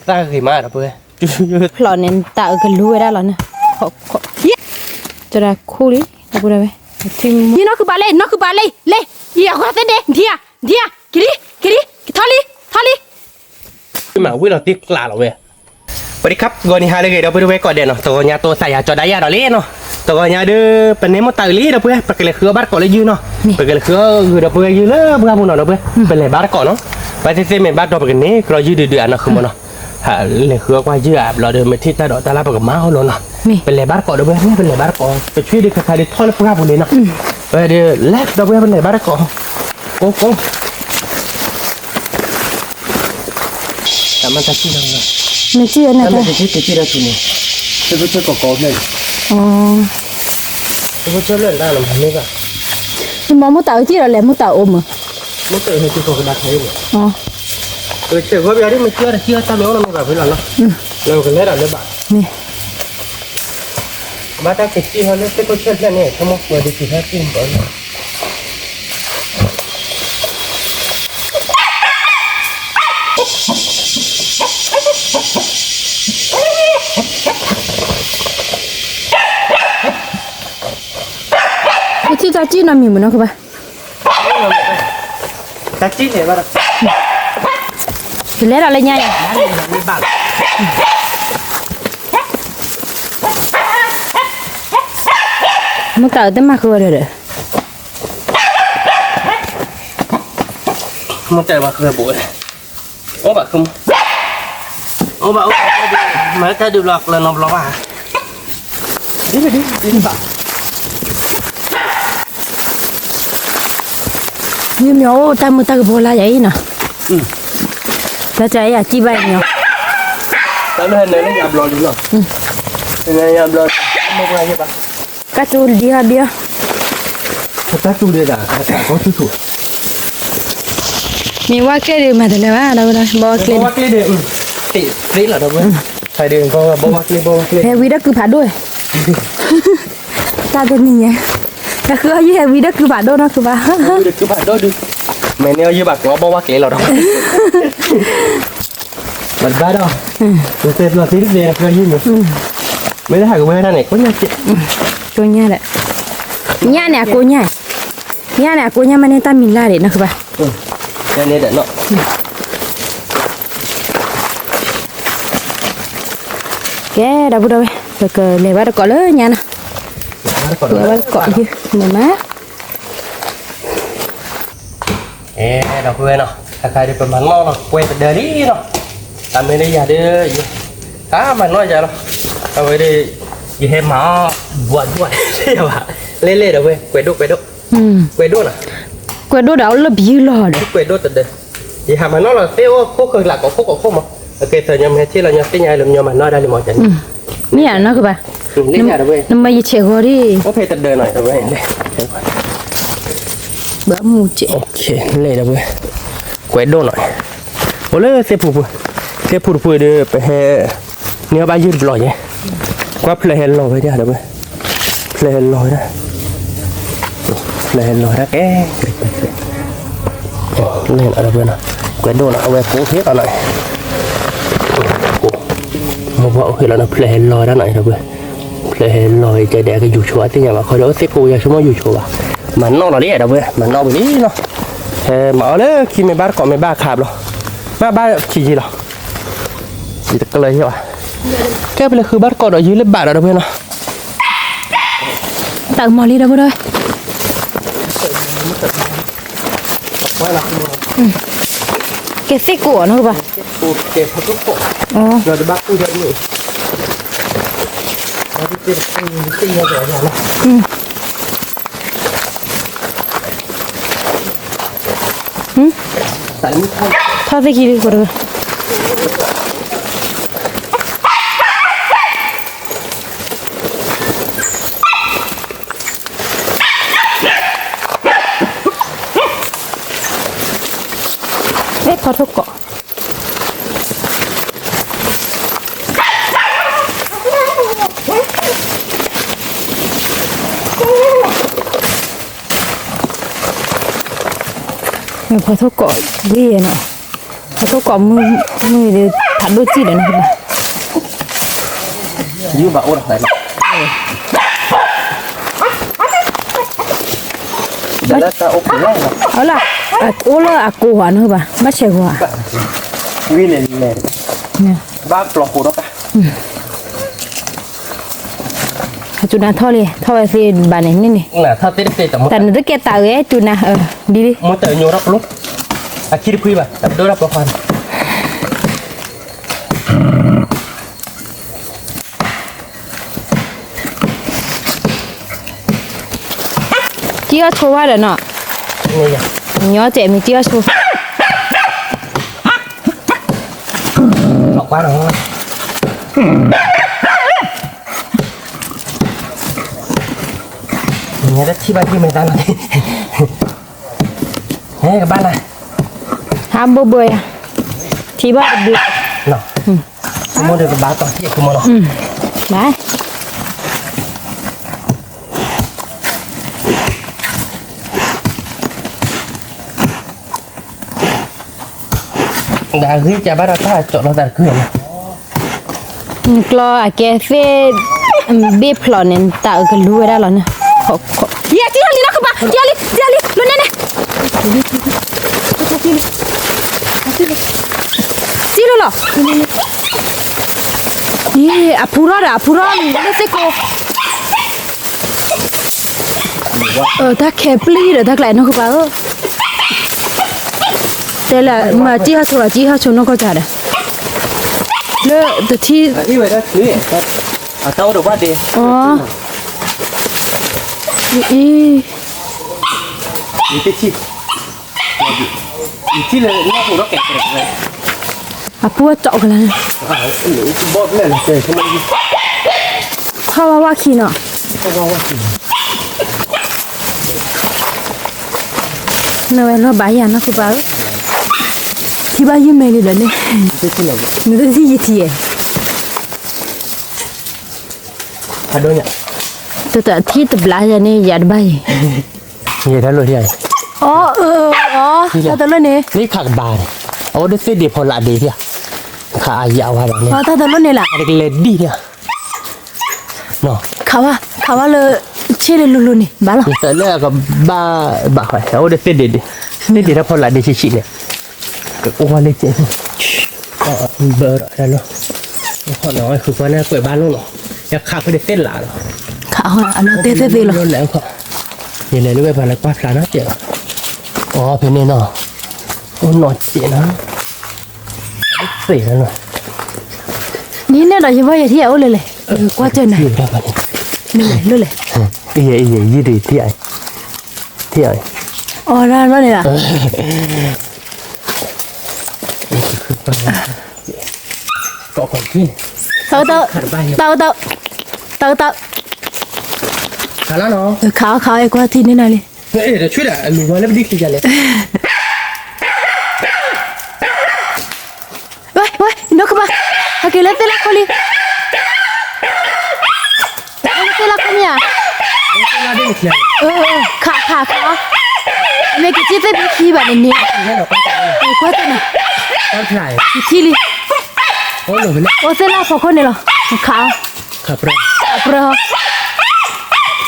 သၣ်ဂ့ၤမးဒီပုၢ်ဝဲၢ်, ဖျိးန့ၣ် တၢ်အကလူဝဲဒၣ်လီၤန့ၣ်, ခီၣ်ခီၣ်, ကၠီဒၣ်ခူၣ်လံ, ဒီပုၢ်ဝဲၢ်, ယနီၢ်ခုပာ်လံ နီၢ်ခုပာ်လံ လံ, ယအဃီသ့ဒ့ ဒံဧါ, ဒံဧါ, က့ၤလံ က့ၤလံ ကထီၣ်လံ ထီၣ်လံ မၤဝံၤလီၤတံၢ်ကျးလီၤဝဲ. ဝဲဒံခါ ဂီၤနံၤဟါလၢအဂ့ၤ ဒီပုၢ်ဝဲၢ်ကိးဂၤဒဲးနီၤ, တဂီၤညါတိစၢ်ယၤကၠီဒၣ်ယၤဒီးလံနီၤ, တဂီၤညါဒီး ပန့ၢ်မိၢ်တၢ်အုးလံဒီပုၢ်ဝဲၢ်, ပကလဲၤဃုအီၣ်ဘၣ်တကိးလၢယုၢ်နီၤ, ပကလဲၤဃုအီၣ်ဂုာ်ဒီပုၢ်ဝဲၢ်ယုၢ်လၢပှၢ်ပူၤနီၤဒီပုၢ်ဝဲၢ်, ပလဲၤဘၣ်တကိးနီၤ, ပသ့ၣ်သ့ၣ်မ့ၢ်ဘၣ်ဒီးပကန့ၢ် ကလီယုၢ်ဒုးဒုးအနီၢ်ဃုာ်မးနီၤ, လဲၤဃုအီၣ်ကွၢ်ယုၢ်အဘျီဒီး မ့ၢ်ထံၣ်တၢ်ဒိးတၢ်လၢပကမၤအီၤလီၤနီၤ, ပလဲၤဘၣ်တကိးဒီပုၢ်ဝဲၢ် ပလဲၤဘၣ်တကိး, ပဆွံဒုးခါခါဒုးထီၣ်လၢပှၢ်ပူၤလံနီၤ, ဝဲဒုးလဲၤဒီပုၢ်ဝဲၢ် ပလဲၤဘၣ်တကိး ကိကိ, တၢ်မၤတၢ်စံၣ်လီၤ, မ့ၢ်စံၣ်ဝဲန့ၣ် တၢ်မ့ၢ်တစံၣ်တစံၣ်လီၤဆူန့ၣ်, သ့ၣ်ခိၣ်ဆၢကိးကိးဖျၢၣ်န့ၣ်, သ့ၣ်ခိၣ်ဆၢဖျၢၣ်န့ၣ်တၢ်လီၤမၤမ့ၢ်ဘၣ်, ယမၤမိၢ်တၢ်အုးစံၣ်ဒီးလဲၤမိၢ်တၢ်အုးမး, မိၢ်တၢ်အုးဟဲစံၣ်ကိးကဒါခါအံၤန့ၣ်, တဂ့ၤဆဲးဂီၤဘၣ်ဒ်မ့ၢ်စံၣ်အီၤတစံၣ်အီၤတၢ်မ့ၢ်အိၣ်နီတမံၤဘၣ်ဖဲလီၤလီၤ, လၢပကလဲၤဒီးလၢဘၣ် ဘၣ်တၢ်ကစံၣ်ဟီလၢသ့ၣ်ခိၣ်ဆၢဖျၢၣ်န့ၣ် ဆိကမိၣ်ဝဲဒ်က့ၤဟဲစံၣ်ဘၣ်လီၤ, ပထံၣ်တၢ်စံၣ်နီတမံၤမးနီၤ ကဘၣ် တၢ်စံၣ်န့ၣ်ဘၣ်ဒီး, ကလဲၤဒီးလၢညါယၤ, မ့ၢ်ဘၣ်လီၤ, မ့ၢ်ကးအတမၤဃုဝဲဒီးဒီး, မ့ၢ်တဲဘၣ်ဃုဝဲဘိးဝဲ, အိၣ်ဘၣ်ဃုမး, အိၣ်ဘၣ်အိၣ်ဘၣ်, မၤတၢ်ဒုးဘျီကျၢၤနီတဘျီဘၣ်, ဒ်ဒ်ဒ်ဘၣ် ယမ့ၢ်အိၣ်တၢ်မုာ်တၢ်ကဘီလၢယၤအံၤနီၤ, လၢတၢ်အဲၣ်ယၤစံၣ်ဘၣ်အံၤနီၤ, တၢ်လၢဟဲနုာ်လၢယၤဘျီလံနီၤ, နုာ်ယၤဘျီ, မ့ၢ်ပှၤယဲဘၣ်, ကၢ်တူဒံဟးဘံ, တၢ်တူဒံဒၣ်, မ့ၢ်ဝါကျဲဒံးမၤတလၢဘၣ်, ဒီးဘီဝါကျဲဒံး, ဘီဝါကျဲဒံး, သ့လီၤဒီးဝဲ, ဘီဝါကျဲ, ဘီဝါကျဲ, ဟဲဝံၤဒီးကုဖးဒိၣ်, တၢ်တနံၤညါ, တၢ်ဃုအီၣ်ယုၢ်ဟဲဝံၤဒီးကုဖးဒိၣ်နီၤ ကုဖး, ကုဖးဒိၣ်ဒုး, မ့ၢ်န့ၢ်အီၣ်ယုၢ်ဘၣ်ကျီဘီဝါကျဲလီၤဒီး, ဘၣ်တဘၣ်ဒီး, တဲဘျီသ့တသ့ဃုအီၣ်ယုၢ်န့ၣ်, မ့ၢ်လၢဟးကဝဲဒၣ်န့ၣ် ကိညါ, ကိညါဒီး, ညါန့ၣ်အကိညါ, ညါန့ၣ်အကိညါ မ့ၢ်န့ၢ်တၢ်မံၤလၢ်ဒံးနီၤ ကဘၣ်, ညါန့ၣ်ဒီးနီၤ ကဲ ဒီပုၢ်ဒီဝဲၢ် ပကလဲၤဘၣ်တကိးလၢညါနီၤ, လဲၤဘၣ်တကိးယုၢ်န့ၣ်မး, အဲ ဒီပုၢ်ဝဲၢ်နီၤ တခါဒုးပမၤနီၣ်လီၤ ကွဲးတဒၢလံနီၤ, တၢ်မ့ၢ်လၢယၤဒီး ယ တၢ်မၤနီၣ်ယၤလီၤ, အဝဲဒၣ် ယဟဲမၤအီၣ် ဘှးဒွး ဘၣ် လဲၣ်လဲၣ်ဒီပုၢ်ဝဲၢ် ကွဲးဒိၣ်ကွဲးဒိၣ်, ကွဲးဒိၣ်နီၤ, ကွဲးဒိၣ်ဒီးအအိၣ်လၢပယုၢ်လီၤဒီး ကွဲးဒိၣ်တဒၢ ယဟးမၤနီၣ်လီၤသ့ၣ်အိၣ်ခိၣ်ဃၢၤလၢကိးခိၣ်ကိးခိၣ်မး, အကဲသၢညါမ့ၢ်ဟဲထံၣ်လီၤညီသ့ၣ်ညါလၢညီမၤနီၣ်ဒၣ်လံမးန့ၣ်, မ့ၢ်ယၤနီၢ်ကဘၣ်, နမ့ၢ်ယဆဲးဂီၤဒံး, အိၣ်ဖဲတဒၢနီၤ ဘၣ်မူစဲး, လဲၣ်ဒီပုၢ်ဝဲၢ်, ကွဲးဒိၣ်နီၤ, အိၣ်လၢသ့ၣ်ဖူ, သ့ၣ်ဖူတဖူဒီး ပဟဲ န့ၢ်အီၣ်ဘၣ်ယုၢ်တဘျီယဲ, ကွၢ်ဖျၢၣ်ဟဲလီၤဝဲဒၣ်ဒီပုၢ်ဝဲၢ်, ဖျၢၣ်ဟဲလီၤဝဲဒၣ် ဖျၢၣ်ဟဲလီၤဝဲဒၣ်ကဲ, လဲၣ်နီၤဒီပုၢ်ဝဲၢ်နီၤ, ကွဲးဒိၣ်နီၤ အဝဲကိးဖဲလီၤနီၤ, မိၢ်ပှၢ်အိၣ်ဖဲလီၤနီၤ ဖျၢၣ်ဟဲလီၤဝဲဒၣ်နီၤဒီပုၢ်ဝဲၢ်, ဖျၢၣ်ဟဲလီၤဝဲကဲဒဲးကယူၤဆိအသ့ၣ်ညါဘၣ် ခီဒီးသ့ၣ်ကိးယၤဆိကမိၣ်ယူၤဆိဘၣ်, မၤနီၣ်လီၤလံဒီပုၢ်ဝဲၢ် မၤနီၣ်ဝံၤလံနီၤ, ဟဲမၤအီၣ်လၢခံမ့ၢ်ဘၣ်တကိးမ့ၢ်ဘၣ်အခါဘျီ, ဘၣ်ဘၣ်ခံယံၤလီၤ ယတကျၢၤယဲဘၣ်, ကဲပလဲၤဃုဘၣ်တကိးဒီးယုၢ်လၢဘၣ်ဒီးဒီပုၢ်ဝဲၢ်နီၤ, တၢ်ကမီၤလံဒီပုၢ်ဝဲၢ်, ကဲသ့ၣ်ကိးအီၤနီၤကဘၣ်, ထီၣ်သ့ၣ်ခံလံဃိးတဂၤ အဲ ဖီထိၣ်ကိး ဖီထိၣ်ကိး ဒ်ယဲနီၤ, ဖီထိၣ်ကိးမုၢ် မုၢ်ဒီး အဒိၣ်စံၣ်ဒီးနဘၣ်, ယုၢ်ဘၣ်အိၣ်ဒီး, အလၢ, အိၣ်လၢအကိးဂီၤနဘၣ်, ဘၣ်ဆဲးဂီၤဧါ, ဝံၤလဲၤလဲၤ, ဘၣ်ပျီၤဃိးဒီးပၢ် အစူနၤထီၣ်လံ, ထီၣ်ဝဲသ့ဘၣ်န့ၣ်န့ၣ်န့ၣ်, တၢ်နတကဲတၢ်အၢ စူနၤ, ဒ်လံ, မိၢ်တၢ်ညိၣ်ထီၣ်ပျိ, အခံတခွံဘၣ် တဒိၣ်ထီၣ်ပျီဃီန့ၣ်, ကံအီၣ်ဆိဝဲဒီးနီၤ, ညီတဲမ့ၢ်ကံအီၣ်ဆိ ထံၣ်ဘၣ်ထံၣ်မ့ၢ်တၢ်လီၤ, ဟဲကဘၣ်လၢ, ဟးဘိဘိယၤ, ထံၣ်ဘၣ်တဘျီ, ဆိကမိၣ်ဒီးကဘၣ်တီၢ်ထံၣ်ဆိကမိၣ်လီၤ, ဘၣ် ဒ်ဂ့ၢ်ကဘၣ်ဒီးတၢ်ကၠီၣ်လီၤသးတကုၢ်န့ၣ်, နကျီအကဲသ့ၣ်, ဘ့ၣ်ဖျိးန့ၣ် တၢ်အကလူဝဲဒၣ်လီၤန့ၣ်, ယဲၢ်ကံထီၣ်လံနီၢ်ကပၤ, ယဲၢ်လံ, ယဲၢ်လံ, လိၣ်နဲန့ၣ်, စံၣ်လီၤလီၤ, အဖူထီၣ်ဒီး အဖူထီၣ်လၢသ့ၣ်ကိး တၢ်ခဲပျံၤဒီးတၢ်ကျဲနီၢ်ကပၤဧၢ, တဲလၢမၤကံဟီၣ်ဆိဒီး ကံဟီၣ်ဆိနီၢ်ကီၢ်စၢ်ဒီး, လၢတထံၣ်, အတၢ်အိၣ်ဒီးဘၣ်ဒ့, အ, အံၤ, ယထံၣ်လၢနီၢ်ဟူဒီးကဲ, အပူၤအတီၢ်ကလၢ, ဘီၣ်ဖျဲၣ်လီၤတဲ, ဟီၣ်ဝါဝါခံနီၤ, ဟီၣ်ဝါဝါခံ, နဝဲလီၤဘၣ်ယၤနီၢ်ကပၤဧၢ, ထံၣ်ဘၣ်ယုၢ်မဲာ်လံဒီးန့ၣ်, နတထံၣ်ယထံၣ်ယဲ, တထံၣ်တဘျါယၤန့ၣ် ယၤတဘၣ်အံၤ ယဲၢ်တၢ်လိၣ်ထံၣ်, အီ, တၢ်တလိၣ်န့ၣ်, လၢခးကဘၣ်န့ၣ်, အအိၣ်ဒီးသ့ၣ်ဒ့ၣ်ဖီလာ်ဒ့ၣ်ထံၣ်, ခးအယၤဝဲဘၣ်န့ၣ်, တၢ်တလိၣ်န့ၣ်လၢ, တကလဲၤဒံၣ်ထံၣ်, ခးဝဲ, ခးဝဲလၢ, ဆ့လၢလူၤလူၤန့ၣ် ဘၣ်လီၤ, တၢ်လၢအကဘၣ်, ဘၣ်ဃး အအိၣ်ဒီးသ့ၣ်ဒ့ၣ်ဒ့ၣ်, သ့ၣ်ဒ့ၣ်တၢ်ဖီလာ်ဒ့ၣ်ဆံးဆံးန့ၣ်, ကအိၣ်ဝဲလၢကဲ, ဘၣ်ဒီးတၢ်လီၤ, ဃုကွၢ်န့ၣ် အဝဲဃုကွၢ်န့ၣ် ကွဲးဘၣ်လိၣ်လီၤ, ယခးဖဲဒီးသ့ၣ်လးလီၤ, ခးအီၤအလီၤတဲသ့ၣ်သ့ၣ်လီၤ, ယလဲၤလၢဝဲပှၤလၢကွၢ်ဖျါနီၢ်ကဲးလီၤ, အီ ဖဲန့ၣ်နီၤ, အိၣ်နီၢ်ကဲးနီၤ, သ့ၣ်လီၤ, နံၤန့ၣ်ဒီးယဘၣ်ယထံၣ်အအိၣ်လၢလဲၣ်, ကွၢ်ကၢနၤ, မ့ၢ်လဲၣ်လိၣ်လဲၣ်, ယဲယဲယံၤဒံးထံၣ်, ထံၣ်, အီလၢလီၤန့ၣ်လီၤ တၢ်တၢ်, တၢ်တၢ်, ခးလီၤနီၤ, ခးအီၤခးအီၤ ကွၢ်ထံၣ်န့ၢ်နၤလံ, ဝဲ, ဝဲ, နီၢ်ကပၤ, ဟဲက့ၤလၢသ့ၣ်လၢခိလံ, လၢသ့ၣ်လၢခိမ့ၢ်ဧါ, ခးခးခးအီၤ, မ့ၢ်ကစံၣ်သ့ၣ်မ့ၢ်ခံဘၣ်န့ၣ်န့ၣ်, ကွၢ်သ့ၣ်နၤ, ယထံၣ်လံ, အိၣ်သ့ၣ်လၢဖီခိၣ်န့ၣ်လီၤ, ခးအီၤ, ခးပြၢ, ဘၣ်သ့ၣ်သ့ၣ်ကဘၣ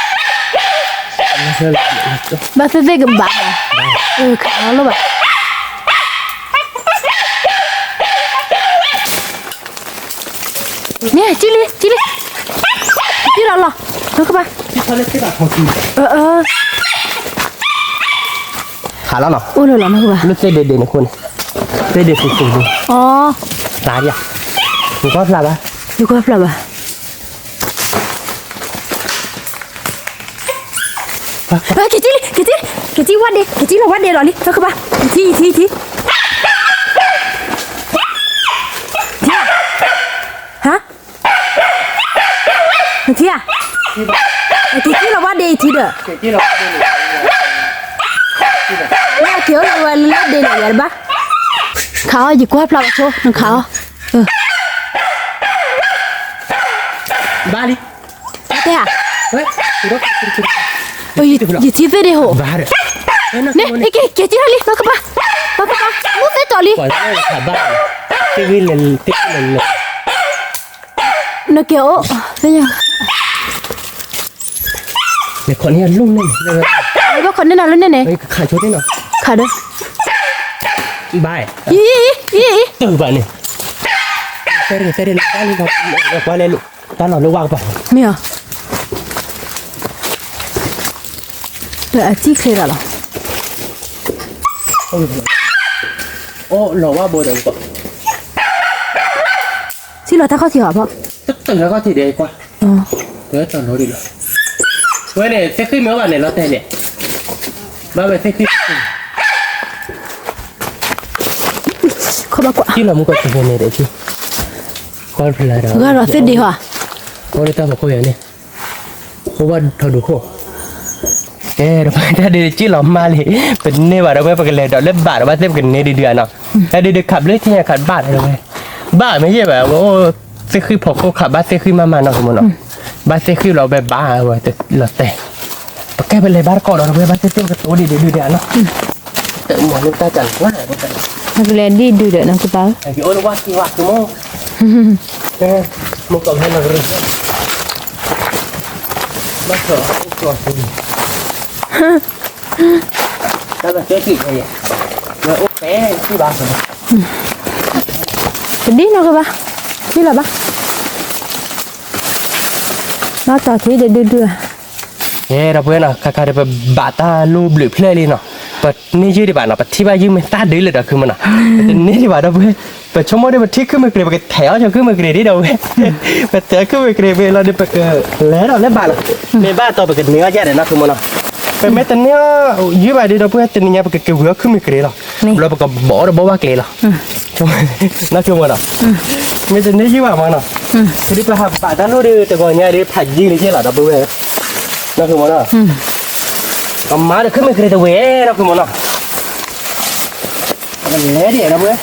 ်, ခးအီၤလိၣ်ဘၣ် မ့ၢ် ကံလံ ကံလံ, ကံလီၤလီၤ, နီၢ်ကပၤ, ခးလီၤနီၤ, အိၣ်လၢလီၤနီၢ်ကပၤ, လၢသ့ၣ်ဒ့ဒ့န့ၣ်အဃိန့ၣ်, သ့ၣ်ဒ့ပူၤပူၤန့ၣ်, ဖျါဒံးဧါ, ယကွၢ်ဖျါဘၣ်, ယကွၢ်ဖျါဘၣ်. က့ၤကံလံ က့ၤကံ, က့ၤကံဝဲဒ့, က့ၤကံလီၤဝဲဒ့လီၤလံ, နီၢ်ကပၤ, ယထံ ယထံ ယထံ, ထံဧါ, ဟါ, နထံဧါ, က့ၤကံလီၤဝဲဒ့ ယထံဒီး, လၢက့ၤအိၣ်လၢဝဲလၢဒ့န့ၣ် ယၤတဘၣ်, ခးအီၤ ယကွၢ်ဖျါဘၣ်ဆိ နခးအီၤ, ဘၣ်လံ, တဲဧါ, ယထံသ့ၣ်ဒ့ဟိ, န့ၣ် က့ၤကံထီၣ်လံ နီၢ်ကပၤ, နီၢ်ကပၤ, မုၢ်သ့ၣ်တီၤလံ, ခးဘၣ်, သ့ၣ်ဂ့ၤလဲၤ သ့ၣ်ဂ့ၤလဲၤလဲၤ နကဲအိၣ် သ့ၣ်ညါ လဲၤခီန့ၢ်အလိၣ်န့ၣ် ဘၣ်ခီန့ၢ်နၤလိၣ်န့ၣ်န့ၣ် ခးဆိသ့ၣ်နီၤ ခးဒီး ဘၣ် အံၤ အံၤ အံၤ တုၤဘၣ်န့ၣ် တဲတဲလၢတၢ်လီၢ်လၢဝါကပၤ မ့ၢ်ဧါ ဒီးအစံၣ်ချ့ဒၣ်လီၤ အိၣ်လီၤဝါဘိဒီး စံၣ်လီၤတၢ်ခီၣ်ထံးအီၤဘၣ် တတုၤလၢခီၣ်ထံးဒီးကွၢ် တၢ်လီၤဒ်လီၤ ဝဲန့ၣ် သ့ၣ်ဃံမ့ၢ်အိၣ်ဘၣ်န့ၣ် လီၤတဲာ်န့ၣ် ဘၣ်ဝဲသ့ၣ်ဃံ ခီဘၣ်ကွၢ် စံၣ်လီၤမူကီၢ်တဂၤန့ၣ်ဒီး ကွၢ်ဖျါဒီး ဂၤဒီးသ့ၣ်ဒံးဟီ အိၣ်လၢတၢ်ဖီခိၣ်ယၤန့ၣ် အိၣ်ဘၣ်ထီဒူခိၣ် ကဲ ဒီးပတၢ်ဒုးစံၣ်လီၤမါလံ ပန့ၢ်ဘၣ်ဒီးဝဲ ပကလဲၤဒီးလၢဘၣ်ဒီးဘၣ်သ့ၣ်ပကန့ၢ်ဒုဒုအနီၤ တၢ်ဒုးဒုးခးဘျုးထံၣ်ညါ ခးဘၣ်ဒီးဝဲ ဘၣ်မ့ၢ်ယဲၢ်ဘၣ် ဝဲအိၣ်သ့ၣ်ဃံဖီခိၣ် ခးဘၣ်သ့ၣ်ဃံမးမးနီၤ ကမ့ၢ်နီၤ ဘၣ်သ့ၣ်ဃံလီၤဝဲဘၣ်ဝဲ လီၤတဲာ် ပကဲပလဲၤဘၣ်တကိးဒီးဝဲ ဘၣ်သ့ၣ်သ့ၣ်ပကတိၤဒံးဒုဒုဒံးနီၤ တမၤလၢတၢ်ကၢ်န့ၣ် ပကလဲၤဒံးဒုဒီးနီၤ ကပၢ် အိၣ်လၢဝါကံဝါကမီ မ့ၢ်ကီၢ်ဖဲနီၤကရံ ဘၣ်ထီၣ်အိၣ်ကီၢ်သူ တၢ်ဘၣ်ကဲက့ၤဝဲယဲ ဝဲအိၣ်ဖဲကံဘၣ် တဒ်နီၢ်ကဘၣ် ဒ်လီၤဘၣ် နီၢ်တီၢ်ခံတဒုဒု ကဲဒီပုၢ်ဝဲၢ်နီၤ ခါခါဒီး ပဘၣ်တၢ်လိၣ်ဘျုးဖျဲၣ်လံနီၤ ပန့ၢ်ယုၢ်ဒံးဘၣ်နီၤ ပထံၣ်ဘၣ်ယုၢ်မ့ၢ်တၢ်ဒုးလၢဒီးခုမနီၤ ပတန့ၢ်ဒံးဘၣ်ဒီပုၢ်ဝဲၢ် ပဆိကမိၣ်ဒီးပထံၣ်ခုမ့ၢ်ကြ့ၤ ပကထဲးအီၣ်ဆိခုမ့ၢ်ကြ့ၤဒ်ဒီပုၢ်ဝဲၢ် ပထဲးခုမ့ၢ်ကြ့ၤဝဲလီၤဒီး ပကလဲၤဒီးလၢဘၣ်လီၤ မ့ၢ်ဘၣ်တီၢ်ပကန့ၢ်အီၣ်ယၤဒီးနီၤ ခုမနီၤ ပမ့ၢ်တန့ၢ်အီၣ်ယုၢ်ဘၣ်ဒီး ဒီပုၢ်ဝဲၢ် တနံၤညါပကက့ၤဝံၤအီၣ်ခုမ့ၢ်ကြ့ၤလီၤ ဘျီပကဘီၣ်ဒီးဘီၣ်ဘၣ်ကျဲလီၤ နီၢ်ခုမနီၤ မ့ၢ်တန့ၢ်ယုၢ်ဘၣ်မနီၤ ပဒုးပဟးဘၣ်တၢ်လိၣ်ဒီး တဂီၤညါဒီး ဖးယံာ်လံကဲလီၤ ဒီပုၢ်ဝဲၢ် နီၢ်ခုမနီၤ ကမၤဒီးခုမ့ၢ်ကြ့ၤတဝဲ နီၢ်ခုမနီၤ ပကလဲၤဒံး ဒီပုၢ်ဝဲၢ်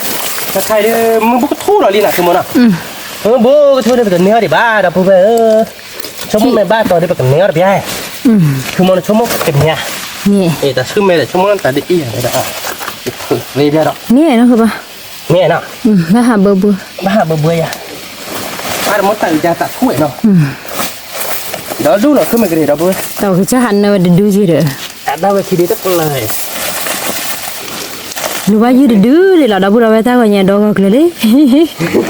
တခါဒီး မုၢ်ဘူးကထိဒီးလံနီၤ ခုမနီၤ မုၢ်ဘူးကထိဒီး ပတန့ၢ်အီၣ်ဒံးဘၣ် ဒီပုၢ်ဝဲၢ်ဧၢ ဆိကမိၣ်မ့ၢ်ဘၣ်တီၢ်ဒီး ပကန့ၢ်အီၣ်တပျၢ် ခုမနီၤ ဆိကမိၣ်ပကန့ၢ် တၢ်ဆူမဲာ်ဒီး ဆိကမိၣ်တၢ်ဒ်အံၤ မ့ၢ်နီၤ မ့ၢ်နီၤ ဘၣ်ဟးဘၢဘှီ ဘၣ်ဟးဘၢဘှီယၤ အါတမ့ၢ်တၢ်အုးကၢ်သးထူဝဲနီၤ ဒီးဒူၣ်နီၤ ခုမ့ၢ်ကြ့ၤဒီပုၢ်ဝဲၢ် တၢ်ကစၢ်ဟးနၢဝဲတဒုက့ၤဒီး အတၢ်ဝဲခံဒုတပလၢၤ လူၤဘၣ်ယုၢ်တဒုဒံးလီၤ ဒီပုၢ်ဒီဝဲၢ် တၢ်ဂီၤညါဒီဂီၤကျၢၤလံ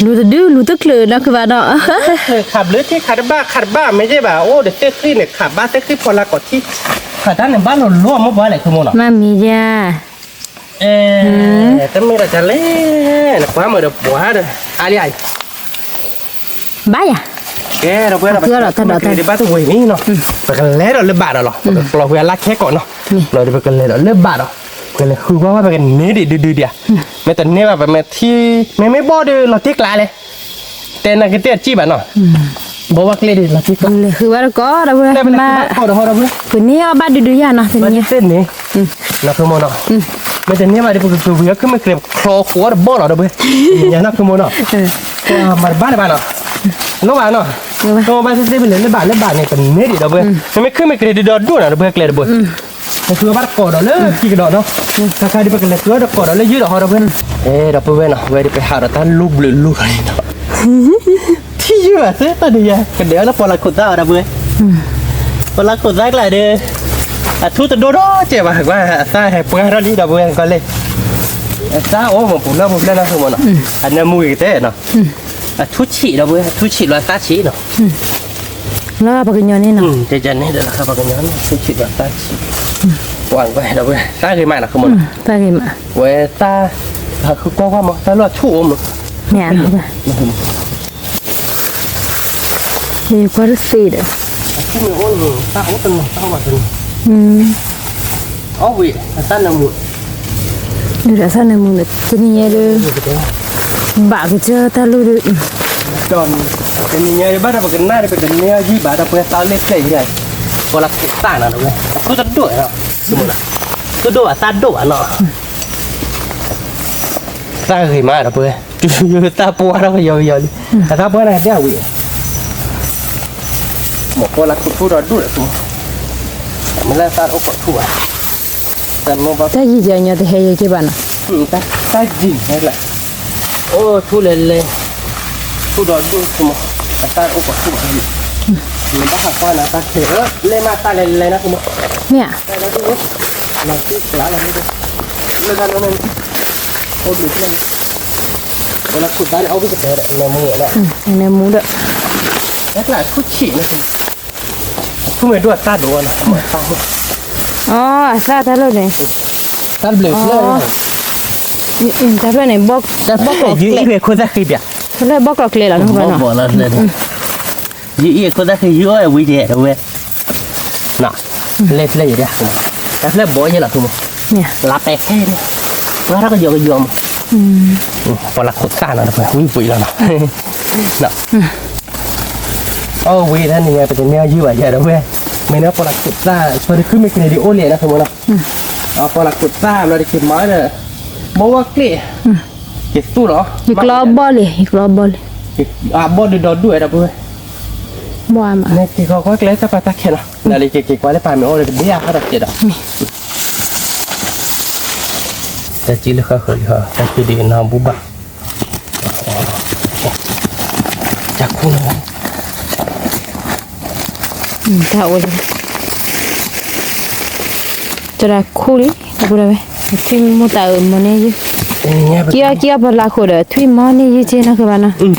လူၤတဒု လူၤတချုးနီၤ ခုဘၣ်ဒီး ခးဘျုးထံ ခးတဘၣ် ခးတဘၣ် မ့ၢ်ယဲၢ်ဘၣ် အိၣ်ဒီးသ့ၣ်ဃံန့ၣ် ခးဘၣ်သ့ၣ်ဃံဖီလာ်ကီးထံ ခးတၢ်န့ၣ် ဘၣ်လိၤလိၤအမိၢ်ပှၢ်လဲၣ် ခုမနီၤ မ့ၢ်မ့ၢ်ယၤ တမ့ၢ်ဒီးတၢ်လဲၣ် နကွၢ်မုာ်ဒီးပှၤဒီး အါလံအါအံၤ ဘၣ်ယၤ ကဲဒီပုၢ်ဝဲၢ် ပကလဲၤဒီးဘၣ်တဝဲၤန့ၣ်နီၤ ပကလဲၤဒီးလၢဘၣ်ဒီးလီၤ ပကကျီဃုာ်အလၢ်ခဲကိးနီၤ လီၤဒီးပကလဲၤဒီးလၢဘၣ်ဒီး ပကလဲၤဃုကွၢ်ဝဲ ပကန့ၢ်ဒံးဒုဒုဒံးဧါ မ့ၢ်တန့ၢ်ဘၣ် ပမ့ၢ်ထံ မ့မ့ၢ်ဘီၣ်ဒီးလီၤတံၢ်ကျါလဲၣ် တဲနၤကတဲအစံၣ်ဘၣ်နီၤ ဘီၣ်ဘၣ်ကျဲဒီးလီၤတံၢ်ကျါ လဲၤဃုဘၣ်တကိးဒီပုၢ်ဝဲၢ် ပကန့ၢ်အီၣ်ဘၣ်ဒုဒုယၤနီၤ တနံၤညါ သ့ၣ်န့ၣ် နီၢ်ခိမနီၤ မ့ၢ်တန့ၢ်ဘၣ်ဒီး ပကက့ၤဝံၤအီၣ်ခုမ့ၢ်ကြ့ၤ ပချီဃုာ်အီၣ်တဘီၣ်လီၤ ဒီပုၢ်ဝဲၢ် တနံၤညါနီၢ်ခိမနီၤ မၤတဘၣ်တဘၣ်နီၤ လိၣ်ဘၣ်နီၤ ကဘၣ်သ့ၣ်သ့ၣ် ပလဲၤလၢဘၣ်လၢဘၣ်န့ၣ် ပန့ၢ်ဒံးဒီပုၢ်ဝဲၢ် မ့မ့ၢ်ခုမ့ၢ်ကြ့ၤဒုဒီဒိၣ်နီၤ ဒီပုၢ်ဝဲၢ် ကျဲဒီပုၢ်ဝဲၢ် ပဃုဘၣ်တကိးဒီးလၢခံကဒီးနီၤ ခါခါဒီး ပကလဲၤဃုအီၣ်တကိးဒီးလၢယုၢ်ဒီးဟီ ဒီပုၢ်ဝဲၢ် အဲ ဒီပုၢ်ဝဲၢ်နီၤ ဝဲဒီးပဟးဒီးတၢ်လိၣ်ဘျုးလိၢ်ခါန့ၣ်နီၤ ထံၣ်ယုၢ်ဘၣ်သ့တၢ်ဒုးယၤ ကဒဲးအီၤလၢပှၤလၢခိၣ်သၣ်အီၤ ဒီပုၢ်ဝဲၢ် ပှၤလၢခိၣ်သၣ်ကျါဒီး အထူတဒိၣ်ထီၣ်ကဲဘၣ် ကွၢ်အသၣ်ဟဲပှၢ်ထီၣ်လံ ဒီပုၢ်ဝဲၢ် ကွၢ်လံ အသၣ်အိၣ်မ့ၢ်ပူၤဖျၢၣ်ပူၤဖျၢၣ်နီၤ မနီၤ အနၢမူဂ့ၤကတဲနီၤ အထူဆံး ဒီပုၢ်ဝဲၢ် အထူဆံးလီၤအသၣ်ဆံးနီၤ လၢပှၤကညီန့ၣ်နီၤ တဲန့ၣ်ဒီး ပှၤကညီန့ၣ် ထူဆံးလီၤအသၣ်ဆံး ပှၤကွၢ် ဒီပုၢ်ဝဲၢ် သၣ်ဂ့ၤမးနီၤ ခိၣ်မနီၤ သၣ်ဂ့ၤမး ဝဲသၣ် ဟးဃုကွၢ်ကွၢ်မး တၢ်လီၢ်အထူအိၣ်မး မ့ၢ်နီၤ မ့ၢ်ကွၢ်တသ့ဒီး အထူမ့ၢ်အိၣ်န့ၣ် တၢ်အိၣ်တနီၤ တၢ်အိၣ်ဘၣ်တနီၤ အီၣ်ဝံၤ အသၣ်နၢမူ ဒုးဒီးအသၣ်နၢမူန့ၣ် တနံၤညါဒီး ဘၣ်ကစၢၢ်တၢ်လိၣ်ဒီး တနံၤညါဒီး ဘၣ်ဒီးပကနၣ်ဒီး ပကန့ၢ်အီၣ်ယုၢ်ဘၣ်ဒီး ပှၤသၣ်လၢကျဲအံၤ ပှၤလၢခိၣ်သၣ်နီၤ ဒီပုၢ်ဝဲၢ် အထူတဒိၣ်နီၤ တဒိၣ်ဘၣ် သၣ်ဒိၣ်ဘၣ်နီၤ သၣ်ဂ့ၤမး ဒီပုၢ်ဝဲၢ် တုၤသၣ်ပှၢ်ထီၣ်ကယီကယီလံ အသၣ်ပှၢ်န့ၣ်ဒဲအဝံၤ မ့ၢ်ပှၤလၢခိၣ်ထူဒီးဒိၣ်ဒီး မ့ၢ်လၢသၣ်အိၣ်ခိၣ်ထူဘၣ် တၢ်ယံာ်ယံာ်ညီတဟဲယဲက့ၤဘၣ်နီၤ တၢ်ယံၤဟဲလၢ အိၣ်ထူၣ်လဲၤလဲၤ ထူၣ်ဒီးဒိၣ်ဆိမး အတၢ်အိၣ်ပှၤထူၣ်ဘၣ်န့ၣ် နဘၣ်ဟးကွၢ်နၤတၢ်ခဲအၢ လဲၤမးတၢ်လဲၤလဲၤနၤဆိမး မ့ၢ်ဧါ တၢ်လၢဒိၣ် လီၤထူၣ်ကျါလီၤဒိၣ် လၢတၢ်လၢန့ၣ် အိၣ်ဘျုးဖျၢၣ် ပလၢခိၣ်သၣ်န့ၣ် အိၣ်ဘၣ်ကတၢၢ်ဒီး အမဲမူလီၤ အမဲမူဒီး တၢ်ကျါထူၣ်ဆံးန့ၣ် ထူၣ်မဲာ်ဒိၣ်အသၣ်ဒိၣ်ဝဲနီၤ အမ့ၢ်အသၣ်မ့ၢ် အီ အသၣ်တၢ်လၢန့ၣ် တၢ်ဘျုးဖျၢၣ် တၢ်ဖျၢၣ်န့ၣ် ဘီၣ် တၢ်ဖျၢၣ်ယုၢ်အံၤဝဲခိၣ်သၣ်ဃံဘၣ် တၢ်ဖျၢၣ်ဘီၣ်ကျီၢ်ကျဲလီၤ နဘၣ်နီၤ ယုၢ်အံၤခိၣ်သၣ်ဃံယုၢ်အီၣ်ဝံၤကဲဝဲ လဲၤဖျၢၣ်ယဲဒၣ် တၢ်ဖျၢၣ်ဘီၣ်ယဲလီၤထူၣ်မး လါပဲခဲန့ၣ် ပှၤထီၣ်ကယီကယီမး ပှၤလၢခိၣ်သၣ်နီၤ တပှဲၤဝံၤပှဲၤလီၤနီၤ အီၣ်ဝံၤတၢ်န့ၣ် ပတမ့ၢ်အီၣ်ယုၢ်ဘၣ်ယဲဒီးဝဲ မ့ၢ်န့ၣ်ပှၤလၢခိၣ်သၣ် ဆီတခုမ့ၢ်ကန့ၣ်ဒ်အိၣ်လဲၣ်နီၤ ဖိမးနီၤ ပှၤလၢခိၣ်သၣ်ဘျီတက့ၤမၤဒီး ဘီၣ်ဝဲကျ့ၣ် ကသူၣ်လီၤ ယကျီဘီၣ်လံ ယကျီဘီၣ်လံ အဘီၣ်ဒုးဒီဒူၣ်ဝဲဒီပုၢ်ဝဲၢ် ဘီၣ်မး နက့ၤခီကွၢ်ကျဲတၢ်ပာ်တၢ်ခဲနီၤ နၤလံက့ၤက့ၤကွၢ်လၢပာ်မ့ၢ်အိၣ်ဒီးတဘ့ၣ်အဟီၣ်ဒီးကဲဒီး တၢ်စံးလၢဃၣ်ဃၢၤလံဟီ တၢ်စံးဒ်နီၢ်ဘူဘၣ် တၢ်ခူၣ်လီၤ တၢ်အိၣ်လံ တရၤခူၣ်လံ တၢ်ပူၤဒၣ်ဝဲ ထွံၣ်မူတၢ်အၢမၤန့ၢ်ယုၢ် ကံအီၤကံအီၤပလၤခိၣ်ဒီး ထွံၣ်မၤန့ၢ်ယုၢ်က့နီၢ်ကဘၣ်နီၤ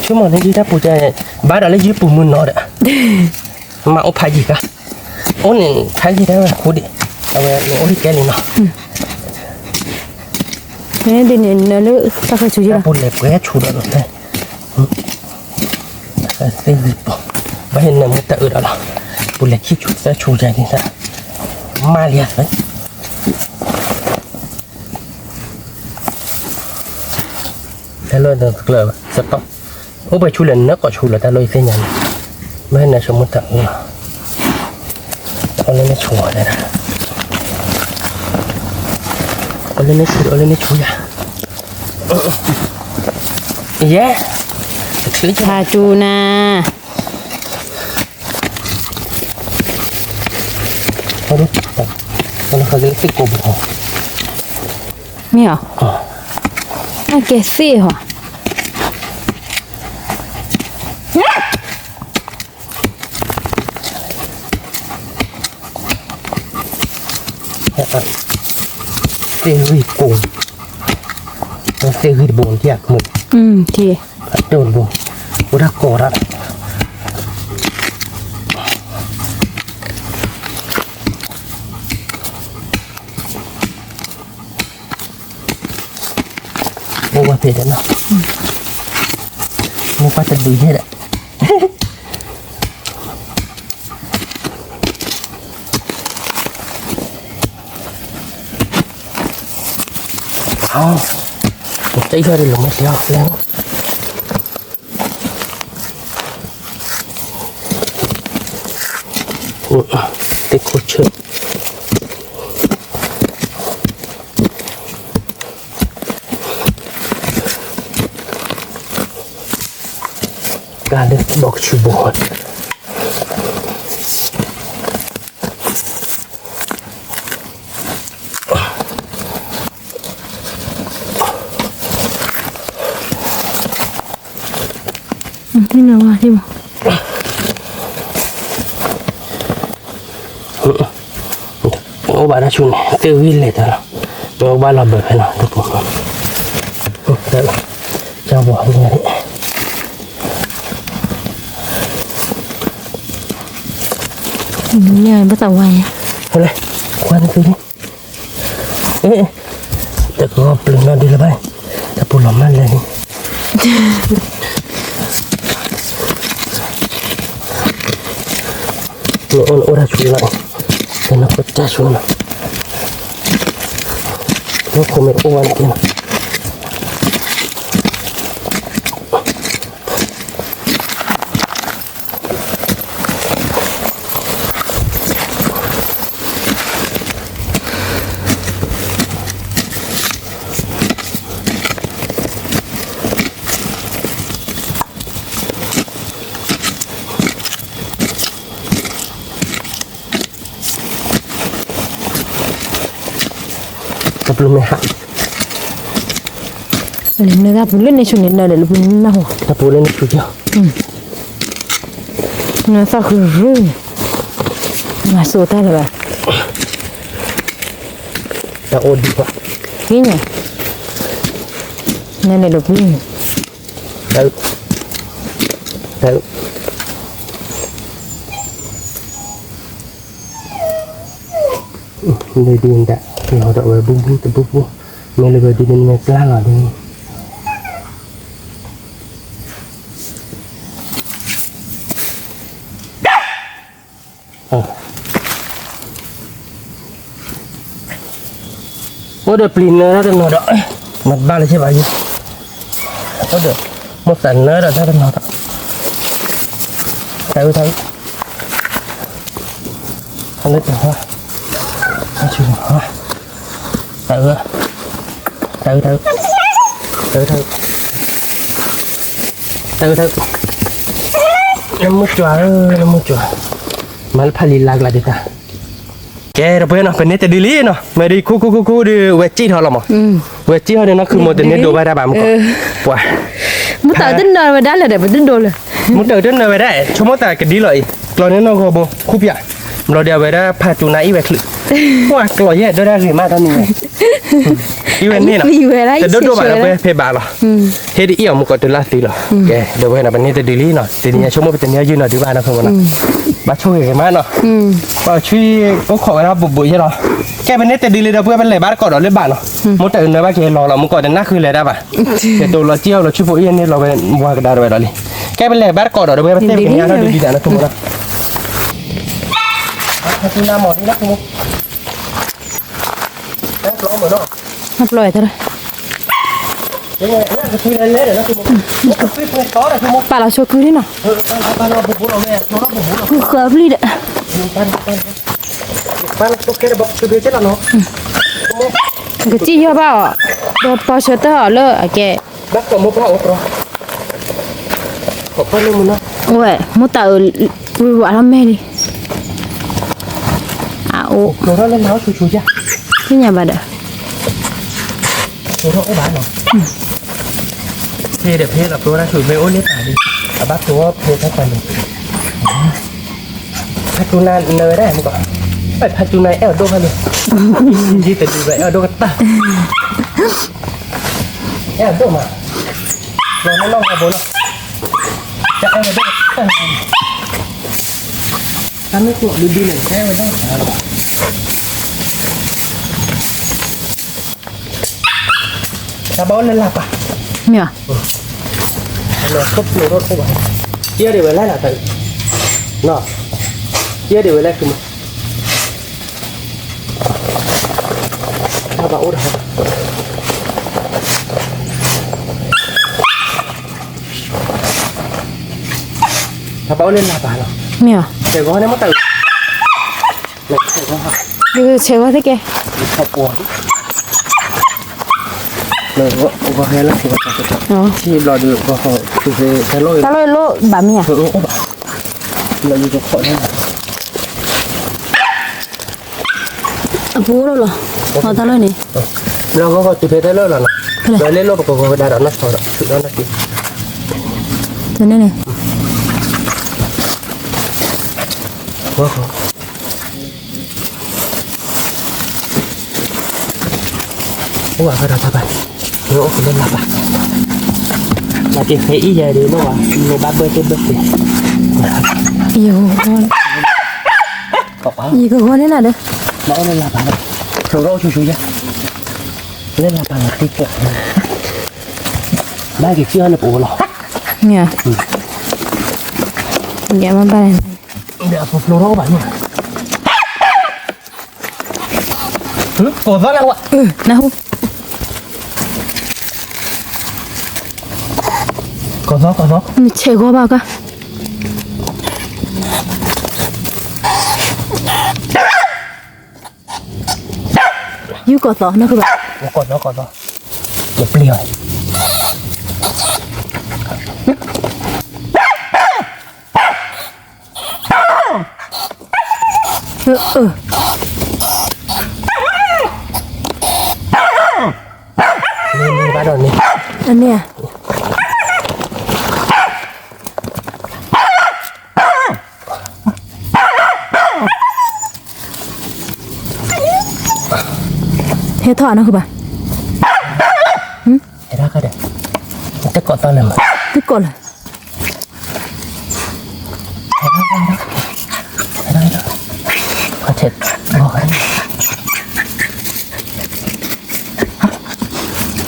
ထွံၣ်မၤန့ၢ်ယုၢ်တၢ်ပူၤကဲ ဘၣ်ဒီးလၢယုၢ်ပူၤမုၢ်နီၤဒီး မၤအိၣ်ဖးယံၤကါ အိၣ်န့ၣ်ဖးယံၤတၢ်ဝဲခိၣ်ဒံး အဝဲန့ၣ်အိၣ်လံကဲလံနီၤ မ့ၢ်ဒ်န့ၣ်နလၢတၢ်ဃဲၤဆူယဲလီၤ တၢ်ပူၤလဲၤပှဲၤဆူဒီးလီၤ သ့ၣ်ဂံၢ်ပီၤ ဘၣ်ဟ့ၣ်နၢမူတၢ်အၢဒီးလီၤ ပူၤလဲၤခံဆူသၢဆူယဲန့ၣ် မၤလံဧါ တၢ်လီၢ်ဒီးကျၢၤဘၣ် စတီၢ် အိၣ်ပှဲၤဆူလဲၣ်နၢကီၢ်ဆူလီၤ တၢ်လီၢ်ယသ့ၣ်ညါန့ၣ် ဘၣ်ဟ့ၣ်နၢဆိကမိၣ်တၢ်အၢလီၤ အီၣ်လၢန့ၣ်ဆူဒၣ် အီၣ်လၢန့ၣ်ဆူ အီၣ်လၢန့ၣ်ဆူယၤ ယဲ ဖးတူနၤ မ့ၢ်ဧါ အကဲသ့ၣ်ဟီ သ့ၣ်ဂံၢ်ကိၢ် သ့ၣ်ဂံၢ်တဘိ ထံၣ်အကမုၣ် ထံၣ် အတိၢ်တဘိ အိၣ်တၢ်ကီတၢ် အိၣ်ဝဲဖဲဒီးနီၤ မ့ၢ်ပှၤတဒုးယဲဒီး အတၢ်အံၤထီၣ်ဒ်လီၤမ့ၢ်တ့အီၤကျဲ သ့ၣ်ခိၣ်ဆၢ ကါလၢဘီကဆူဘိ ထံၣ်နၤဝါထံၣ်မး အိၣ်ဘၣ်တၢ်ဆူန့ၣ် သ့ၣ်ဂံၢ်လဲၤတၢ်လီၤ မ့ၢ်အိၣ်ဘၣ်လီၤဘၢဖဲလီၤ တပူၤ တၢ်လီၤ ကၢ်ဘီန့ၣ် မ့ၢ်ဘၣ်သးဝါယါ ဟဲလဲၣ် ကွၢ်နသုန့ၣ် အ့ တကီၢ်ပျုၤနီၢ်ဒုလၢၤဘၣ် တပူၤလီၤမၢ်လဲၣ်န့ၣ် နအိၣ်နအိၣ်တၢ်ဆူလီၤ တနၢ်ပတၢ်ဆူလီၤ နအိၣ်ခိးမ့ၢ်အိၣ်ဝဲန့ၣ် တပျုၤမ့ၢ်ဟး နၢတၢ်ပူၤလၢန့ၣ်ဆူၣ်န့ၣ် နၢဒီးလၢပူၤနၢ်ဟူ, တၢ်ပူၤလၢန့ၣ်ဆူၣ်ကီ, နၢသီၣ်ဃုရူၢ်, မၤစိးတၢ်လၢၤဘၣ်, တၢ်အိၣ်ဒံးဘၣ်, ဟံးညါ, နၢန့ၣ်ဒီးပူၤ, တၢ်, တၢ် လၢဒ်ဒၣ် လီၤဒီးဝဲဘူၣ်ဘူၣ်တဘူၣ်ဘူၣ်, မ့ၢ်လၢဝဲဒ်န့ၣ်မ့ၢ်ပျၢ်လီၤဒ်, အိၣ်ဒီးပျံၤနၢတၢ်တနီၤဒီး, နဘၣ်လၢဆ့ဘၣ်ယဲ, အိၣ်ဒီး, မိၢ်သးနၢဒီးတၢ်တနီၤဒီး, တၢ်အုၣ်တၢ်အုၣ်, တၢ်လၢတၢ်ဟါ, တၢ်ဆူၣ်ဟါ, တၢ်အုၣ်, တၢ်အုၣ်တၢ်အုၣ်, တၢ်အုၣ်တၢ်အုၣ်, တၢ်အုၣ်တၢ်အုၣ်, နမုၢ်ကွၢ်ဧၢ, နမုၢ်ကွၢ်, မၤလၢဖးလံာ်လၢ်ကျါဒ်တၢ် ကဲ ဒီပုၢ်ဝဲၢ်နီၤ ပန့ၢ်တဒုလံနီၤ မ့ၢ်ဒ်ခူခူခူခူဒီး ဝဲစံၣ်ထီၣ်လီၤမး, ဝဲစံၣ်ထီၣ်ဒီးနီၢ်ခုမိၢ်တန့ၢ်ဒိးဘၣ်တၢ်ဘၣ်မ့ၢ်ကီး, ပှၤ, မုၢ်တၢ်တနၢၤဝဲဒၣ်လဲၣ်ဒီး ပတဒိးလၢၤ, မုၢ်တၢ်တနၢၤဝဲဒၣ် ဆိကမိၣ်သးကဒ်လီၤအံၤ ကျီန့ၢ်နီၢ်ဂီၤဘိ ခူပၠး, ဘျီဒီးအဝဲဒၣ်ဖးစူၤနၤအံၤဝဲချုး, ပှၤကျီယဲၢ်ဒိၣ်ဒၣ်ဂ့ၤမးတၢ်န့ၣ်, အံၤဝဲန့ၣ်နီၤ, တဒိၣ်ဒိၣ်ဘၣ်ဒီးပှဲၤဖဲးဘၣ်လီၤ ဟ့ၣ်ဒ်အံၤအီၤမ့ၢ်ကီးတုၤလၢသံလီၤ, ကဲ ဒီပုၢ်ဝဲၢ်နီၤ ပန့ၢ်တဒုလံနီၤ တနံၤညါဆိကမိၣ်ပတန့ၢ်ယုၢ်နီၤဒုးဘၣ်နီၤ ဖိမးနီၤ, ဘၣ်ဆိၣ်ဂ့ၤဂ့ၤမးနီၤ, ပှၤဆံအိၣ်ခိးဝဲဒၣ်ဘူးဘူးယဲၢ်လီၤ, ကဲပန့ၢ်တဒုလံဒီပုၢ်ဝဲၢ် ပလဲၤဘၣ်တကိးဒီးလၢဘၣ်နီၤ, မိၢ်တၢ်အုၣ်နၢဘၣ်က့ၤလီၤလီၤ မ့ၢ်ကီးတနၢ်ဃုလဲၤတၢ်ဘၣ်, ကဲတိၤလီၤစံၣ်အီၤလီၤဆူဖိအံၤန့ၣ်လီၤဝဲဝါကဒါဒီးဝဲဒီးလံ, ကဲပလဲၤဘၣ်တကိးဒီးဒီပုၢ်ဝဲၢ် ပသ့ၣ်ပကညါထီၣ်ဒုးဒံးတၢ်နီၤ ဖိမးနီၤ နပျီဝဲတၢ်, ပာ်လီၤဆိကုန့ၣ်နီၤ, ဃုဃၢပျံၤဒီး, ကစံၣ်ယီၢ်ဘၣ်အီၤ, ဒီးပီဆၢတၢ်အီၤလၢအကဲ, ဝဲ, မိၢ်တၢ်အုၣ်, ဝဲ, မိၢ်တၢ်အုၣ်ဝဲထီၣ်မဲာ်လံ, အအိၣ်, သ့ၣ်ညါဘၣ်ဒီး ဖဲဒီးဖဲလီၤ ပျီတၢ်ဆူၣ်မ့ၢ်အိၣ်န့ၣ်တၢ်လံ, အဘၣ်တိၤဖဲတၢ်တၢ်လံ, ဖးစူၤနၤနၢၤဝဲဒၣ်မ့ၢ်ကီး, ဖးစူၤနၤအဲၣ်အဒိၣ်ဖးလံ, ယံၤတဒုဝဲအဲၣ်အဒိၣ်ကတၢၢ်, အဲၣ်အဒိၣ်မး, လီၤနီၢ်နီၢ်ဂီၤဘိနီၤ, တၢ်အဲၣ်ဝဲဒၣ်ကတၢၢ် တၢ်မ့ၢ်ကျိးဒုဒုန့ၣ် ကဲဝဲဒၣ်, တၢ်ဘၣ်အိၣ်လၢလၢ်ပာ်, မ့ၢ်, ခီဖျိထီၣ်တအိၣ်ဘၣ်, ကဲဒံးဝဲလဲၣ်လီၤ, ကဲဒံးဝဲလဲၣ်, တၢ်ဘၣ်အိၣ်ဒီး တၢ်ဘၣ်အိၣ်လၢလၢ်ပာ်လီၤ, မ့ၢ်, ဆဲးဂီၤန့ၣ်မ့ၢ်တၢ်, ဆဲးဂီၤသ့ကဲ, တၢ်လီၢ်လိၣ်ဘၣ်မ့ၢ်ဧါ, အပူၤလီၤလီၤ, တၢ်လီၢ်န့ၣ်, လၢဂီၤဂီၤတုၤဖဲတၢ်လီၢ်လီၤနီၤ, လၢလ့လိၣ်ပကဂီၤကဒါဒီးနီၢ်ဆီဒီး ဆူၣ်ဒီးနီၢ်က့, တန့ၣ်န့ၣ်, ဂီၤဂီၤ အိၣ်ဘၣ်ဖဲဒီးတၢ်ဘၣ်, မ့ၢ်အိၣ်ကလၢလၢ်ဘၣ်, မ့ၢ်က့ၤဖဲအံၤယၤဒုးလိၣ်ဘၣ်, မ့ၢ်ဘၣ်ဘၢတ့ၢ်ဘၢတ့ၢ်, ယကဂီၤန့ၣ်နၤဒီး, မ့ၢ်အိၣ်လၢလၢ်ဘၣ်လီၤ, ဖျိးထီၣ်အိၣ်ဆူၣ်ဆူၣ်ယၤ, လၢလၢ်ဘၣ်လီၤတံၢ်ကျၢၢ်, ဘၣ်က့ၤစံၣ်အီၤန့ၣ်ပအိၣ်လီၤ, မ့ၢ်, ယမ့ၢ်ဘၣ်, ဒီးအပူၤဖျိးထီၣ်အိၣ်ဘၣ်န့ၣ် ကိးသီလၢဝဲ, နၢ်ဟူ, ကိးသီကိးသီ, နဆဲးဂီၤဘၣ်ကါ, ယူၢ်ကိးသီ, နၢ်ဟူဘၣ်, ကိးသီကိးသီ, ယပျံၤအီၤ ဘၣ်ဒီးန့ၣ်, အန့ၣ်ဧါ, ဟဲထီၣ်နီၢ်ဃုဘၣ်, ဟဲထီၣ်ဒီး, တကိးသီလၢၤမး, တကိးလၢၤ ဖီၣ်ဘူးအီၤ, လီၤတံၢ်ကျးကၠီလီၤကစ့ၢ်, လီၤတံၢ်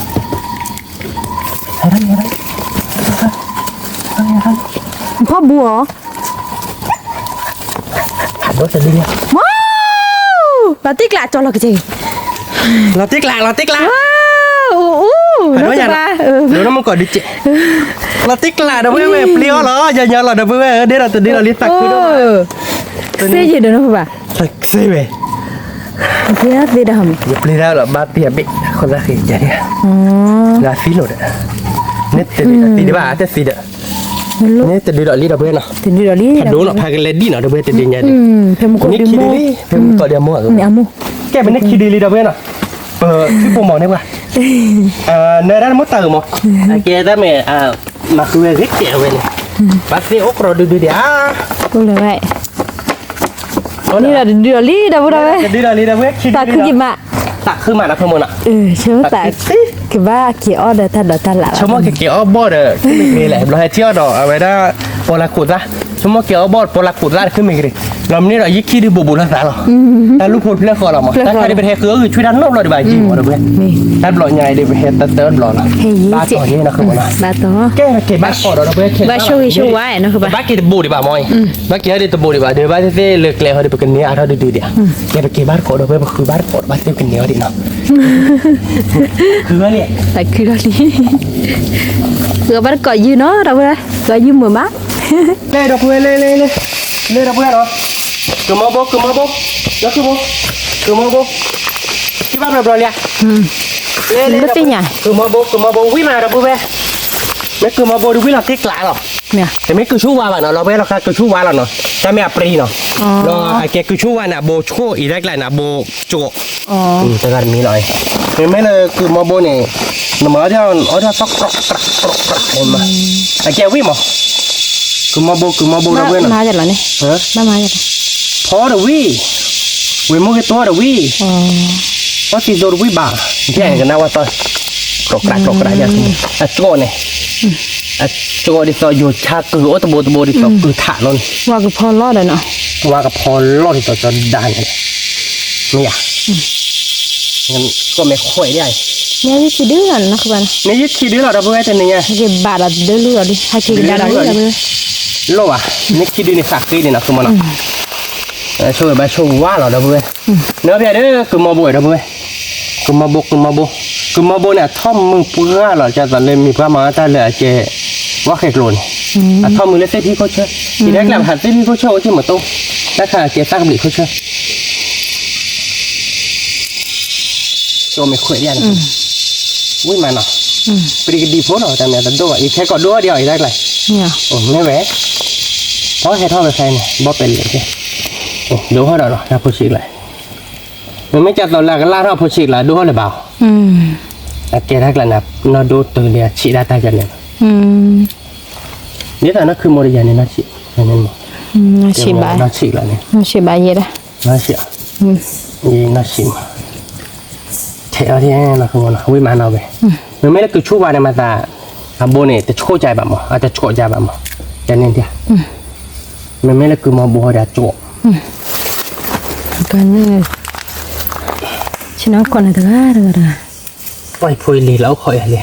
ကျး လီၤတံၢ်ကျး, ဒိၣ်မုၢ်ကီၢ်ဒုးကဲး, လီၤတံၢ်ကျးဒီပုၢ်ဝဲၢ် ပျံၤအီၤလီၤ ယၤညါလီၤဒီပုၢ်ဝဲၢ် ဒ့ဒီးတဒ့ဒီးလံသးခုဒိၣ်, စ့ယံၤဒီးနီၢ်ဃုဘၣ်, စ့ဝဲ, သ့ဒီး, ယပျံၤတၢ်လီၤဘၣ်ပျံၤအဘ့ၣ် အဃိသတးဃ့ကဲန့ၣ်, လၢသံလိာ်ဒီး, န့ၣ်တဒုးဒီးသံဒံးဘၣ် တသံဒီး, န့ၣ်တဒုးဒီးလံဒီပုၢ်ဝဲၢ်နီၤ, ဖးဒိၣ်နီၤ ဖးကလဲၤဒံးနီၤ ဒီပုၢ်ဝဲၢ်တဒုးညါဒံး, ဖဲမုၢ်ကိၢ်ဒံးမိၢ်, ဖဲမုၢ်ကိၢ်ဒံးမိၢ်, ကဲပန့ၣ်ခံဒုးလံဒီပုၢ်ဝဲၢ်နီၤ, ပထံၣ်ပိာ်မီၤန့ၢ်ပှၤ, နဒၣ်တမိၣ်တၢ်အုးမး, အကဲတၢ်မ့ၢ်, မၤဃုဝဲဂ့ၤကဲဝဲန့ၣ်, ဘၣ်သ့ၣ်အိၣ်ကရီဒုဒုဒံးဧါ, န့ၣ်ဒီးတဒုးဒီးလံဒီပုၢ်ဝဲၢ်, တဒုးဒီးလံဒီပုၢ်ဝဲၢ် ခံဒုးလံဒီး, သးခုမးနီၤ ဖဲမုၢ်နီၤ, ဆိကမိၣ်သးကဘၣ်က့ၤအီၣ်ဒီးတၢ်ဒိးတၢ်လၣ်လီၤ, ဆိကမိၣ်ကက့ၤအီၣ်ဘီၣ်ဒီး မ့ၢ်ဂ့ၤလဲၣ် ဘျီဟဲထံၣ်အီၣ်ဒီးအဝဲဒၣ်, ပီလၢခိးသၣ်, ဆိကမိၣ်က့ၤအီၣ်ဘီၣ်ပီလၢခိးသၣ်တခုမ့ၢ်ဂ့ၤ, လီၤမ့ၢ်န့ၣ်ဒီးယခံဒုးဘူးဘူးလၢသးလီၤ, တၢ်လူၢ်ဖိတဖျၢၣ်ဃီလီၤမး တၢ်ခါဒ်ပဟဲဃုအီၣ်ဂုာ်ဆွံတၢ်နီတဘျီဒံးဘၣ်ယံာ်မးဒီပုၢ်ဝဲၢ်, တၢ်ဘျီညါအံၤဒ်ပဟဲတၢ်တၢ်ဘျီလီၤ, ဘၣ်တီၤယဲနီၤ ဖဲမုၢ်နီၤ, ကဲက့ၤဘၣ်ကီးဒီးဒီပုၢ်ဝဲၢ် ကဲပက့ၤဘၣ်ကီးဒီးဒီပုၢ်ဝဲၢ်ခဲဘၣ်က့ၤတဘူးဒံးဘၣ်မးအံၤ, ဘၣ်က့ၤဟဲဒ်တဘူးဒံးဘၣ် ဒုးဘၣ်သ့ၣ်သ့ၣ်လၢကျဲဟီဒ်ပကန့ၢ်အါထီၣ်ဒုဒုဒံးဧါ, ကဲပက့ၤဘၣ်တကိးဒီပုၢ်ဝဲၢ် ပဃုဘၣ်တကိးဒီးဘၣ်သ့ၣ်ပကန့ၢ်အီၤဒံးနီၤ, ဃုဘၣ်လံ, ဃုဘၣ်တကိးယုၢ်နီၤ ဒီပုၢ်ဝဲၢ် ဒီးယုၢ်မုာ်မး, လၢဒီပုၢ်ဝဲၢ်လၢလၢလၢ, လၢဒီပုၢ်ဝဲၢ်နီၤ, ကုၤမီဘိ ကုၤမီဘိ, လၢကုၤဘိ, ကုၤမီဘိ, ထံၣ်ဘၣ်ဘျီဘျီလံဧါ, လၢလၢ, ကုၤမီဘိ ကုၤမီဘိ ဝံၣ်မးဒီပုၢ်ဝဲၢ်, မ့ၢ်ကုၤမီဘိဒ်ဝံၣ်လီၤတ့ၢ်ကျးလီၤ တမ့ၢ်ကုၤဆူၣ်ဝါဘၣ်နီၤ လီၤဝဲလီၤခါကုၤဆူၣ်ဝါလီၤနီၤ, တၢ်မ့ၢ်အပြံနီၤ, လီၤအကဲကုၤဆူၣ်ဝါန့ၣ် အဘိဆှိၣ်အံၤတၢ်ကျါန့ၣ် အဘိကၠိ, တဂၤတမံၤလီၤ, မ့မ့ၢ်လၢကုၤမီဘိန့ၣ်, နမၤအီၣ်ဒ်အီၣ်ထီၣ်သီၣ်ကြၢးကြၢးကြၢးမး, အကဲဝံၣ်မး, ကုၤမီဘိ ကုၤမီဘိဒီပုၢ်ဝဲၢ်နီၤ, ဖီတဝံၣ်, ဝ့ၢ်မိၢ်ဂ့ၤတိၢ်တဝံၣ်, အီၣ်သံသိတဝံၣ်ဘၣ်, ကဲကနၣ်ဝဲသီၣ်, ကြၢးကြၢးကြၢးကြၢး, အကၠိန့ၣ် အကၠိဒ်သိးယိၤဆါကုၤအိၣ်တဘိတဘိ ဒ်သိးကုၤထးလီၤန့ၣ်, ဝါကဖီလီၤဒီးနီၤ, ဝါကဖီလီၤဒ်သိးကၠီဒါန့ၣ်, မ့ၢ်ယၤ, ကီၢ်မဲာ်ခွဲးဒ်အံၤ, မ့ၢ်ယခံဒုလီၤ ဒီပုၢ်ဝဲၢ်တနံၤညါ, ဟဲက့ၤဘၣ်ဒီးတဒုလီၤဒီး ဟဲက့ၤကဒါဒီးလီၤ, လီၤဘၣ်, မ့ၢ်ခံဒုန့ၣ်သးဃ့ဒံးနီၤ သုမနီၤ, ဆိၣ်ဂ့ၤဘၣ်ဆိၣ်ဝါလီၤ ဒီပုၢ်ဝဲၢ်, နဖဲဒၣ်ကုၤမီဘိ ဒီပုၢ်ဝဲၢ် ကုၤမီဘိ ကုၤမီဘိ, ကုၤမီဘိန့ၣ် အထီၣ်မုၢ်ပှၢ်လီၤ ဒ်သိးလၢမ့ၢ်ပှၢ်မၤတၢ်လၢအကဲ ဝါဃဲၤကျိၤန့ၣ်, အထီၣ်မုၢ်လၢသ့ၣ်ဖံးခိၣ်ဆၢ, ယတဲကျဲဘၣ်သ့ၣ်ဖံးခိၣ်ဆၢအိၣ်က့ၤမးတိၢ်, တၢ်ခါအကဲသၣ်ကဘျံးခိၣ်ဆၢ ကၠိမဲာ်ခွဲးဒ်အံၤ, ဝံၣ်မးနီၤ, ပတံၤကဒံဖိနီၤ တၢ်မ့ၢ်တဒိၣ်ဘၣ် အံၤခဲကိးဒိၣ်ထီၣ်ဒံးအီၤအံၤတၢ်ကျါ, မ့ၢ်ဝဲ, ပှၤဟဲထီၣ်ဝဲဖဲန့ၣ် ဘီပဲာ်လဲၣ်, ဒိၣ်ထီၣ်ဒီးနီၤ တၢ်ဖိဆံးကျါ, မ့မ့ၢ်ကၢ်သိးလၢအကလၢ်ထီၣ်ဖိဆံးကျါ ဒိၣ်ထီၣ်လၢၤဘၣ်, အကဲတၢ်ကျါန့ၣ် နီၢ်ဒိၣ်တုၤလၢအဆံးဒၣ်တၢ်ကျါန့ၣ်, ဒ်သိးနီၢ်ခုမိၢ်တယၤန့ၣ် နီၢ်ဆံး, နီၢ်ဆံးဘၣ်, နီၢ်ဆံးဘၣ်ယဲဒၣ်, နီၢ်ဆံး, နီၢ်ဆံးမး, ထဲးအီၤထဲးနီၤ ဝံၣ်မးနီၤဝဲ, မ့မ့ၢ်လၢကုၤဆူၣ်ဝါန့ၣ်မးသး, အဘိန့ၣ် တဆှိၣ်ကၢဘၣ်မး အတဆှိၣ်ကၢဘၣ်မး, တန့ၣ်ဒၣ်, မ့မ့ၢ်လၢကုၤမီဘိဒီးအကၠိ, ကန့ၣ်, ဆ့ၣ်နီၤခိးန့ၣ်တဂၤတဂၤတဂၤ, ပှၤဖိလံၤလီၤအိၣ်ခိးယၤလံ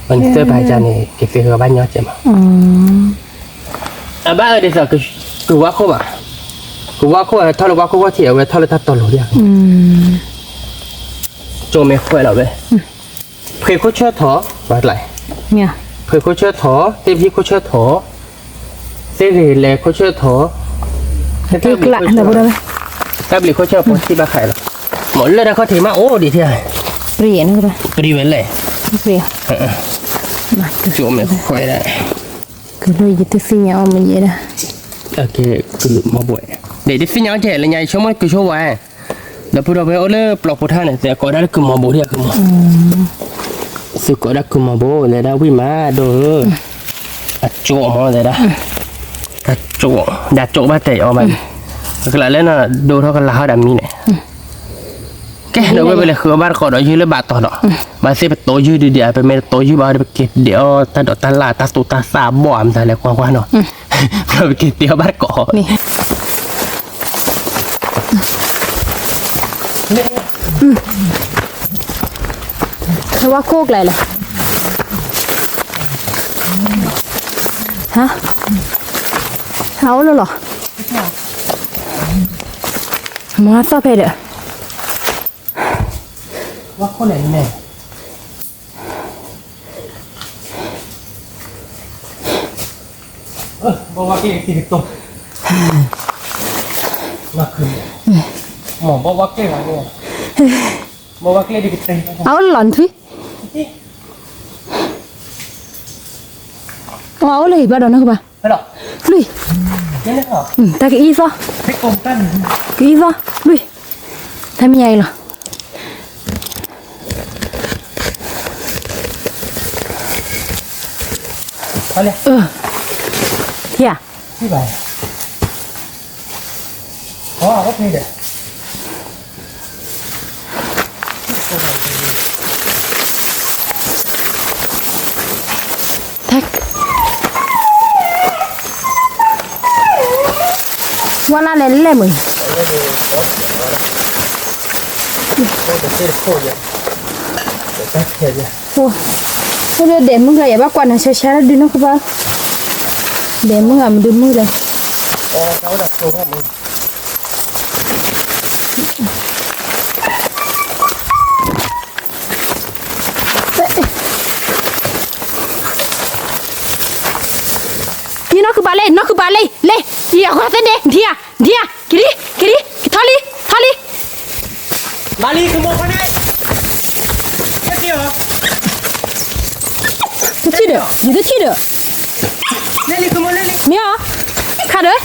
ပှၤန့ၣ်သၢပၤယၤန့ၣ် ကသ့ၣ်ဂီၤဘၣ်ညီကဲမး, အဘၣ်အၢဒ်သိး ကုၤဝါခိၣ်ဘၣ်, ကုၤဝါခိၣ်ထီၣ်လၢဝါခိၣ်ဝီထံး အဝဲထီၣ်လၢတၢ်တီၤလိၤဒ်, ကၠိမဲာ်ခွဲးလီၤဝဲ, ဖှ့ခိၣ်ဆၢထီၣ်, ဖှ့ခိၣ်ဆၢထီၣ် သ့ၣ်ဖံးခိၣ်ဆၢထီၣ်, သ့ၣ်ဂ့ၤလဲၤခိၣ်ဆၢထီၣ်, တၢ်ဘျံးခိၣ်ဆၢ, တၢ်ဘျံးခိၣ်ဆၢဖိထံၣ်ဘၣ်ခါလီၤ, မ့ၢ်လၢတၢ်ခီၣ်ထံးမးအိၣ်ဒံးထဲ, ပြံဝဲလဲၣ်, ကၠိမဲာ်ခွဲးဒၣ်, ကလုၢ်ယတသ့ၣ်ညါအီၣ်မ့ၢ်ယဲဒၣ်, ကလုၢ်မီဘိး ဒ်တသ့ၣ်ညါကဲလၢညါ ယဆိကမိၣ်ကဆိဝဲ, ဒီပုၢ်ဒီဝဲၢ်အိၣ်လၢပျီဖိထါန့ၣ် သုကိးဒၣ်လၢကုမီၤဘိဒံးအဃိမး, သုကိးဒၣ်ကုမီၤဘိ လဲၤဒၣ်ဝံၣ်မးဒိၣ်ဧၢ, အကၠိမးလဲၤဒၣ်, အကၠိ, ဒ်ကၠိဘၣ်တဲာ်အီၤဘၣ်န့ၣ်, ကလးလၢနဒိထီၣ်ကလးဟီဒၣ်မံန့ၣ် ကဲ ဒီးဝဲပလဲၤဃုအီၣ်ဘၣ်တကိးဒီးယုၢ်လၢဘၣ်တီၤဒီး, ဘၣ်သ့ၣ်ပတိၢ်ယုၢ်ဒုဒံးဧါ, ပမ့ၢ်တတိၢ်ယုၢ်ဘၣ်ဒီး ပက့ၤဒဲးအီၣ်တၢ်ဒိးတၢ်လၢ်တၢ်သူတၢ်သၣ်ဘီၣ်ဧါမတၤလဲၤကွၢ်ကွၢ်နီၤ, ပက့ၤဒဲးအီၣ်ဘၣ်တကိး, ဝဲခိၣ်ကျဲလဲၣ်, ဟါ, ဟါအိၣ်လၢလီၤ, မၤသီၣ်ဖဲဒီး ဝါခိၣ်လဲၣ်န့ၣ်, ဘီဝါကျဲတံၤကတိၤ, မၤခု, မ့ၢ်ဘီဝါကျဲ, ဘီဝါကျဲတံၤကတိၤ, အအိၣ်လီၤနထွံ, အအိၣ်လၢဟံၣ်ဘၣ်ဒီးနီၢ်ကဘၣ်, လွံၢ်, တၢ်ကအံသီၣ်, ကအံသီၣ်, လွံၢ်, တၢ်မ့ၢ်ယါအံၤလီၤ. ထံၣ်ဧါ, ဝဲနၤလဲၤလဲၣ်မုၢ်, အိၣ်ဒဲးမုၢ်ဂၤ ယဘၣ်ကွၢ်နၤဆါဆါဒုးနီၢ်ကဘၣ်, ဒဲးမုၢ်ဂၤမဒုးမုၢ်လဲၣ်. ယနီၢ်ခုဘၣ်လံ နီၢ်ခုဘၣ်လံ လံ, ယအဃိသ့ၣ်န့ၣ် ဒံဧါ ဒံဧါ, က့ၤလံ က့ၤလံ ကထီၣ်လံ ထီၣ်လံ. ဘၣ်လံ ကမိၢ်ဖါန့ၣ်, က့ၤလံ, တထံၣ်ဒီး ယတထံၣ်ဒီး, လံ ကမိၢ်လံ မ့ၢ်ဧါ, ခါဒီး,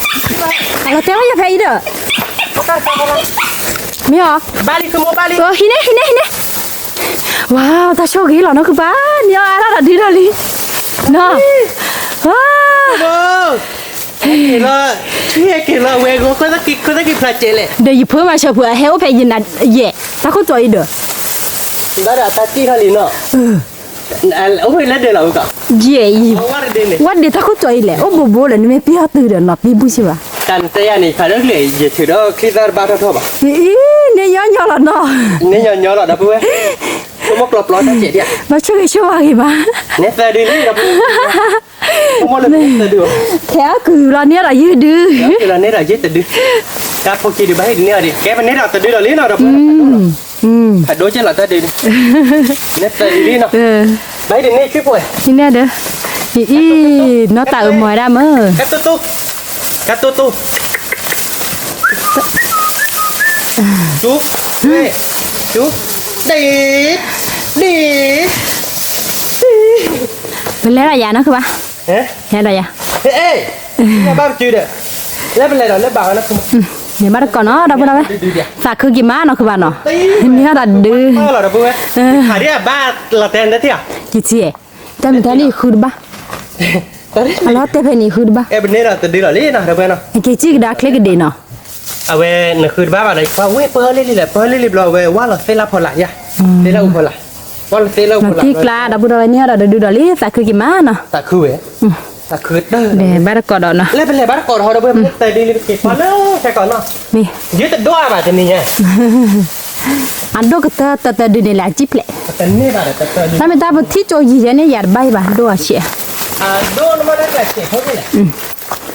အလီၤတဲလီၤယဖဲအံၤဒီး, မ့ၢ်ဧါ, ဘၣ်လံ ကမိၢ်ဘၣ်လံ, ဟံးန့ၢ် ဟံးန့ၢ် ဟံးန့ၢ်. ဝါ, တၢ်ဆိၣ်ဂ့ၤလီၤ နီၢ်ခုဘၣ်, န့ၢ်အါဒၣ်ဒီးဒုဒီးလံ, နီၢ်, ဝါ, က့ၤလီၤ, က့ၤလီၤ ဝဲဂီၤ ခိၣ်သၣ်က့ၤဖျါကဲလဲၣ်, ဒီးယဖုမၤဆၢဖုအဟဲအိၣ်ဖဲယနၤယဲၢ် တၢ်ခိၣ်တီအံၤဒီး, ဘၣ်ဒီးအတၢ်တံၢ်ထီၣ်လံနီၤ, အိၣ်ဖဲလၢဒၢးလီၤဝဲကီး, ယဲၢ်အံၤ, ဝဲဒၣ်တၢ်ခိၣ်တီအံၤလဲၣ် အိၣ်ဘိဘိဒီး နမ့ၢ်ပံၢ်အီၤတုၤဒီးနီၤ ပံၢ်ဘူၣ်စ့ၢ်ဘၣ်, တၢ်နတဲယၤန့ၣ် ဖးလၢကျဲၤ ယထုးဒီးချံသၣ်တဘၣ်ထီၣ်ထီၣ်ဘၣ်, အံၤ န့ၢ်ညီညီလီၤနီၤ, န့ၢ်ညီညီလီၤ ဒီပုၢ်ဝဲၢ်, ဆိကမိၣ်ကျီပျီတၢ်စဲးဒံး, ဘၣ်ဆိၣ်ဂ့ၤဆိၣ်ဝါဂ့ၤဘၣ်, နဲသၢဒုလံ ဒီပုၢ်ဝဲၢ်, ဆိကမိၣ်လၢနဲသၢဒု, ခဲအကုၢ်လီၤန့ၢ်ဒီးယုၢ်ဒု, ခဲအကုၢ်လီၤန့ၢ်ဒီးယုၢ်တဒု, တၢ်ဖိခံဒုဘၣ်ဟ့ၣ်ဒုးန့ၢ်အီၤဒံး ကဲပန့ၢ်ဒီးတဒုလီၤလံနီၤ ဒီပုၢ်ဝဲၢ်, ဖးဒိၣ်ကဲလီၤတၢ်ဒုးန့ၣ်, နဲသၢဒုလံနီၤ, ဘၣ်ဟ့ၣ်ဒုးန့ၢ်ဆံၣ်ဖိ, ဟံးန့ၢ်ဒီး, အံၤ နီၢ်တၢ်အၢမၤဝဲဒၣ်မၢ်, ကတိတိ, ကတိတိ, စူ, စူ, ဒ့, ဒ့, ပလဲၤဒီးယၤနီၢ် ကဘၣ်, လဲၤဒီးယၤ, ဘၣ်ပစုဒီး, လၢပလဲၤဒီးလၢဘၣ်ဝဲလၢ, န့ၣ်ဘၣ်တကိးနီၤ ဒီပုၢ်ဝဲၢ်, သးခုက့ၤမးနီၢ် ကဘၣ်နီၤ, န့ၢ်ဒီးဒုး, ဘၣ်လီၤဒီပုၢ်ဝဲၢ်, ခးဒံးဘၣ်လီၤတဲာ်နတဲထံၣ်ဧါ, ယထံၣ်, တၢ်မ့ၢ်တၢ်န့ၣ်ယဃုတဘၣ်, အလီၤတဲာ်ဖဲန့ၣ်ယဃုတဘၣ်, အဲပန့ၢ်ဒီးတဒုလီၤလံနီၤ ဒီပုၢ်ဝဲၢ်နီၤ, က့ၤစံၣ်ကဒါချ့ကဒံးနီၤ, အဝဲနဃုတဘၣ်ဘၣ်ဒီး ပှၤဝဲပၢလံလံလဲၣ် ပၢလံလံဘျီ အဝဲဝါလီၤသ့လၢဖီလာ်ယါ, သ့လၢအူဖီလာ်, ဝါလီၤသ့လၢအူဖီလာ်, နထံၣ်ကျါ ဒီပုၢ်ဝဲၢ် န့ၢ်ဒီးတဒုဒီးလံ သးခုက့ၤမးနီၤ, သးခုဝဲ, သးခုတၢ်, ဘၣ်တကိးဒီးနီၤ, လၢပလဲၤဘၣ်တကိးဒီး ဒီပုၢ်ဝဲၢ် တဒုလံ ပက့ၤဖီလၢခဲကီးနီၤ, ယတဒိၣ်အါဘၣ်တနံၤညါ အဒိၣ်ကတၢၢ်တၢၢ်တၢၢ်ဒုန့ၣ်လၢအစံၣ်ဖျဲး, တၢ်မ့ၢ်တၢ်ပထံၣ်ကၠိယံၤယဲန့ၣ် ယၤတဘၣ်ယံၤဘၣ် ဒိၣ်အဆံး, လဲၤဘၣ်တကိးဒီး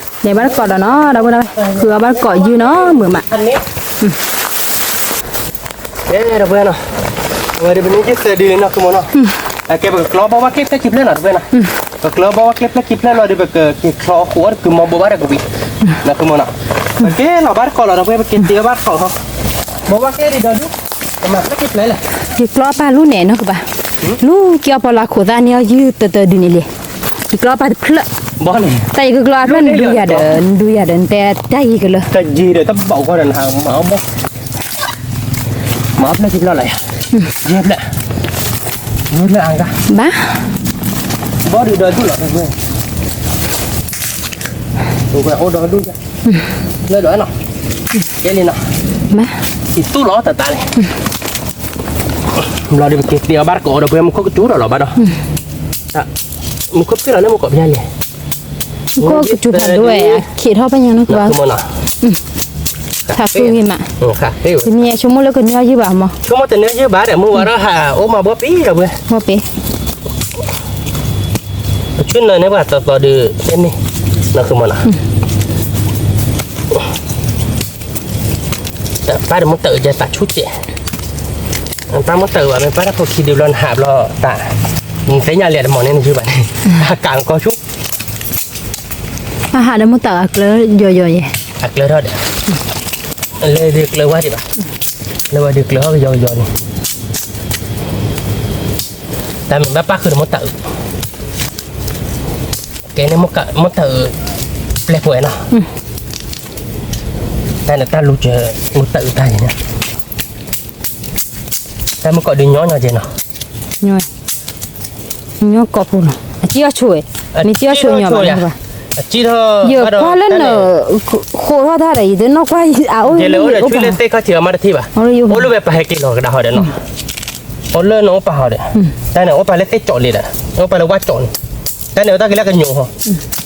နီၤ ဒီပုၢ်ဝဲၢ်, ဃုအီၣ်ဘၣ်တကိးယုၢ်နီၤ မုာ်မး ဒီပုၢ်ဝဲၢ်နီၤ, အဝဲဒၣ်ပန့ၢ်ယုၢ်သၢဒုလံနီၤ ကမိၢ်နီၤ, အကဲပကကျီဘီဝါကျဲဖျၢၣ်ခံဖျၢၣ်နီၤ ဒီပုၢ်ဝဲၢ်နီၤ, ပကျီဘီဝါကျဲဖျၢၣ်ခံဖျၢၣ်လီၤဒီး ပကက့ၤချီအဃိအီၣ်တကုာ်မီဘိဘၣ်ဒီးကဝံၤ, နီၤ ကမိၢ်နီၤ, ပက့ၤလီၤဘၣ်တကိးလီၤ ဒီပုၢ်ဝဲၢ် ပက့ၤတ့အီၣ်ဘၣ်တကိးဟီ, ဘီဝါကျဲဒံးဒီးဒု, ပမၤဖျၢၣ်ခံဖျၢၣ်လဲၣ်, ယကျီပာ်လူၤန့ၣ်နီၤ ကဘၣ်, လူၤက့ၤအီၣ်ပီလၢခိးသၣ်န့ၢ်အီၣ်ယုၢ်တၢၢ်တၢၢ်ဒုန့ၣ်လံ, ယကျီပာ်တဖျၢၣ် ဘီန့ၣ် တၢ်ယံၤကကျီအဖျၢၣ်နဒုးယၤဒီး နဒုးယၤဒီး နတဲတၢ်ယံၤကလၢာ် တယံၤဒီးတဘၣ်ကီဒီးနဟးမၤအီၣ်ဘီ မၤအီၣ်ဖျၢၣ်ခံဖျၢၣ်လီၤယၤ ယဲဖျၢၣ် ယဲဖျၢၣ်အါဂၤ ဘၣ် ဘီဒုးဒီဒူၣ်လီၤ ဝဲအိၣ်ဒီဒူၣ်ယၤ လၢဒီးနီၤ ကဲလံနီၤ ယတူၢ်လီၤတၢ်တၢ်န့ၣ် ဘျီဒီးပက့ၤတ့အီၤဘၣ်တကိးဒီးပှဲၤမူခိၣ်ကစူၤဒီးလီၤဘၣ်ဒီး မူခိၣ်ဖျၢၣ်လီၤန့ၣ် မူကိးဖျၢၣ်လံ မူခိၣ်ကစူၤဖးဒိၣ်ဝဲ ခ့ထီၣ်ဖဲညါန့ၣ်ကွၢ် ခါဃ့ဝံၤမး တနံၤဆိကမိၣ်လၢကညီယုၢ်ဘၣ်မး ဆိကမိၣ်တနံၤယုၢ်ဘၣ်ဒီး မုၢ်ဝါထီၣ်ဟးအိၣ်မးဘီပံၤဒီးပှဲၤ ဘီပံၤ ပဆူၣ်နၢၤန့ၢ်ပှၤသီသီဒီး တဲန့ၣ် နီၢ်ဃုမနီၤ ပၢ်ဒီးမ့ၢ်တၢ်အုးကဲသးဆူၣ်ကဲး ပၢ်မ့ၢ်တၢ်အုးဘၣ်မ့ၢ်ပၢ်တၢ်ဖိခံဒုးဘျီနဟးဘျီတၢ် နသ့ၣ်ညါလံတမီၤန့ၣ်နယုၢ်ဘၣ်န့ၣ် ဟးကးကီဆူၣ် အဟးဒီးမ့ၢ်တၢ်အကျၢၤယီၤယီၤယဲ အကျၢၤထီၣ်ဒီး လၢဒုးကျၢၤဝါဒံးဘၣ် လၢဝဲဒုးကျၢၤထီၣ်ကယီၤကယီၤန့ၣ် တၢ်မ့ၢ်ဘၣ်ပၢ်ဃုာ်ဒီးမ့ၢ်တၢ်အုး ကဲန့ၣ်မ့ၢ်တၢ်အုး ပျဲၢ်ပှဲၤနီၤ တၢ်န့ၣ်တၢ်လူၤစၢၤ မ့ၢ်တၢ်အုးတၢ်ယဲန့ၣ် တၢ်မ့ၢ်ကိးဒုးညီညီကဲနီၤ ညီ ညီကိးပူၤနီၤ အစံၣ်အီၣ်ဆိၣ်ဝဲ မ့ၢ်စံၣ်အီၣ်ဆိၣ်ညီဘၣ်နီၤ ယကွၢ်လၢန ဃိးထီၣ်တၢ်ဒီး ယတနီၣ်ကွၢ်အအိၣ် ယလဲၤအိၣ်ဒီးဆူလၢသ့ၣ်ခီၣ်ထံးအမါတထံၣ်ဘၣ် အိၣ်လၢပဟဲက့ၤလီၤကဒါဟီဒီးနီၤ အိၣ်လၢနအိၣ်ပာ်ဟီဒီး တၢ်န့ၣ်အိၣ်ပာ်လၢသ့ၣ်ကၠိးလံဒီး အိၣ်ပာ်လၢဝၣ်ကၠိးန့ၣ် တၢ်န့ၣ်အိၣ်တၢ်က့ၤလၢကညိးဟီ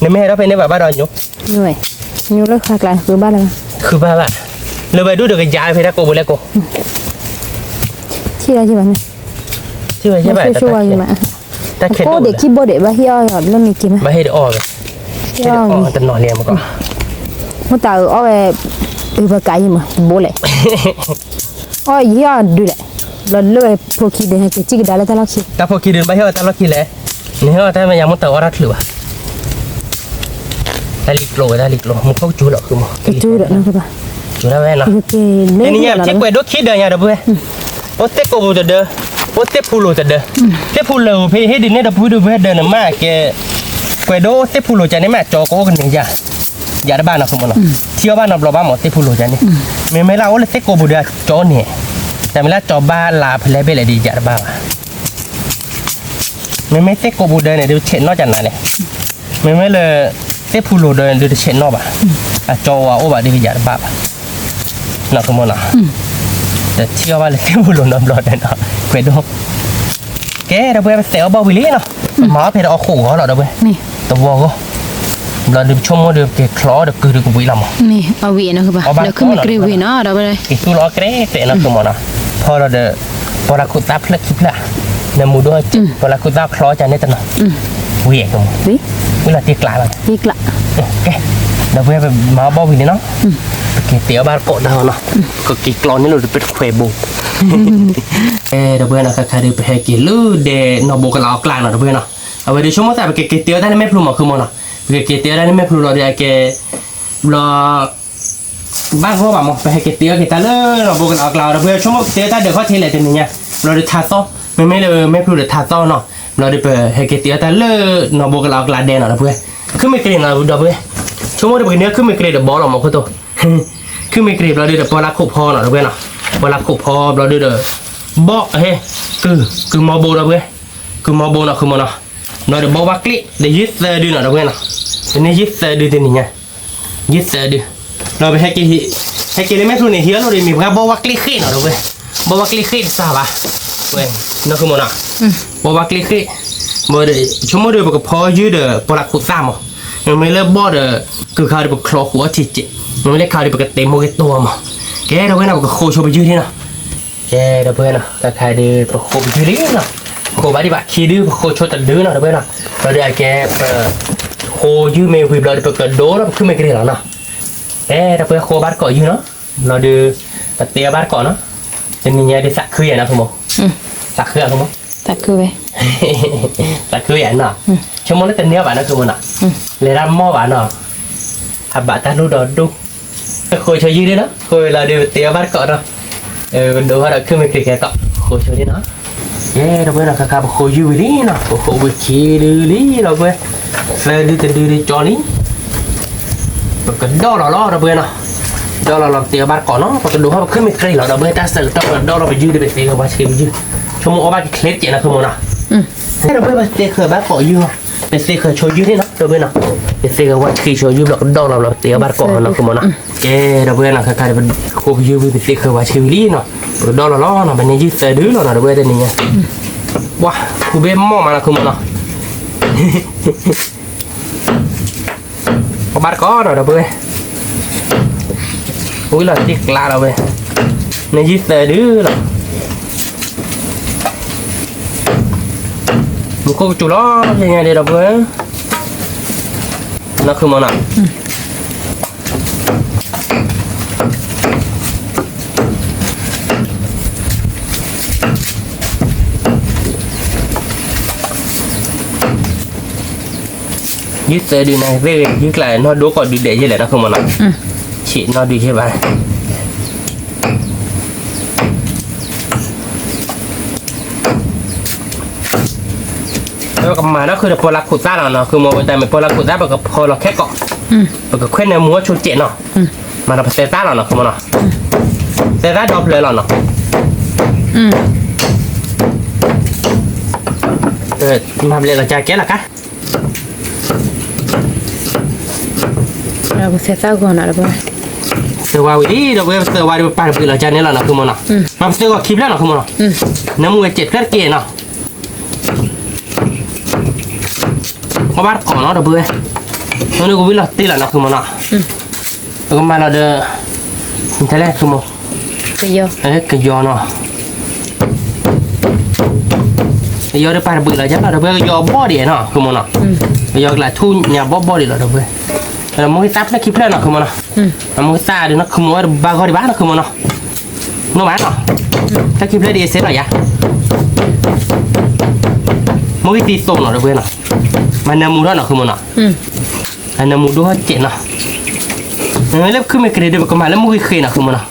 နမ့ၢ်ဟဲထီၣ်ဖဲန့ၣ်ဘၣ်ဘၣ်ဒီးညိး ညိးလၢဃါကျါဃုဘၣ်လၢၤဘၣ် ဃုဘၣ်ဘၣ် လၢဝဲဒူၣ်ဒီးကယၤဖဲတၢ်ကိးပူၤလဲၣ်ကိး ထံၣ်ဘၣ်ထံၣ်ဘၣ်န့ၣ် ထံၣ်ဘၣ်ယဲဘၣ် တၢ်ခဲဒိၣ် ကိးဒံးခံဘိဒံး ဘၣ်ဟ့ၣ်အီၣ်လၢမ့ၢ်က့ၤမး ဘၣ်ဟ့ၣ်ဒီးအီၣ်ဝဲ ဟ့ၣ်ဒီးအီၣ်တနီၤလံမ့ၢ်ကီး မ့ၢ်တၢ်အုးအီၣ်ဝဲ အုးပကးယံၤမး တဘိလဲၣ် အီၣ်ယံၤအီၣ်ဒုးလဲၣ် ဘျီလၢဝဲဖိခံဒုးန့ၣ် ကစံၣ်ကဒါလၢတၢ်လီၢ်ခံ တၢ်ဖိခံဒုးန့ၣ် ဘၣ်ဟ့ၣ်အီၣ်တၢ်လီၢ်ခံလဲၣ် နဟ့ၣ်အီၣ်တၢ်မ့ၢ်ယၤမ့ၢ်တၢ်အီၣ်တၢ်ချုးဘၣ် တၢ်လံၤကျိၤဝဲ တၢ်လံၤကျိၤ မူခိၣ်ကစူၤလီၤ ဃုမီၤ ကစူၤဒီး ကစူၤဒၣ်ဝဲနီၤ တနံၤညါ ပထံၣ်ကွဲးဒိၣ်ခံဒၢးညါဒီးပှဲၤ အိၣ်သ့ၣ်ကိးပူၤတဒၢ အိၣ်သ့ၣ်ဖူလိၤတဒၢ သ့ၣ်ဖူလိၤဖဲယဟ့ၣ်ဒုးန့ၢ်ဒီပုၢ်ဝဲၢ်ဒၢးန့ၣ်မးကဲ ကွဲးဒိၣ်သ့ၣ်ဖူလိၤကန့ၣ်မး ကၠီကအိၣ်ကန့ၢ်ယၤ ယၤတဘၣ်နီၤ ဃုမီၤနီၤ ထံအီၣ်ဘၣ်နီတဘျီဘၣ်မး သ့ၣ်ဖူလိၤကန့ၣ် မ့မ့ၢ်လၢအအိၣ်လၢသ့ၣ်ကိးပူၤဒီးကၠီန့ၣ် တၢ်မ့ၢ်လၢကၠီဘၣ်လါဖဲလဲၣ်ဖဲလဲၣ်ဒီး ယၤတဘၣ်ဘၣ် မ့မ့ၢ်သ့ၣ်ကိးပူၤဒၢးန့ၣ် ဒုးဆဲးနီၣ်ကနၤလဲၣ် မ့မ့ၢ်လၢ သ့ၣ်ဖူလိၤဒၢးန့ၣ် ဒုးတဆဲးနီၣ်ဘၣ် အကၠီဝဲအိၣ်ဘၣ်ဒီးယၤတဘၣ်ဘၣ် နီၤ ဃုမီၤနီၤ တထံၣ်အီၣ်ဘၣ်လၢသ့ၣ်ဖူလိၤနီတဘျီဒီးနီၤ ကွဲးဒိၣ် ကဲ ဒီပုၢ်ဝဲၢ် ပသဲးအီၣ်ဘီၣ်ဝံၤလံနီၤ ပမၤအီၣ်ဖဲဒီးအီၣ်ဃိးဂီၤလီၤ ဒီပုၢ်ဝဲၢ် တဝီဂီၢ် ဘျီဒုးပဆိကမိၣ်ဒီး ပက့ၤချီအီၣ်ဒီးကုၤဒီးကဝံၤလီၤမး အဝံၤနီၤ ကဘၣ် လၢခုမ့ၢ်ကြ့ဝံၤနီၤ ဒီပုၢ်ဝဲၢ် က့ၤသူၣ်လီၤအီၣ်ကြဲကြဲနီၤ ဃုမီၤနီၤ ဖီဒီးဒီး ပှၤလၢခိၣ်သၣ်ဖျၢၣ်ခံဖျၢၣ် နမူဒိၣ် ပှၤလၢခိၣ်သၣ်ချီအီၣ်ကန့ၣ်တနီၤ ဝံၤ ဝံၤလီၤတ့ကျးလီၤ ကဲ ဒီပုၢ်ဝဲၢ် ပမၤအီၣ်ဘီၣ်ဝံၤလံနီၤ ပက့ၤတ့အီၣ်ဘၣ်တကိးတၢ်နီၤ ကက့ၤကျီန့ၢ်လိာ်တပ့ၢ်တခွဲးဘိ ဒီပုၢ်ဝဲၢ်နီၤ ခဲခါဒုး ပဟဲက့ၤလၢဒဲးနီၢ်ဘိကလးအီၣ်ကျါနီၤ ဒီပုၢ်ဝဲၢ်နီၤ အဝဲဒုးဆိကမိၣ်သး ပကက့ၤတ့အီၣ်တၢ်လၢမဲာ်ဖျိမး ဃုမီၤနီၤ ပကက့ၤတ့အီၣ်တၢ်လၢမဲာ်ဖျိလီၤဒီးအကဲ ဘျီ ဘၣ်ဂီၢ်ဘၣ်မး ပဟဲက့ၤတ့အီၣ်က့ၤတၢ်လၢနီၢ်ဘိကလးအီၣ်ကျါ ဒီပုၢ်ဝဲၢ် ဆိကမိၣ်ကတ့အီၣ်တၢ်ဒၢးခီၣ်ထံးလဲၣ်တနံၤညါ ဘျီဒုးထါသီ မ့မ့ၢ်လၢမဲာ်ဖျိဒီးထါသီနီၤ ဘျီဒုးပဟဲက့ၤတ့အီၣ်တၢ်လၢနီၢ်ဘိကလးအီၣ်ကျါဒဲးနီၤ ဒီပုၢ်ဝဲၢ် ခုမ့ၢ်ကြ့နီၤ ဒီပုၢ်ဝဲၢ် ဆိကမိၣ်ဒီးပကန့ၢ်ခုမ့ၢ်ကြ့ဒီးဘီလီၤမးခိၣ်တိ ခုမ့ၢ်ကြ့ဘျီဒုးဒီး ပှၤလၢခိၣ်ဖီနီၤ ဒီပုၢ်ဝဲၢ်နီၤ ပှၤလၢခိၣ်ဖီဘျီဒုးဒီး ဘီၣ်ဟဲ ကုၤ ကုၤမီဘိ ဒီပုၢ်ဝဲၢ် ကုၤမီဘိနီၤ ဃုမီၤနီၤ ဘျီဒုးဘီၣ်ဝါကျ့ ဒီးယုၢ်သၢဒုနီၤ ဒီပုၢ်ဝဲၢ်နီၤ တန့ၢ်ယုၢ်သၢဒုတနံၤညါ ယုၢ်သၢဒု ဒီးပဟဲက့ၤ ဟဲက့ၤလၢမဲာ်ဖျိန့ၣ် ဟံးအလီၢ်ဒီးမ့ၢ်ပှၤဘီၣ်ဝါကျ့ဃ့ၣ်နီၤ ဒီပုၢ်ဝဲၢ် ဘီၣ်ဝါကျ့ဃ့ၣ်တစှၤဘၣ် ဝဲ နီၤ ဃုမီၤနီၤ ဘီၣ်ဝါကျ့ဃ့ၣ် ဘၣ်ဒီး ဆိကမိၣ်ဒီးပကဖီယုၢ်ဒီးပှၤလၢခိၣ်သၣ်မး မ့မ့ၢ်လၢဘီၣ်ဒီး ကုၤခါဒီးပကချီဃုာ်အီထံကဲး မ့မ့ၢ်လၢခါဒီးပကတ့မိၢ်က့ၤတိၢ်မး ကဲ ဒီပုၢ်ဝဲၢ်နီၤ ပကဃိဆိပယုၢ်လံနီၤ ကဲ ဒီပုၢ်ဝဲၢ်နီၤ ခဲခါဒုး ပဃိပယုၢ်လံနီၤ ဃိဘၣ်ဒံးဘၣ်ခံဒု ပဃိဆိတဒုနီၤ ဒီပုၢ်ဝဲၢ်နီၤ ဘျီဒုးအကဲ ပ ဃိယုၢ်မ့ၢ်ဝံၤဘျီဒီး ပကဒိဒီးပခုမ့ၢ်ကြ့လီၤနီၤ ကဲ ဒီပုၢ်ဝဲၢ် ဃိဘၣ်တကိးယုၢ်နီၤ ဘျီဒုး ပတ့အီၣ်ဘၣ်တကိးနီၤ တနံၤညါဒုးသးခုယၤနီၤ ဃုမီၤ သးခုယၤ ဃုမီၤ သးခုဝဲ သးခုယၤနီၤ ဆိကမိၣ်လၢတန့ၢ်အီၣ်ဘၣ်နီၤ ဃုမီၤနီၤ လဲၤတၢ်မီၢ်ဘၣ်နီၤ အဘၣ်တၢ်လိၣ်ဒီးဒိၣ် ဃိဆိယုၢ်လံနီၤ ဃိလီၤဒုး ပတ့အီၣ်ဘၣ်တကိးနီၤ ပဒိဘၣ်ဒီးခုမ့ၢ်ကြ့ကဲကီး ဃိဆိလံနီၤ ကဲ ဒီပုၢ်ဝဲၢ်နီၤ ခဲခါပဃိယုၢ်ဝံၤလံနီၤ, ပဃိဝံၤခံဒုလံ ဒီပုၢ်ဝဲၢ်, သၢဒုတဒုဒုကၠီလံ, ပကဒီၣ်လီၤလီၤ ဒီပုၢ်ဝဲၢ်နီၤ, ဒီၣ်လီၤလီၤ ပတ့အီၣ်ဘၣ်တကိးနီၤ, ပကဒိးထီၣ်ပခုၣ်မ့ၢ်ကြ့လီၤ ဒီပုၢ်ဝဲၢ်, တၢ်ဆၢကတီၢ်ပကဒီၣ်လီၤပယုၢ်ဒီး ပသ့ဂဲၤဝါဆှံပယုၢ်, ဆိကမိၣ်အီၣ်ဘၣ်ကချ့တကဲးနီၤ ခုမိၢ်နီၤ, ဒီပုၢ်ဝဲၢ် ပသ့ဃဲၤဘၣ်ကိးယုၢ်, ပသ့ဃဲၤဆိယုၢ်န့ၣ်နီၤ ဒီပုၢ်ဝဲၢ်နီၤ, ပသ့ဂဲၤဝါဆှံဆိယုၢ် ပကဒီၣ်လီၤလီၤ ပတ့အီၣ်ဘၣ်တကိးနီၤ ခုမိၢ်နီၤ, ကဲ ဒီပုၢ်ဝဲၢ်နီၤ ခဲခါဒီး ပဃိပယုၢ်ဝံၤ ပသ့ဃဲၤဝါဆှံဝံၤလံနီၤ, ပကဒီၣ်လီၤလီၤနီၤ, ပန့ၢ်ယုၢ်သၢဒုလီၤနီၤ ဒီပုၢ်ဝဲၢ်တနံၤညါ, ပှၤ ပူၤဘ့ၣ်မီၢ်မးနီၤ ခုမိၢ်နီၤ အီၣ်ဘၣ်တကိးနီၤ ဒီပုၢ်ဝဲၢ်, ဝံၤလီၤတံၢ်ကျါလီၤဝဲ, န့ၢ်ယုၢ်သၢဒုလီၤ, မူခိၣ်ကစူၤလီၤ ညါဒ့ဒီပုၢ်ဝဲၢ်, နီၤ ခုမိၢ်နီၤ ယုၢ်သၢဒုန့ၣ် သ့ၣ်ဂ့ၤ ယုၢ်ကျါနီၢ်ဒိၣ်ကီၢ်ဒုဒဲးယဲလဲၣ်နီၤ ခုမိၢ်နီၤ, ဆံးနီၢ်ဒုယဲဘၣ်, ပကမၤနီၢ်ခုဒီးပီလၢခိၣ်သၣ်လီၤနီၤ ခုမိၢ်, ပတၢ်မ့ၢ်ပီလၢခိၣ်သၣ်ဘၣ်ကဖီလီၤခဲကိာ်, ပကခွဲးနၢမူအီၣ်ဆိကဲးနီၤ, မၤဒီးပသဲသၣ်လီၤနီၤ ခုမိၢ်နီၤ, သဲသၣ်ဒီဖျၢၣ်လီၤနီၤ, မၤဘျဲးလီၤကၢ်ကဲလီၤကါ ပသဲသၣ်ဂီၤနီၤ သၢဝါဝံၤလံ ဒီပုၢ်ဝဲၢ်, ပသၢဝါဒီးပပာ်တဘျုးလီၤကၢ်န့ၣ်လီၤနီၤ ခုမိၢ်နီၤ, မၤပသၢဂီၤခံဖျၢၣ်နီၤ ခုမိၢ်နီၤ, နၢမူဝဲစဲးဖျၢၣ်တက့ၢ်နီၤ, အီၣ်ဘၣ်တကိးနီၤ ဒီပုၢ်ဝဲၢ်, နကဝံၤလီၤတ့ၢ်လီၤနီၤ ခုမိၢ်နီၤ, ပကမၤလီၤဒီး နတဲလဲၣ် ခုမိၢ်, ကယီၤနီၤ, ကယီၤဒီးပာ်တဘျုးလီၤကၢ်လီၤ ဒီပုၢ်ဝဲၢ်, ကယီၤဘီၣ်ဒံးနီၤ ခုမိၢ်နီၤ, ကယီၤကလၢ်ထူၣ်ညါဘီၣ်ဘီၣ်ဒံးလီၤ ဒီပုၢ်ဝဲၢ်, ဒီးမိၢ်ဂံၢ်သၣ်ဖျၢၣ်ခံဖျၢၣ်နီၤ ခုမိၢ်နီၤ, မိၢ်ဂံၢ်သၣ်ဒီးနီၤ ခုမိၢ်ဝဲတဘၣ်ဂီၢ်ဒံးဘၣ်နီၤ ခုမိၢ်နီၤ, နီၢ်မးနီၤ, ဖျၢၣ်ခံဖျၢၣ်ဒ်အံၤစဲးလီၤယါ, မိၢ်ဂံၢ်သံသိနီၤ ဒီပုၢ်ဝဲၢ်နီၤ, မၤနၢမူထီၣ်နီၤ ခုမိၢ်နီၤ, မၤနၢမူဒိၣ်ထီၣ်စဲးနီၤ, လၢပခုၣ်မ့ၢ်ကြ့ဒီး ပကမၤလၢမိၢ်ဂံၢ်ဃ့နီၤ ခုမိၢ်နီၤ,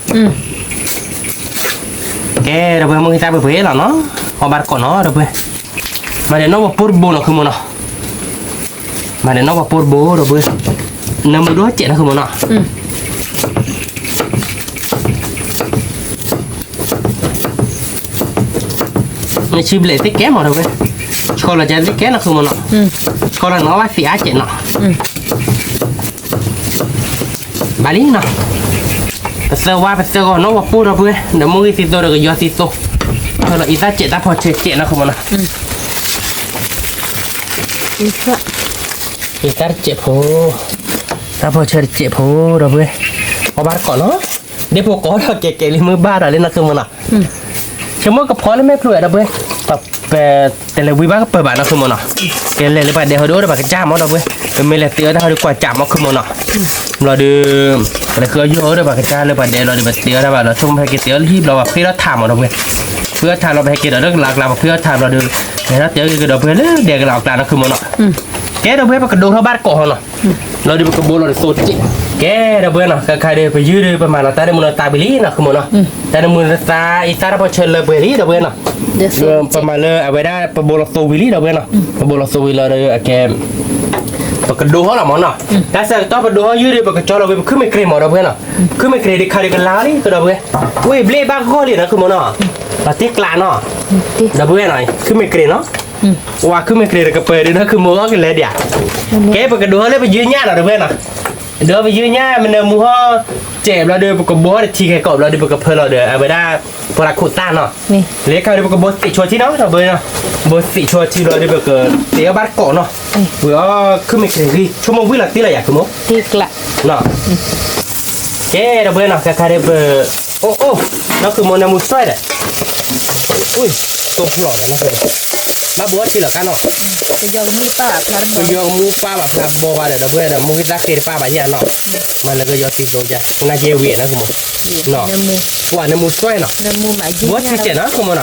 ကဲ ဒီပုၢ်ဝဲၢ် မိၢ်ဂံၢ်သၣ်ပှဲၤပှဲၤလီၤနီၤ, အီၣ်ဘၣ်တကိးနီၤ ဒီပုၢ်ဝဲၢ်, မၤဒီးနီၢ်ပှၤပိၢ်တဘိနီၤ ခုမိၢ်နီၤ, မၤဒီးနီၢ်ပှၤပိၢ်တဘိ ဒီပုၢ်ဝဲၢ်, နၢမူဒိၣ်စဲးနီၤ ခုမိၢ်နီၤ, နဆံဘျဲးသ့ၣ်ကဲမး ဒီပုၢ်ဝဲၢ်, ဆှီလီၤကၢ်သ့ၣ်ကဲနီၤ ခုမိၢ်နီၤ, ဆှီလီၤနီၤဘၣ်သံအါစဲးနီၤ ဘၣ်လံနီၤ, ပသၢဝါပသၢဂီၤနီၢ်ပှၤပိၢ် ဒီပုၢ်ဝဲၢ်, ဒီးမိၢ်ဂံၢ်သံသိဒီးကယီၤသံသိ, ဖဲလီၤအံသၣ်စဲးတၢ်ဖီဆၢစဲးနီၤ ခုမိၢ်နီၤ, အံသၣ်တစဲးဖိ, တၢ်ဖီဆၢတစဲးဖိ ဒီပုၢ်ဝဲၢ်, အီၣ်ဘၣ်တကိးနီၤ, ဒ်ဖိကိးထီၣ်ကဲးကဲးလံမုၢ်ဘၣ်ဒီးလံနီၤ ခုမိၢ်နီၤ, ဆိကမိၣ်ကဖီလၢမဲာ်ဖျိဝဲ ဒီပုၢ်ဝဲၢ်, ပတလဲၤဝံၤဘၣ်ကပၢၢ်ဘၣ်နီၤ ခုမိၢ်နီၤ, ကလဲၤလၢပှၤဒဲးဟီဒုးအိၣ်ဒီးပှၤကစၢ်မး ဒီပုၢ်ဝဲၢ်, ပမ့ၢ်လဲၤတ့အီၣ်တၢ်ဟီဒုးကွၢ်စးမး ခုမိၢ်နီၤ, ဘျီဒီး ပလဲၤဃုအီၣ်ယုၢ်အီၣ်ဒီးပှၤကစၢ်လၢပှၤဒဲးလီၤဒီး ပတ့အီၣ်တၢ်ဘၣ်လီၤ ဆိကမိၣ်ဟဲက့ၤတ့အီၣ်လၢဟံၣ်ဘျီ ပှၤဖှ့ထီၣ်ထးမး ဒီပုၢ်ဝဲၢ်, ဖှ့ထီၣ်ထးလီၤ ပဟဲက့ၤဒီးလၢကလၤကျါ ပဖှ့ထီၣ်ထးဘျီဒီး ပဟဲထီၣ်တ့အီၣ်က့ၤကဒီး ပုၢ်ဝဲၢ် လၢဒဲးကလၤအကျါနီၤ ခုမိၢ်နီၤ, ကဲ ဒီပုၢ်ဝဲၢ် ပကဒိးထီၣ်ဘၣ်တကိးဟီနီၤ လီၤဒီးပကဘိလီၤဒီးသိတစဲး, ကဲ ဒီပုၢ်ဝဲၢ်နီၤ ခဲခါဒီး ပယုၢ်ဒီး ပမၤလီၤတၢ်နၢမူနသးဝံၤလံနီၤ ခုမိၢ်နီၤ, တၢ်နၢမူနသး အံသၣ်တၢ်ဖီဆၢလၢပှဲၤလံ ဒီပုၢ်ဝဲၢ်နီၤ, ပမၤလၢအဝဲဒၣ် ပဘိလီၤသိဝံၤလံ ဒီပုၢ်ဝဲၢ်နီၤ, ပဘိလီၤသိဝံၤလီၤဒီး အကဲ ပကဒိးထီၣ်လီၤမးနီၤ, တၢ်ဆၢကတီၢ်ပဒိးထီၣ်ယုၢ်ဒီး ပကကၠီလီၤဝံၤ ပခုၣ်မ့ၢ်ကြ့မး ဒီပုၢ်ဝဲၢ်နီၤ, ခုၣ်မ့ၢ်ကြ့ဒီး ခါဒီးကလၤလံ ဒီပုၢ်ဝဲၢ်, ဝ့ၢ်ဘျ့ဘၣ်ဂီၢ်လံနီၤ ခုမိၢ်နီၤ, ပှၤတ့ကျးနီၤ, ဒီပုၢ်ဝဲၢ်နီၤ ခုၣ်မ့ၢ်ကြ့နီၤ ဝဲခုၣ်မ့ၢ်ကြ့ဒီးကပၢၤဒုးနီၤ ခုမိၢ်အီၣ်ကလဲၤဒံး, ကဲ ပကဒိးထီၣ်လၢပယုၢ်ညၣ်နီၤ ဒီပုၢ်ဝဲၢ်နီၤ, ဒီးပယုၢ်ညၣ် မနၢမူဟီၣ်စဲးဘျီဒီး ပကဘိထီၣ်ဒီးထံခဲကိာ်ဘျီဒီး ပကဖၢလီၤဒီး အဝဲဒၣ် ပီလၢခိၣ်သၣ်နီၤ, လၢခါဒီး ပကဘိသံးဆိထံနီၤ ဒီပုၢ်ဝဲၢ်နီၤ, ဘိသံးဆိထံဘျီဒီး ပကသံးအီၣ်ဘၣ်တကိးနီၤ, ဝံၤအီၣ်ခုၣ်မ့ၢ်ကြ့ ဆိကမိၣ်ဝံၤလီၤတံၢ်လီၤယၤ ခုမိၢ်, ကဲ ဒီပုၢ်ဝဲၢ်နီၤ ခဲခါဒီး ပ အိၣ်အိၣ် နီၤ ခုမိၢ် နၢမူစွဲဒီး သိဖျိးဒီးနီၤ ဘၣ်ဘိထံလီၤကါနီၤ, ပယီၤမူပၢ်ဘၣ်ဖျါဘီဘၣ်ဒီး ဒီပုၢ်ဝဲၢ်ဒီး မိၢ်ဂံၢ်သၣ်ဃ့တပၢ်ဘၣ်ယဲနီၤ, မၤလၢကယီၤသံသိယါ ကနၣ်က့ဝံၤနီၤ ခုမိၢ်, ပှၤနၢမူစွဲနီၤ, ဘိထံစဲးနီၤ ခုမိၢ်နီၤ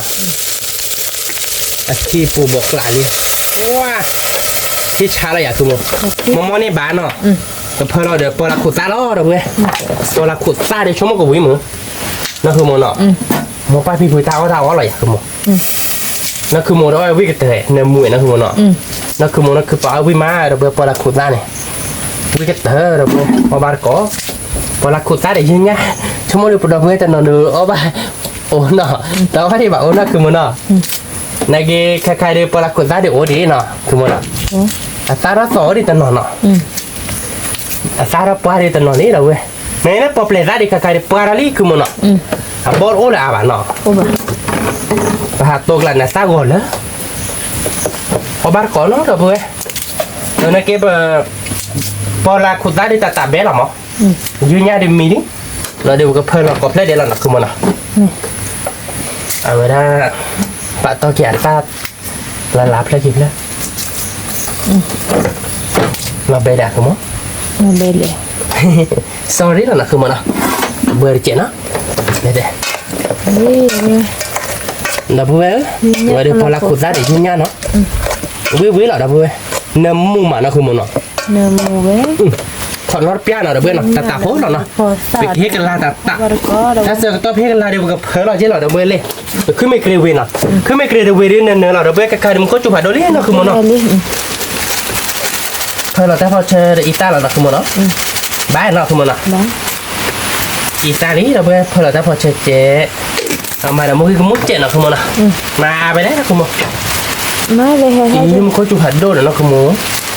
အထံပူၤဘိးကျးလံ, ဝါ, ထံဆါလီၤယၤ ခုမိၢ်, မ့ၢ်မ့ၢ်န့ၣ်ဘၣ်နီၤ, ကဖၢလီၤဒီး ပီလၢခိၣ်သၣ်လီၤ ဒီပုၢ်ဝဲၢ်, ပီလၢခိၣ်သၣ်ဒီး ဆိကမိၣ်ကဝံၤမုၢ်, နီၤ ခုမိၢ်နီၤ, မိၢ်ပၢ်ဖံဖုတၢ်အီၣ်တၢ်အီလီၤယၤ ခုမိၢ်, နီၢ်ခုမိၢ်ဒီးအီၣ်ဝံၣ်ကတၢၢ် နၢမူနီၢ်ခုမိၢ်နီၤ, နီၢ်ခုမိၢ်နီၢ်ခုပာ်အီၣ်ဝံၣ်မးဒီး ပဝဲပီလၢခိၣ်သၣ်န့ၣ်, ဝံၣ်ကတၢၢ်ဒီးပဝဲအီၣ်ဘၣ်တကိး, ပီလၢခိၣ်သၣ်ဒီးယုၢ်ညၣ်, ဆိကမိၣ်ဒီးပဒီပုၢ်ဝဲၢ်တနီၤဒီးအီၣ်ဘၣ်, အိၣ်နီၤ, တအီၣ်ဒံးဘၣ်အိၣ်နီၢ်ခုမိၢ်နီၤ, နာ်က့ခါခါဒီးပီလၢခိၣ်သၣ်ဒီးအိၣ်ဒံးနီၤ ခုမိၢ်နီၤ, အသၣ်ထီၣ်သီအိၣ်ဒံးတနီၤနီၤ, အသၣ်ထီၣ်ပှၢ်ဒံးတနီၤလံဒီးဝဲ, မ့ၢ်လၢပီပျဲၢ်သၣ်ဒံးခါခါဒီးပှၢ်ထီၣ်လံခုမိၢ်နီၤ, အဘီတအိၣ်လၢအါဘၣ်နီၤ, ပဟးတိကျးန့ၣ်သၣ်ဂီၤလၢ အီၣ်ဘၣ်တကိးနီၤဒီပုၢ်ဝဲၢ်, ဒီးနာ်က့ပ ပီလၢခိၣ်သၣ်ဒံးတၢ်တၢ်ဘဲလီၤမး, ယုၢ်ညၣ်ဒံးမံၤလံ, လီၤဒီးပကဖၢလီၤကိးဖျၢၣ်ဒဲးလီၤနီၤ ခုမိၢ်နီၤ, အဝဲဒၣ် ပာ်တီၢ်က့ၤအသၣ် လၢလါဖျၢၣ်ခံဖျၢၣ်, လီၤဘဲဒၣ်ခုမိၢ်, sorry လီၤနီၤ ခုမိၢ်နီၤ, ဘၢတကဲးနီၤ, ဒီပုၢ်ဝဲၢ်ဧၢ, ဝဲဒၣ်ပီလၢခိၣ်သၣ်ဒီးယုၢ်ညၣ်နီၤ, ဝံၣ်ဝံၣ်လီၤဒီပုၢ်ဝဲၢ်, နၢမူမးနီၤ ခုမိၢ်နီၤ, ထီၣ်နီတပျၢ်နီၤ ဒီပုၢ်ဝဲၢ်နီၤ တၢ်တၢ်ဖိလီၤနီၤ, ပကဟ့ၣ်ကလၤတၢ်တၢ်, တၢ်ဆၢကတီၢ်ပဟ့ၣ်ကလၤဒီး ပကဖၢလီၤက့ၤလီၤ ဒီပုၢ်ဝဲၢ်လံ, ပခုမ့ၢ်ကြ့ၤဝ့ၤနီၤ, ခုမ့ၢ်ကြ့ၤတဝ့ၤဒီး နၢၤနၢၤလီၤ ဒီပုၢ်ဝဲၢ် ကခါဒီးမူခိၣ်စူၤဖးဒိၣ်လံနီၤ ခုမိၢ်နီၤ, ဖၢလီၤတၢ်ဖီၣ်ဆၢဒီးအံသၣ်လီၤနီၤ ခုမိၢ်နီၤ, ဘၣ်နီၤ ခုမိၢ်နီၤ, အံသၣ်လံ ဒီပုၢ်ဝဲၢ် ဖၢလီၤတၢ်ဖီၣ်ဆၢကဲး, အမၤဒီးမူဂံၢ်ကမူၣ်ကဲးနီၤ ခုမိၢ်နီၤ, မၤအါဖဲလဲၣ်နီၤ ခုမိၢ်, အံမူခိၣ်စူၤဖးဒိၣ်ဒီးနီၤ ခုမိၢ်,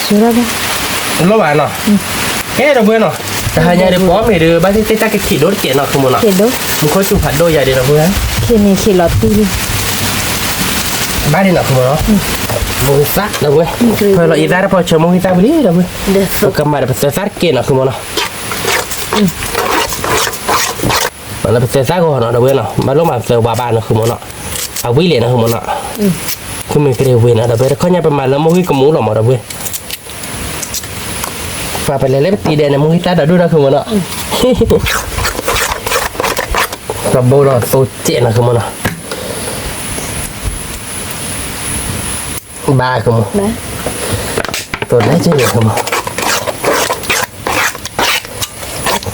လိၣ်ဘၣ်နီၤ, ကဲ ဒီပုၢ်ဝဲၢ်နီၤ, တဟါညါဒီး ပအီၣ်မ့ၤဒီး ဘၣ်သ့ၣ်သ့ၣ်တၢ်ကထံၣ်ဒိၣ်တကဲးနီၤ ခုမိၢ်နီၤ, မူခိၣ်စူၤဖးဒိၣ်ယၤဒီး ဒီပုၢ်ဝဲၢ်, ဘၣ်ဒံးနီၤ ခုမိၢ်နီၤ, မူဂံၢ်သၣ် ဒီပုၢ်ဝဲၢ်, ဖၢလီၤအံသၣ်တၢ်ဖီၣ်ဆၢ မူဂံၢ်သၣ်ဝံၤလံ ဒီပုၢ်ဝဲၢ်, ပကမၤဒီးပသၢသၣ်တကဲးနီၤ ခုမိၢ်နီၤ, လၢပသၢသၣ်ဂီၤနီၤ ဒီပုၢ်ဝဲၢ်နီၤ, ဘၣ်လိၣ်မၤသၢဝါဘၣ်နီၤ ခုမိၢ်နီၤ, အဝံၣ်လဲၣ်နီၤ ခုမိၢ်နီၤ, ခုမ့ၢ်ကြ့ၤဝ့ၤနီၤ ဒီပုၢ်ဝဲၢ်, တခီညါပမၤလၢမူဂံၢ်ကမူၣ်လီၤမး ဒီပုၢ်ဝဲၢ်, ပှၤပလဲၤလၢပတံၤဒဲးန့ၣ် မူဂံၢ်သၣ်ဒီးဒိၣ်နီၤ ခုမိၢ်နီၤ, ပဘိဒီးသိကဲးနီၤ ခုမိၢ်နီၤ, ဘၣ် ခုမိၢ်, သိလဲကဲး ခုမိၢ်, ဒီ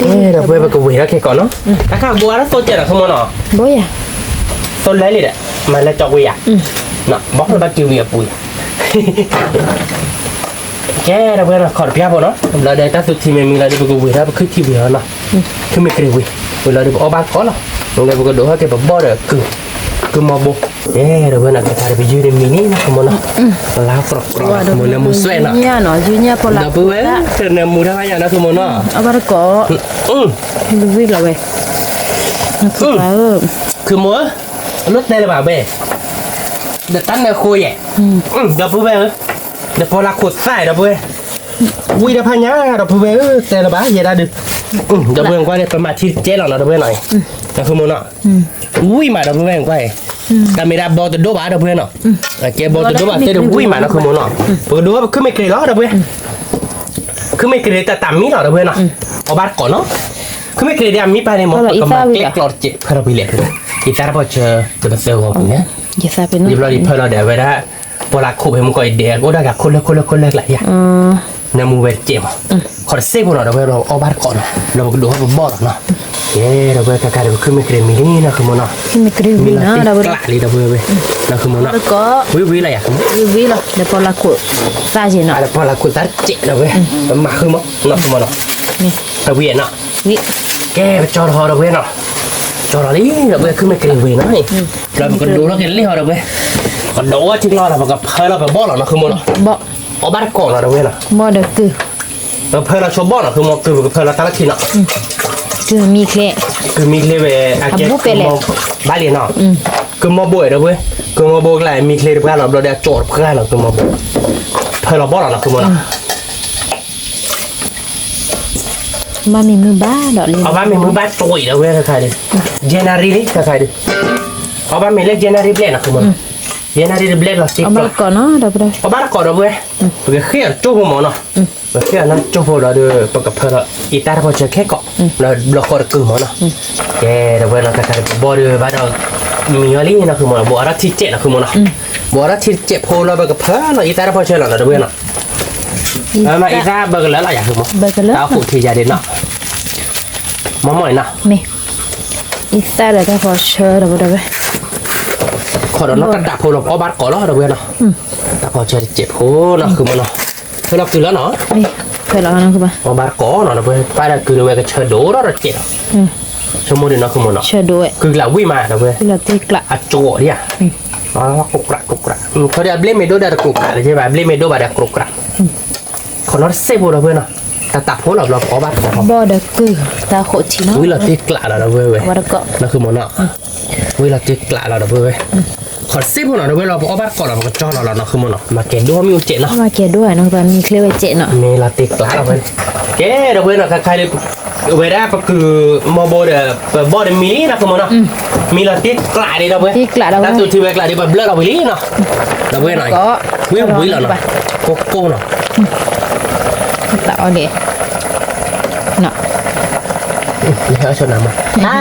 ပုၢ်ဝဲၢ် ပကဝ့ၤထီၣ်ခဲကိးနီၤ, တၢ်ခါဘိအါထီၣ်သိကဲးနီၤ ခုမိၢ်နီၤ, သိလဲလံဒီး မၤလၢကၠီဝ့ၤယၤ, ဘီၣ်လၢဘၣ်က့ၤဝံၤအပူၤယၤ, ကဲ ဒီပုၢ်ဝဲၢ်နီၤ ခီၣ်တပျၢ်ဖိနီၤ, လီၤဒီးတၢ်သူထံမ့ၢ်မံလီၤဒီး ပကဝ့ၤထီၣ်ပခုထံဝံၤအီၤနီၤ, ခုမ့ၢ်ကြ့ၤဝ့ၤ, ဝ့ၤလီၤဒီးပအီၣ်ဘၣ်တကိးလီၤ, ဒီးပကဒိးထီၣ်က့ၤပဘီၣ်ဒီးကုၤ, ကုၤမီဘိ, ကဲ ဒီပုၢ်ဝဲၢ်နီၤ ကဲခါဒီးပယုၢ်န့ၣ်မံန့ၣ်နီၤ ခုမိၢ်နီၤ, လါသြီးသြီးနီၤ ခုမိၢ် နၢမူစွဲနီၤ, ဒီပုၢ်ဝဲၢ် နၢမူတၢ်ဘၣ်ယၤနီၤ ခုမိၢ်နီၤ, အီၣ်ဘၣ်တကိး, ဝံၣ်လီၤဝဲ, ခုမိၢ်ဧၢ, အလိၣ်တဲလၢၤဘၣ်ဝဲ, ဒီးတၢ်နၢဃိယဲၢ်, ဒီပုၢ်ဝဲၢ်ဧၢ, ဒီးပီလၢခိၣ်သၣ်ဒီပုၢ်ဝဲၢ်, ဝံၣ်တၢ်ဖးညါ ဒီပုၢ်ဝဲၢ်ဧၢ တဲလၢၤဘၣ် ယဲဒၣ်ဒုး, ဒီပုၢ်ဝဲၢ်ကွၢ်န့ၣ် ပမၤထံတကဲးလီၤနီၤ ဒီပုၢ်ဝဲၢ်နီၤ, ဒီးခုမိၢ်နီၤ, ဝံၣ်မး ဒီပုၢ်ဝဲၢ်ကွၢ်အံၤ, တၢ်မ့ၢ်ဒၣ်ဘီတဒိၣ်ဘၣ် ဒီပုၢ်ဝဲၢ်နီၤ, ကဲဘီတဒိၣ်ဘၣ်သ့ၣ်ဒီးဝံၣ်မးနီၤ ခုမိၢ်နီၤ, ပကဒိးထီၣ်ပခုမ့ၢ်ကြ့ၤလီၤ ဒီပုၢ်ဝဲၢ်, ခုမ့ၢ်ကြ့ၤတၢ်တၢ်မံလီၤ ဒီပုၢ်ဝဲၢ်နီၤ, အီၣ်ဘၣ်တကိးနီၤ, ခုမ့ၢ်ကြ့ၤဒီးအမံပၢ်န့ၣ် မ်ပကမၤကျဲကျီတကဲး ဖၢထီၣ်ပံၤလဲၣ်, အံသၣ်တၢ်ဖီၣ်ဆၢ ဒီးပသၢဂီၤပူၤန့ၣ်, ယဖၢလီၤဒီး အဝဲဒၣ် ပီလၢခိၣ်ဖဲမုၢ်ကီၢ်အံၤဒဲး ကအိၣ်ဒၣ်က့ၤခိၣ်လၢခိၣ်လၢခိၣ်လၢကျါယၤ, နၢမူဝဲတကဲးမး, ခီၣ်တစ့ၢ်ဖိနီၤ ဒီပုၢ်ဝဲၢ် အီၣ်ဘၣ်တကိးနီၤ, ဒီးပကဒိးထီၣ်ပဘီၣ်လီၤနီၤ, ကဲ ဒီပုၢ်ဝဲၢ် ခါခါဒီးပခုမ့ၢ်ကြ့ၤမံလံနီၤ ခုမိၢ်နီၤ, မံလီၤသ့ကျးလံ ဒီပုၢ်ဝဲၢ်, နီၤ ခုမိၢ်နီၤ, ဝံၣ်ဝံၣ်လီၤယၤ ခုမိၢ်, ဝံၣ်ဝံၣ်လီၤ ဒီးပီလၢခိၣ်သၣ်က့ၤနီၤ, ဒီးပီလၢခိၣ်သၣ်တကဲး ဒီပုၢ်ဝဲၢ်, ပမၤဃုမး နီၤ ခုမိၢ်နီၤ, ဝံၣ်နီၤ, ကဲ ပကၠီထီၣ် ဒီပုၢ်ဝဲၢ်နီၤ, ကၠီထီၣ်လံ ဒီပုၢ်ဝဲၢ် ခုမ့ၢ်ကြ့ၤဝ့ၤနီၤ, ဒီးပကဒိးထီၣ်က့ၤလံဟီ ဒီပုၢ်ဝဲၢ်, ပကဒိးထံကျီလီၤ ပကဖၢလီၤပဘီၣ်လီၤနီၤ ခုမိၢ်နီၤ, အီၣ်ဘၣ်တကိးနီၤ ဒီပုၢ်ဝဲၢ်နီၤ, ပကဖၢလီၤဆိဘီၣ်နီၤ ခုမိၢ်, ကုၤ ပကဖၢလီၤတၢ်လီၢ်ခံနီၤ, ကုၤမံချ့ဝဲ အကဲ ဘၣ်လံနီၤ, ကုၤမီဘိ ဒီပုၢ်ဝဲၢ်, ကုၤမီဘိကျါ မံချ့တပှၢ်လီၤ ဘျီဒီးအကၠီတပှၢ်လီၤ ကုၤမီဘိ, ဖၢလီၤဘီၣ်လီၤနီၤ ခုမိၢ်နီၤ ဘၣ်မ့ၢ်မုၢ်ဘၣ်ဒီးလံ, အီၣ်ဘၣ်မ့ၢ်မုၢ်ဘၣ်တဝံၤဒီးဝဲခါခါဒီး, January လံခါခါဒီး, အီၣ်ဘၣ်မ့ၢ်လၢ January ဘျဲၣ်နီၤ ခုမိၢ်နီၤ, January တဘျဲၣ်လီၤစ့ၢ်ကီး, အီၣ်ဘၣ်တကိးနီၤ ဒီပုၢ်ဝဲၢ်, ပကဃ့အီၤကၠိဖိမးနီၤ, ပဃ့အီၤနီၤကၠိဖိဒီး ပကဖၢလီၤအံသၣ်တၢ်ဖီၣ်ဆၢခဲကိး, ဘျီဃီတကုၤမးနီၤ, ကဲ ဒီပုၢ်ဝဲၢ်နီၤ ခါခါဒီးပဘီၣ်ဒီးဘၣ်ဒီး, မံအီၤလံနီၤ ခုမိၢ်နီၤ, ဘိးအီၤထီၣ်ထံတစဲးနီၤ ခုမိၢ်နီၤ, ဘိးအီၤထီၣ်ထံတစဲးဖိလီၤ ပကဖၢလီၤအံသၣ်တၢ်ဖီၣ်ဆၢလီၤနီၤ ဒီပုၢ်ဝဲၢ်နီၤ မ့ၢ်အံသၣ်ဘၢကလၢာ်လီၤယၤ ခုမိၢ်, တၢ်အိၣ်ဖှိၣ်ထံယၤဒ်နီၤ, မ့ၢ်မ့ၢ်နီၤ, မ့ၢ်အံသၣ်ဒီးတၢ်ဖီၣ်ဆၢဒီး ဒီပုၢ်ဝဲၢ်, ခီဒီးနီၢ်တၢ်တၢ်ဖိလီၤ ပအီၣ်ဘၣ်တကိးလီၤ ဒီပုၢ်ဝဲၢ်နီၤ, တၢ်ကီဆၢတစဲးဖိနီၤ ဃုမၢ်နီၤ, ဖဲလီၤကုၢ်လီၤနီၤ, ဖဲလီၤနီၤ အီၣ်ဘၣ်တကိးနီၤ ဒီပုၢ်ဝဲၢ် ပၢ်ဒီးကုၢ်ဒီးဝဲကဆၢဒိၣ်ဒီးတစဲးလီၤ, ဆိကမိၣ်ဒ်နီၤ ဃုမၢ်နီၤ, ကုၢ်ကျးဝံၣ်မး ဒီပုၢ်ဝဲၢ်, အကၠိဒံးဧါ, ကိၢ်ကြးကိၢ်ကြး, ခီဒီးအဘျ့မ့ၢ်ဒိၣ်ဒီးတကိၢ်ကြးလၢၤဘၣ် အဘျ့မ့ၢ်ဒိၣ်ဘၣ်ဒီးကိၢ်ကြး, ခီနီတစဲးဖိ ဒီပုၢ်ဝဲၢ်နီၤ, တၢ်တၢ်ဖိလီၤ ဘျီပအီၣ်ဘၣ်တကိး, ဘီၣ်ဒီးကုၢ် တၢ်ဃိးထံနီၤ, ဝံၣ်လီၤတ့ၢ်ကျးလီၤ ဒီပုၢ်ဝဲၢ်, နီၤ ဃုမၢ်နီၤ, ဝံၣ်လီၤတ့ၢ်ကျးလီၤ ဒီပုၢ်ဝဲၢ်, ခီတစဲးဖိနီၤ ဒီပုၢ်ဝဲၢ်လီၤ ပအီၣ်ဘၣ်တကိးလီၤ ပကကၠီလီၤလီၤ နီၤ ဃုမၢ်နီၤ, မၤကဲၤဒိၣ်မ့ၢ်အိၣ်စဲးနီၤ, မၤကဲၤဒိၣ်နီၤ ပမံၤချ့ဝဲစဲးနီၤ, မ့ၢ်လီၤတ့ၢ်ကျးလီၤဝဲ, ကဲ ဒီပုၢ်ဝဲၢ်နီၤ ခဲခါဒီး ဝဲဒၣ်ပကုၢ်မီဘိဒီး ပဘီၣ်ဒီးမံလံနီၤ ဃုမၢ်နီၤ, မံလီၤတ့ၢ်ကျးဒံး ဒီပုၢ်ဝဲၢ်, တၢ်သူၣ်ထံဝဲကျးဒံး ပဘျၢလီၤဝံၤလံနီၤ, ဒီပုၢ်ဝဲၢ်နီၤ, ဝံၣ်ဝံၣ်လီၤနီၤ, ကိၢ်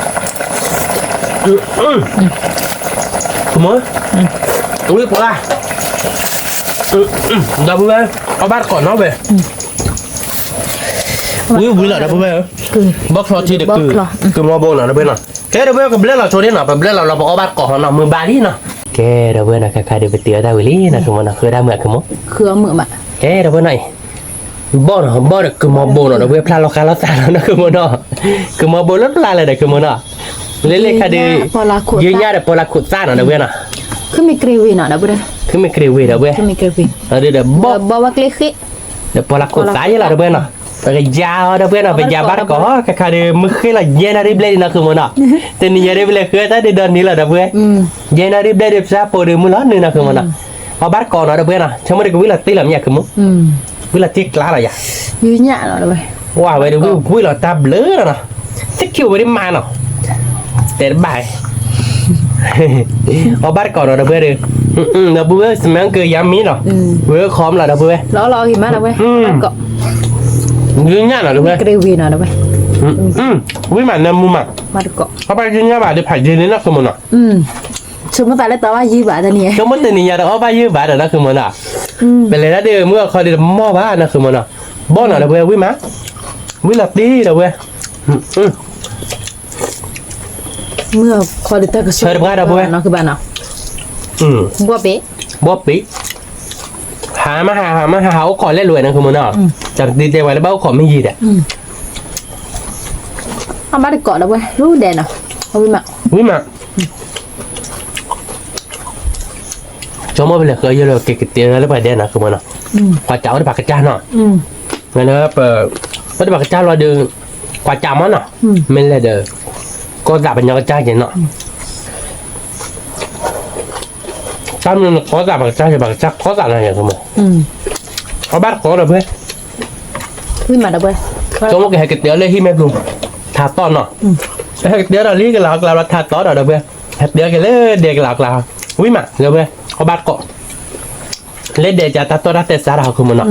ကိၢ်နီၤ, တၢ်အီၣ်ဒံး, မၢ်, ဝံၣ်ပှၤ, ဒီပုၢ်ဝဲၢ်, အီၣ်ဘၣ်တကိးနီၤဝဲ, ဝံၣ်ဝံၣ်လီၤ ဒီပုၢ်ဝဲၢ်, ဘီၣ်ချီထံဒီးကုၢ်, ကုၢ်မီဘိနီၤ ဒီပုၢ်ဝဲၢ်နီၤ, ကဲ ဒီပုၢ်ဝဲၢ် ကဘျၢလီၤဆိဒံးနီၤ ပဘျၢလီၤလီၤ ပအီၣ်ဘၣ်တကိးနီၤ မုာ်ဘၣ်လံနီၤ, ကဲ ဒီပုၢ်ဝဲၢ်နီၤ ခဲခါဒီးပတုၤအတၢ်ဝံၤလံနီၤ ဃုမၢ်နီၤ ဃုဒၣ်မုာ်အကမူၣ်, ကဲ ဒီပုၢ်ဝဲၢ်နီၤအံၤ ဘီၣ်နီၤ ဘီၣ်ဒီးကုၢ်မီဘိနီၤ ဒီပုၢ်ဝဲၢ် ဖျါလီၤဃာ်လီၤသးလီၤနီၤ ဃုမၢ်နီၤ, ကုၢ်မီဘိလၢပျၢ်လၢၤဒီး ဃုမၢ်နီၤ, လၢလၢခါဒီး ယုၢ်ညၣ်ဒီးပီလၢခိၣ်သၣ်နီၤ ဒီပုၢ်ဝဲၢ်နီၤ, ခုမ့ၢ်ကြ့ဝ့ၤနီၤ ဒီပုၢ်ဝဲၢ်, ခုမ့ၢ်ကြ့ဝ့ၤ ဒီပုၢ်ဝဲၢ်, ဒီးဘီၣ်ဝဲကျ့ဃ့, ဒီးပီလၢခိၣ်သၣ်ယဲလီၤ ဒီပုၢ်ဝဲၢ်နီၤ, ပကယၤအီၤ ဒီပုၢ်ဝဲၢ်နီၤ ပယၤဘၣ်တကိး ခဲခါဒီး မုၢ်ဃ့လီၤယဲၢ်နၣ်ရံၣ်ဘျဲၣ်ဒံးနီၤ ဃုမၢ်နီၤ, တနံၤညါဒ်ပလဲၤဃုတၢ်ဒ်ဒီနံၤလီၤ ဒီပုၢ်ဝဲၢ်, ယဲၢ်နၣ်ရံၣ်ဘျဲၣ်ဒံး ပစၢ်ဖိဒီးမုၢ်လီၤနုၤနီၤ ဃုမၢ်နီၤ, အီၣ်ဘၣ်တကိးနီၤ ဒီပုၢ်ဝဲၢ်နီၤ ဆိကမိၣ်ဒီးကဝံၣ်လီၤတ့ၢ်လီၤမ့ၢ် ဃုမၢ်, ဝံၣ်လီၤတ့ၢ်ကျါလီၤယၤ, ဝဲဒၣ်ဝံၣ်ဝံၣ်လီၤတၢ်ဘျၢလီၤနီၤ, သ့ၣ်ခံဝဲဒၣ်မးနီၤ, တဲတဘၣ်, အီၣ်ဘၣ်တကိးနီၤ ဒီပုၢ်ဝဲၢ်ဒီး, ဒီပုၢ်ဝဲၢ် စမၢကယၤမံနီၤ, ဝဲခီမးလီၤ ဒီပုၢ်ဝဲၢ်, ယုၢ်ညၣ်နီၤ ဒီပုၢ်ဝဲၢ်, ဝံၣ်မးနၢမူမး, အီၣ်ဘၣ်ယုၢ်ညၣ်ဘၣ်ဒီးဖးယံၤန့ၣ်နီၤ ဃုမၢ်နီၤ, ဆိကမိၣ်တနံၤညါတအီၣ်ဘၣ်ယုၢ်ဘၣ်ဒီးနီၤ ဃုမၢ်နီၤ, ပလဲၤတၢ်ဒီးမုၢ်အခီဒီးတမီၢ်ဘၣ်နီၤ ဃုမၢ်နီၤ, ဘီၣ်နီၤ ဒီပုၢ်ဝဲၢ် ဝံၣ်မး, ဝံၣ်လီၤတ့ၢ် ဒီပုၢ်ဝဲၢ် ဆၢတပှၢ်ဒီပုၢ်ဝဲၢ်, ဘီၣ်ပ့း, ဟးမးဟး ဟးမးဟး ဟးအိၣ်ခိးလဲၣ်လိာ်ဝဲနီၤ ဃုမၢ်နီၤ, တၢ်တဒုတဲဝဲလၢဘၣ်အိၣ်ခိးမ့ၢ်ယံၤဒီး, အဘၣ်တကိးဒီပုၢ်ဝဲၢ် လူဒဲးနီၤ, ဝံၣ်မး, ဝံၣ်မး ဆိကမိၣ်ပလဲၤဃုယဲၢ်လၢက့ၤကတဲလၢပှၤဒဲးနီၤ ဃုမၢ်နီၤ, ကွၢ်စးအိၣ်တပၤကစၢ်နီၤ, လၢပ, အိၣ်တပၤကစၢ်လီၤဒီး, ကွၢ်စးမးနီၤ, မ့ၢ်လဲၣ်ဒီး, ကီၢ်သးပညီကစၢ်က့ၤနီၤ, တၢ်မနုၤနကီၢ်သးပကစၢ်က့ၤ ပကစၢ်ကီၢ်သးနီၤ ယဲၢ်မး, အဘၣ်တကိးဒီပုၢ်ဝဲၢ်, ဆိကမိၣ်ကဟဲကတဲလၢဟံၣ်မဲာ်ပျီ, ထါသီၣ်နီၤ, ဟဲကတဲဒီးလံကလးကလးလီၤထါသီၣ်ဒီးဒီပုၢ်ဝဲၢ်, ဟဲတဲက့ၤလၢဒဲးကလးကလး, ဝံၣ်မး ဒီပုၢ်ဝဲၢ်, အဘၣ်တကိး လၢဒဲးကတၢ်တီတၢ်တဲစးတၢ်ဟီ ဃုမၢ်နီၤ,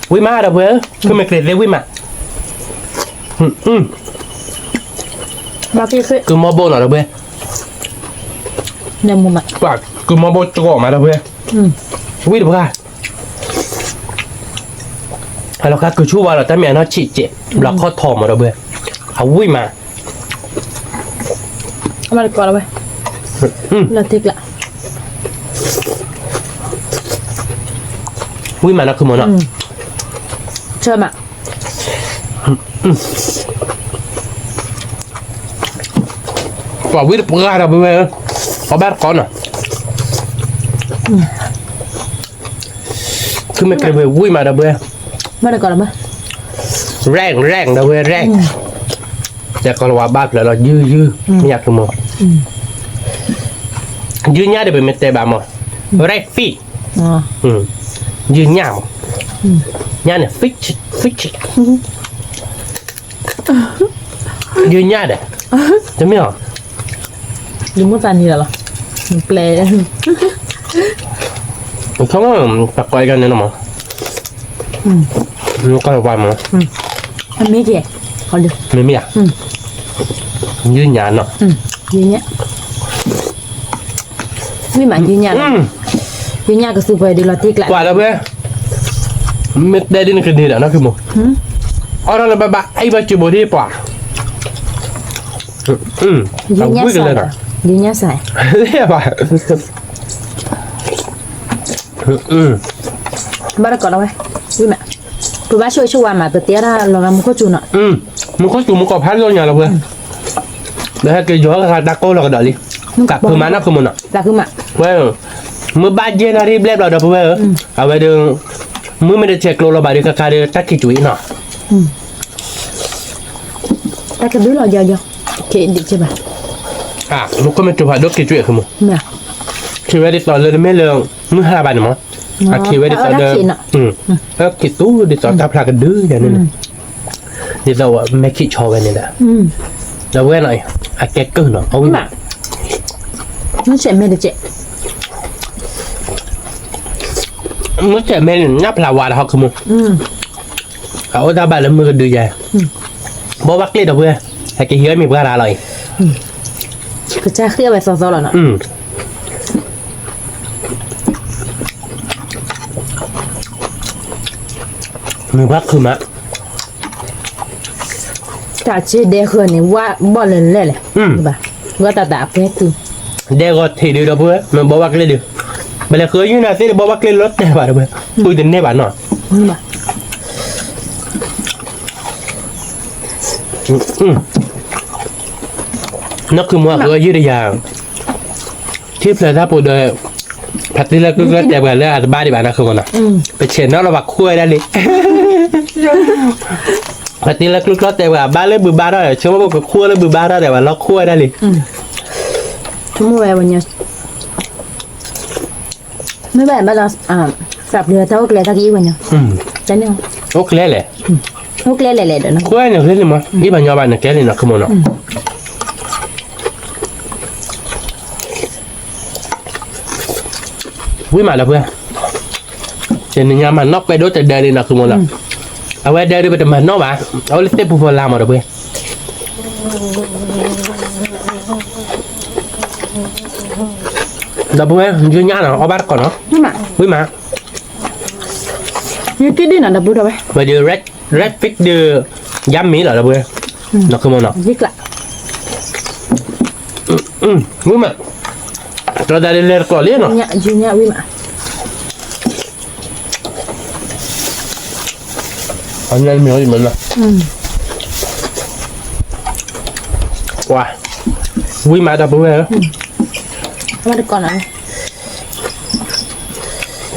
ဝံၣ်မး ဒီပုၢ်ဝဲၢ်, ခုမ့ၢ်ကြ့သ့ ဝံၣ်မး, ကုၢ်မီဘိနီၤ ဒီပုၢ်ဝဲၢ်, ကုၢ်မီဘိစှီၤမး ဒီပုၢ်ဝဲၢ်, ဝံၣ်တပှၢ်, အလီၤဃာ်ကုၢ်ဆူၣ်ဝါလီၤ တၢ်မ့ၢ်အနီၢ်ဆံးစဲး, ဘျီခီၣ်ထီၣ်မး ဒီပုၢ်ဝဲၢ်, အဝံၣ်မး ဝံၣ်မးနီၤ ခုမၢ်နီၤ, ပှၤဝံၣ်တပှၢ်ဒီပုၢ်ဝဲၢ်, အီၣ်ဘၣ်တကိးနီၤ, ခုမ့ၢ်ကြ့ဝံၣ်မး ဒီပုၢ်ဝဲၢ်, ရဲၣ်ရဲၣ် ဒီပုၢ်ဝဲၢ် ရဲၣ်, တဲကီၢ်လၢဝါဘၣ်ဖျၢၣ်လီၤ ယုၢ်ယုၢ်, မ့ၢ်ယၤခုမၢ်, ယုၢ်ညၣ်ဒီးပမ့ၢ်တဲဘၣ်မး, ရဲၣ်ဖံၣ်, ယုၢ်ညၣ်မး, ညၣ်န့ၣ် ဖံၣ်, ဖံၣ်, ယုၢ်ညၣ်ဒီး, တမ့ၢ်အီၤ, ယမိၣ်သးနံၤလီၤလီၤ, ပျဲ, ဆိကမိၣ်တကိးအံၤကန့ၣ်နီၤမး, ကီၢ်လၢဝါမး, မ့မ့ၢ်ဧါ, ယုၢ်ညၣ်နီၤ, ယုၢ်ညၣ်, ဝံၣ်မးယုၢ်ညၣ်လီၤ, ယုၢ်ညၣ်ကစူးပှဲၤဒ်လီၤတံၢ်ကျး, ပှၤဒီပုၢ်ဝဲၢ်, မ့ၢ်တဲဒ်နကန့ၢ်ဒီးနီၤခုမၢ်, အီၣ်ထီၣ်လၢဘၣ်ဘၣ် အဲၣ်ဘၣ်စၢၤဘိဒ်ပှၤ, ယုၢ်ညၣ်စးလီၤ ယညါစဲး, ဘၣ်တကိးလီၤဝဲ, ဝံၤမး, ပဘၣ်ဆိၣ်ဂ့ၤဆိၣ်ဝါမး ပတဲဒၣ်လီၤဂာ်မူခိၣ်စူၤနီၤ, မူခိၣ်စူၤမူကီၢ်ဖးဒိၣ်ညါလီၤပဝဲ, ဒီးဟဲက့ၤယီၤတၢ်ကီလီၤကဒီးလံ, တၢ်ဖုမးနီၢ်ခိမူနီၤ, တၢ်ဖုမး, ဝဲ, မ့ၢ်ဘၣ်ယဲၢ်နၣ်ရံၣ်ဘျဲၣ်ဘျီဒီး ပဝဲဧၢ, အဝဲဒီး, မုၢ်မ့ၢ်တဆဲးကျိးလီၤဘၣ်ဒီး ကခါဒီးတၢ်ခံးကွံာ်နီၤ တၢ်ကဒုလီၤယီၤယီၤ, က့ၤဒံးက့ၤဘၣ်, မူခိၣ်မ့ၢ်တိၤဖးဒိၣ်က့ၤကွံာ်အဃိမး, ခံးဝဲဒ်သိးလၢတမ့ၢ်လၢ, မုၢ်ဟါဘၣ်န့ၣ်မး, အခံးဝဲဒ်သိးလၢ, အခံးသူဒ်သိးတၢ်ဖျါကဒုယၤန့ၣ်, ဒ်သိးဝဲမဲာ်ခံးဆီဝဲန့ၣ်ဒီး, ဒီးဝဲနီၤ, အကဲကုၢ်နီၤ, အဝံၤမး, မ့ၢ်ဆဲးမဲာ်တကဲး မ့ၢ်ဆဲးမဲာ်န့ၣ် နၢ်ဖျါဝါဒီးဟီၣ်ခိၣ်မူ, အအိၣ်တၢ်ဘၣ်လၢမုၢ်ကဒုယဲ, ဘီဘၣ်ကျ့ၣ်ဒီပုၢ်ဝဲၢ်, ဟဲက့ၤဟံးဝဲမ့ၢ်ပှၤရၤလီၤအံၤ, ကစၢ်ဃ့ဝဲသီသီလီၤနီၤ, မ့ၢ်ပှၤခုမး, တၢ်ဆ့ဒဲဃၢၤန့ၣ် ဝါဘီၣ်လဲၣ်လဲၣ်လဲၣ်, ဝဲတၢ်တၢ်အပှဲၤတုၤ, ဒဲဂီၤထံးဒုးဒီပုၢ်ဝဲၢ် မ့ၢ်ဘီဘၣ်ကျ့ၣ်ဒုး, ပလဲၤဃုယုၢ်နၤသ့ၣ်ဒီးဘီဘၣ်ကျ့ၣ်လီၤတဲာ်ဘၣ်ဒီပုၢ်ဝဲၢ်, ပုၢ်တန့ၢ်ဘၣ်နီၤ, နီၢ်ခုမူအဃုယုၢ်တယၤ, ထံၣ်ဖျၢၣ်သၣ်ဖိဒီး, ဖါတံၢ်လၢကျိကျီတဲာ်ပှၤလၢအတဘါဒံးဘၣ်နီၢ်ခုမူနီၤ, ပဆဲးနီၣ်လီၤဘၣ်ခိၣ်ဝဲဒၣ်လံ ပှၤတ့လၢကျိကျီတဲာ်ပှၤဘၣ်လၢဘုးဘါထီၣ်ဒီး ဆိကမိၣ်ပကခိၣ်လၢဘုးဘါထီၣ်ဒီး ပှၤလီၤခိၣ်ဝဲဒၣ်လံ, ဆိကမိၣ်ဝဲဝဲညီ, မ့ၢ်ဘၣ်ဘၣ်ဒီး, သးပျံၤတၢ်အိၣ်ကျဲတၢ်ကအံၤဝဲညီ, တန့ၣ်, အိၣ်ကျဲလဲၣ်, အိၣ်ကျဲလဲၣ်လဲၣ်ဒီးနီၤ, ခိၣ်ဝဲန့ၣ်ကျဲန့ၣ်မး အံၤပှၤညီဘၣ်န့ၣ်ကျဲန့ၣ်နီၤ ခိၣ်မးနီၤ ဝံၤမးဒီပုၢ်ဝဲၢ်, တနံၤညါမၤနီၣ်ကွဲးဒိၣ်တဒၢလံနီၤ ခိၣ်မးနီၤ, အဝဲဒၢဒုးပတမၤနီၣ်ဘၣ်, အအိၣ်လၢသ့ၣ်ပူၤဖီလာ်မးဒီပုၢ်ဝဲၢ်, ဒီပုၢ်ဝဲၢ် ယညၣ်နီၤ အီၣ်ဘၣ်တကိးနီၤ, ဝံၤမး, ယက့ၤဒ်နီၤဒီပုၢ်ဝဲၢ်, ဝဲဒုး red fish ဒုး, ယါမ့ၢ်လီၤဒီပုၢ်ဝဲၢ်, နီၤ ခိၣ်မးနီၤ, ဝံၤမး, တြီသးဒ်လဲၤတကိးလံနီၤ, ဝံၤမး, အညါမ့ၢ်အီၣ်မးနီၤ, ဝံၤမးဒီပုၢ်ဝဲၢ်,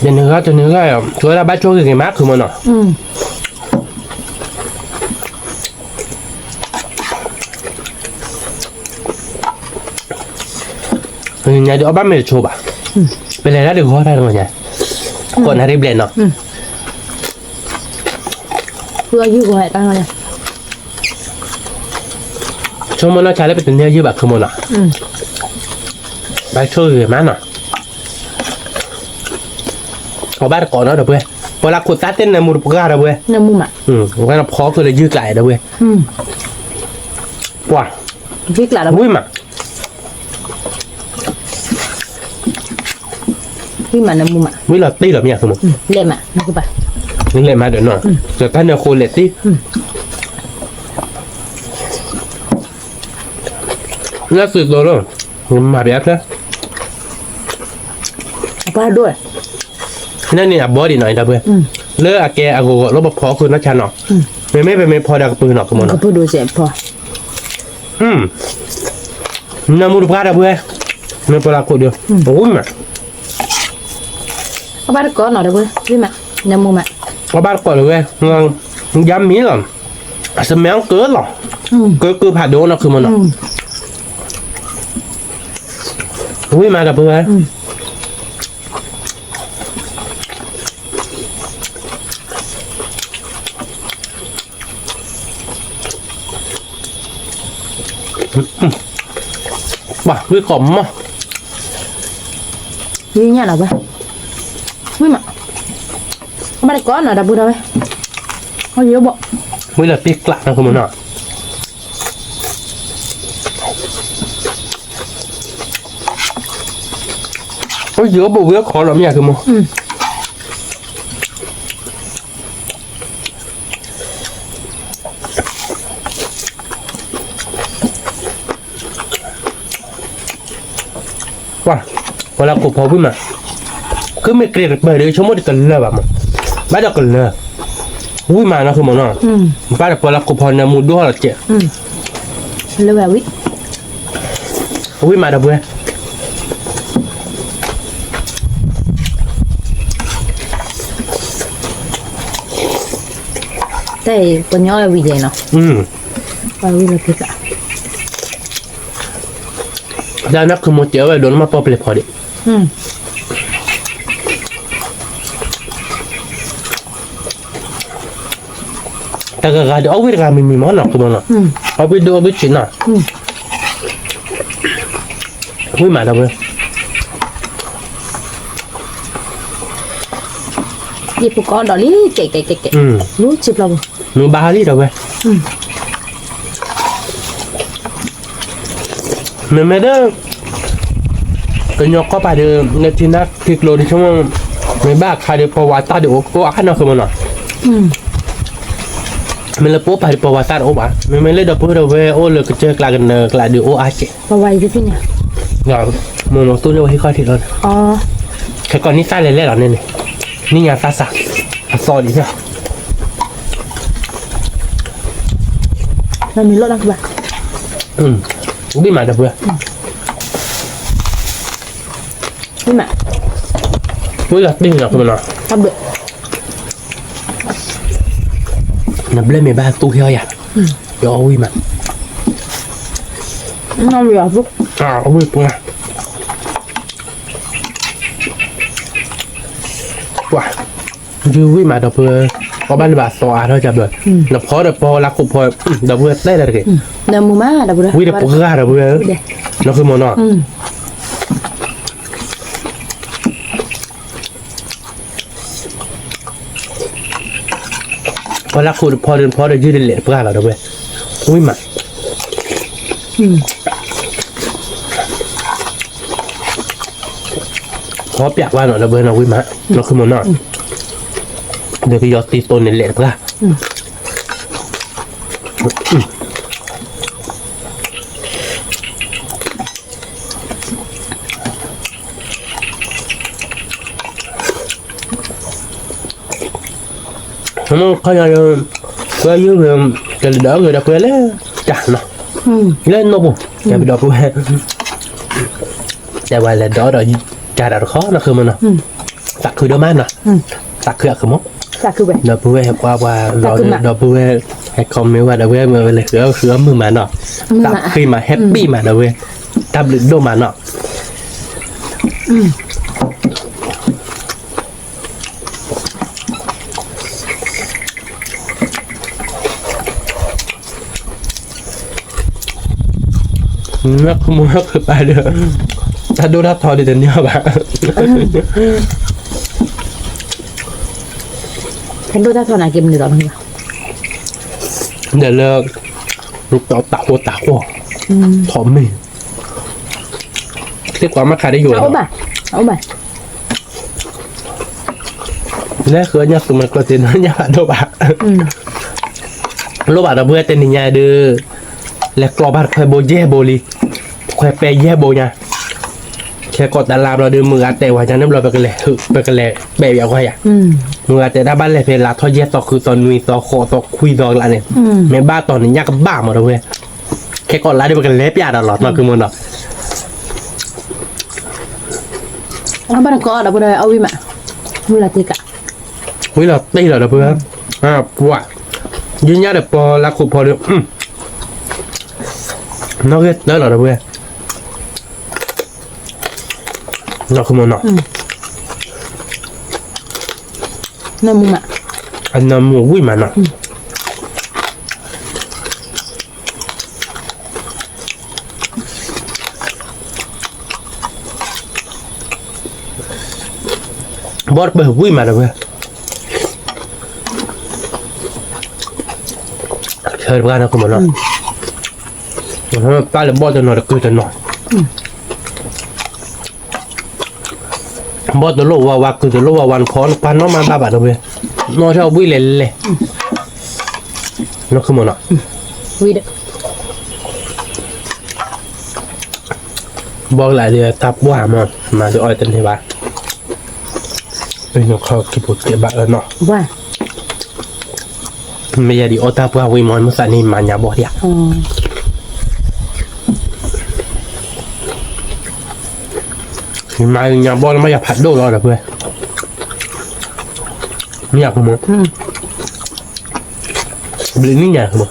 တနံၤဂၤတနံၤဂၤ, ဆိဝဲဒၣ်ဘၣ်ဆိၣ်ဂ့ၤဂ့ၤမး ခိၣ်မးနီၤ ညါဒုးအီၣ်ဘၣ်မ့ၢ်တဆိဘၣ်, ပလဲၤတၢ်ဒုးဂီၤတၢ်တဂီၤညါ, ကိးနၣ်ရံၣ်ဘျဲၣ်နီၤ, ဆိကမိၣ်နီၢ်ဆါလၢပတန့ၢ်ယုၢ်ဘၣ် ခိၣ်မးနီၤ, ဘၣ်ဆိၣ်ဂ့ၤမးနီၤ, အီၣ်ဘၣ်တကိးနီၤဒီပုၢ်ဝဲၢ်, ပှၤလၢခိၣ်သၣ်သ့ၣ်နၢမူတပှၢ်ဒီပုၢ်ဝဲၢ်, ဝဲဒၣ်ဖီခိၣ်လၢယုၢ်ကျးဒီပုၢ်ဝဲၢ်, ပှၤ, ဝံၤမး ဝံၤလီၤတံၢ်လီၤမ့ၢ်ဧါ လဲၤမးဒီးနီၤ, ဒီးတၢ်နၢဃိလဲၤတံၢ်, လၢသုးသိးလီၤ, မၤပျါဖျၢၣ်, အပှၤဒိၣ်, န့ၣ်န့ၣ်အဘီဒံးနီၤ ဒီပုၢ်ဝဲၢ်, လၢအကဲအဂီၤဂီၤလၢပဖီခိၣ်နီၢ်ဆါနီၤ, မ့မ့ၢ်ပမ့ၢ်ဖီဒီးကပုာ်နီၤ ခိၣ်မးနီၤ, ကပုာ်ဒိၣ်စဲးဖီ နၢမူတပှၢ်ဒီပုၢ်ဝဲၢ်, မ့ၢ်ပှၤလၢခိၣ်ဒီး, ဝံၤမး, အီၣ်ဘၣ်တကိးနီၤဒီပုၢ်ဝဲၢ်, ဝံၤမး, နၢမူမး, အီၣ်ဘၣ်တကိးဒီပုၢ်ဝဲၢ်, ယါမ့ၢ်လီၤ, အစမဲအကၢလီၤ, ကၢကၢဖးဒိၣ်နီၤ ခိၣ်မးနီၤ, ဝံၤမးဒီပုၢ်ဝဲၢ် ပှၤဝံၣ်ကိးမး, ယညၣ်နီၤဝဲ, ဝံၤမး, အဘၣ်တကိးနီၤ ဒီပုၢ်ဝဲၢ်, အယိဘိ, ဝံၤလီၤတံၢ်ကျးနီၤ ခိၣ်မးနီၤ, အယိဘိဝံၤခီလီၤမ့ၢ်ဧါ ခိၣ်မး အ ပှၤလၢခိၣ်ဖီဝံၣ်မး, ခုမ့ၢ်ကြ့းတပၢၢ်ဒီး ဆိကမိၣ်တကလၢၤဘၣ်မး, ဘၣ်ဒီးကလၢၤ, ဝံၣ်မးနီၢ်ခုမးနီၢ်, ဘၣ်ဒီးပှၤလၢခိၣ်ဖီန့ၣ်မူဒိၣ်ထီၣ်လီၤကဲး, ဝံၣ်မးဒီပုၢ်ဝဲၢ်, တၢ်အံၤ ပှၤညီလၢဝံၤယဲနီၤ, ပှၤဝံၤလၢဖံးကး တၢ်နၢ်ခုမိၣ်တဲအီၣ်ဝဲဒိးနမ့ၢ်ပီၣ်ပျဲၢ်ဖီဒံး, တဂၤဂၤဒီးအီၣ်ဝံၣ်တဂၤမံၤမံၤမးနီၢ် ခိမနီၤ, အီၣ်ဝံၣ်ဒိၣ်အီၣ်ဝံၣ်ဆံးနီၤ, ဝံၣ်မးဒီပုၢ်ဝဲၢ်, ယဖိကီၢ်ဒီးလံ ကဲကဲကဲကဲ, လူၤဆံးဖျိပူၤ, မ့ၢ်ဘၣ်ဟါလံဒီပုၢ်ဝဲၢ် မ့မ့ၢ်ဒီး ကညီကီၢ်ပၤဒီး နထံနါထံကျိဒီးဆိကမိၣ်, မ့ၢ်ဘၣ်အခါဒီးပီဝါသၣ်ဒီးအိၣ်အါနီၢ်ခုမနီၤ, မ့ၢ်လၢပအိၣ်ပၤဒီးပီဝါသၣ်တအိၣ်ဘၣ်, မ့မ့ၢ်လၢဒီပုၢ်ဝဲၢ်အိၣ်လၢကစၢၢ်ကျါကနၢၤကျါဒီးအိၣ်အါကဲး, မိၢ်မိၢ်သူန့ၢ်ဝဲဟံၣ်ခီၣ်ထံးလီၤ, ခဲကီးနံၣ်သၣ်လဲၤလဲၣ်လီၤန့ၣ်န့ၣ်, နံၣ်ညါသၣ်စၢ်, အသီဒံး, ဘၣ်မးဒီပုၢ်ဝဲၢ်, ဝံၣ်မး, ဝံၣ်လီၤတ့ၢ်လီၤ နဘျဲၣ်မ့ၢ်ဘၣ်သူဟ့ၣ်အီၣ်ယၤ, ယအီၣ်ဝံၣ်မး, ဝံၣ်ပှၢ်, ပှၢ်, ဒုးဝံၣ်မးဒီပုၢ်ဝဲၢ်, အီၣ်ဘၣ်လၢဘၣ်သီအါထီၣ်ကဘျီ, နဖီဒီးဖီလၢခိၣ်ဖီ, ဒီပုၢ်ဝဲၢ်တဲလၢတဂ့ၤ, ဝံၣ်ဒီးပှၢ်ဒီပုၢ်ဝဲၢ်, နီၢ်ခုမနီၤ, ဖီလၢခိၣ်တဖီဒီးတဖီဒီးယုၢ်တလဲာ်တပှၢ်လီၤဒီပုၢ်ဝဲၢ်, ဝံၣ်မး ဖီပၠးပှၢ်နီၤဒီပုၢ်ဝဲၢ်နီၤ ဝံၣ်မး, နီၢ်ခုမနီၤ, ဒီးကယီၤသံသိန့ၣ်လဲာ်တပှၢ် ခီယၤ, ပှၤယုၢ်, ကလဲၤဒီးအီၣ်ဂ့ၤဒီးပှၤလၢတၢ်နီၤ, လၢနီၢ်ပူၤ, ကဲပဒီပုၢ်ဝဲၢ်, တဲဝဲလဲၤဒီးဒီး, ကဒီးတခီနီၢ်ခုမနီၤ, သးခုဒိၣ်မးနီၤ, သးခုအကမီၤ, ဒီပုၢ်ဝဲၢ်ဟဲပှၤပှၤလီၤဒီပုၢ်ဝဲၢ်, ဟဲ comment ဝဲဒီပုၢ်ဝဲၢ်မ့ၢ်ဝဲလဲၤဃုအီၣ်ဃုအီၣ်မုာ်မးနီၤ, သးခုမး happy မးဒီပုၢ်ဝဲၢ်, တၢ်ဘျုးဒိၣ်မးနီၤ နၢ်ကမူၣ်နၢ်ကပၤဒီး, တၢ်ဒိၣ်တၢ်ထီဒ်တန့ၢ်ဘၣ်, တၢ်ဒိၣ်တၢ်ထီန့ၣ်က့ၤမနုၤလီၤ, ဒီးလၢ, တၢ်ဃိတၢ်ဃိ, ထီၣ်မ့ၢ်, သ့ၣ်ကွၢ်မ့ၢ်ခးဒ်ယိာ်လီၤ, လဲၤဃုအီၣ်ညၣ်သူမ့ၢ်ကျီၢ်သ့ၣ်နီၣ်ညၣ်ဘၣ်ဒိၣ်ဘၣ်, လိၣ်ဘၣ်ဒီပုၢ်ဝဲၢ်တနံၤညါဒီး, လဲၤကျီၢ်ဘၣ်တခွဲဘိယဲၢ်ဘိလံ, တခွဲပဲယဲၢ်ဘိညါ, ခဲကိးတလါဘျီဒီး မုၢ်ဂၤတဲဝဲညါန့ၣ်ဘျီ ပကလဲၤ, ပကလဲၤပဲာ်ဘၣ်ကွၢ်ယၤ, မုၢ်ဂၤတဲဒၣ်ဘၣ်လဲၤဖဲလါထီၣ်ယဲၢ်သီဃုသီနွံသီဃိးသီခွံသီကလးန့ၣ်, မ့ၢ်ဘၣ်တီၤန့ၣ်ညၣ်ကဘၣ်မးဒီပုၢ်ဝဲၢ်, ခဲကိးလါဒီးပကလဲၤပျးဒီးလီၤ နီၢ်ကမူၣ်နီၤ အဘၣ်တကီဒီပုၢ်ဝဲၢ်အီၣ်ဝံၣ်မး, ဝံၣ်လီၤတ့ၢ်ကး, ဝံၣ်လီၤတ့ၢ်လီၤဒီပုၢ်ဝဲၢ်, ပှၤ, ယုၢ်ညၣ်ဒီးပီလၢခိၣ်ဖီဒီး, နီၢ်ဂ့ၤတၢ်လီၤဒီပုၢ်ဝဲၢ်, နီၢ်ကမူၣ်နီၤ, အနၢမူဝံၣ်မးနီၤ ဘီၣ်တပၢၢ်ဝံၣ်မးဒီပုၢ်ဝဲၢ်, ဆၢတပှၢ်နီၢ်ကမူၣ်နီၤ, ပၢ်လၢဘီၣ်တနီၤတကုၤတနီၤ ဘီၣ်တလိၣ်ဝါဝါကုၤတလိၣ်ဝါဝါနဖီနပၢ်နီၢ်မးဘၣ်ဘၣ်ဒီပုၢ်ဝဲၢ်, နီၢ်ထီၣ်ဝံၣ်လဲၤလဲၤ, နီၢ်ကမူၣ်နီၤ, ဝံၣ်ဒီး ဘီကလးဒီးတၢ်ပှၢ်မး, မၤဒီးအီၣ်တန့ၢ်ဘၣ်, ပနခီကံၢ်ပူၤကဲဘၣ်အၢနီၤ, မ့ၢ်ယၤဒ်အီၣ်တၢ်ပှၢ်ဝံၤမး မ့ၢ်သးန့ၣ်မၤညါဘီၣ်ဒံးဧါ, မၤညါဘီၣ်န့ၣ်မ့ၢ်ယၤဖးဒိၣ်လီၤဒီးပှဲၤ, မ့ၢ်ယၤဖိမး, ဘျုးနံၣ်ညါဖိမး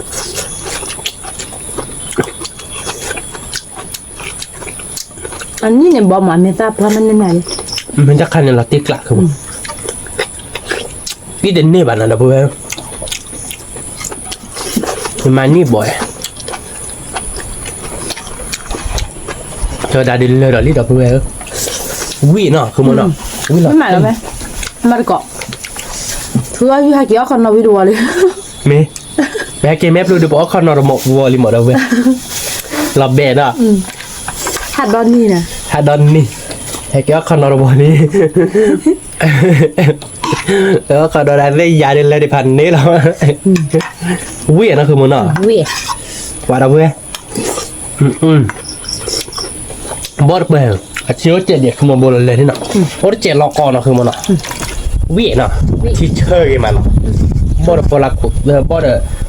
အနံၣ်န့ၣ်ဘီမး မ့ၢ်တၢ်ပှၢ်မးန့ၣ်နၤလံ, မ့ၢ်တၢ်ခါန့ၣ်လီၤတံၢ်ကျးခိၣ်, ပံၣ်တန့ၢ်ဘၣ်နၤဒီးပဝဲ, မၤန့ၢ်ဘီဧါ, ဒီးဒၣ်ဒ်လၢဒီးလံဒီးပဝဲ, ဝံၣ်နီၤ ခိၣ်မနီၤ, ဝံၣ်လီၤ, မၤတကိး, ထုးအီၣ်ယုၢ်ဟဲက့ၤအီၣ်ခီနီၤဝံၤတဝီလံ, မ့ၢ် ပဟဲက့ၤမဲာ်ဖျိဒီး ပအီၣ်ခီနီၤတမီၢ်ဝီလံမးဒီးဝဲ, လီၤဘဲးနီၤ, ဟးဒီနံၤ, ဟးဒီနံၤ, ဟဲက့ၤအီၣ်ခီနီၤတမီၢ်လံ, အီၣ်ခီနီၤဒၣ်သ့ၣ်ယၤဒ်လဲၣ်ဒ်ဖးန့ၣ်လီၤ, ဝံၣ်နီၤ ခိၣ်မနီၤ, ပှၤဒီးဝဲ ဘီတပၢၢ်, အထံအိၣ်စဲးဒံး ခိၣ်မီၤဘိလီၤလဲၤန့ၣ်နီၤ, အိၣ်တစဲးလီၤကီနီၤ ခိၣ်မနီၤ, ဝံၣ်နီၤ, ထံဆၢဂ့ၤမးနီၤ, ဘီဒီးပီလၢခိၣ်, ဘီဒီး,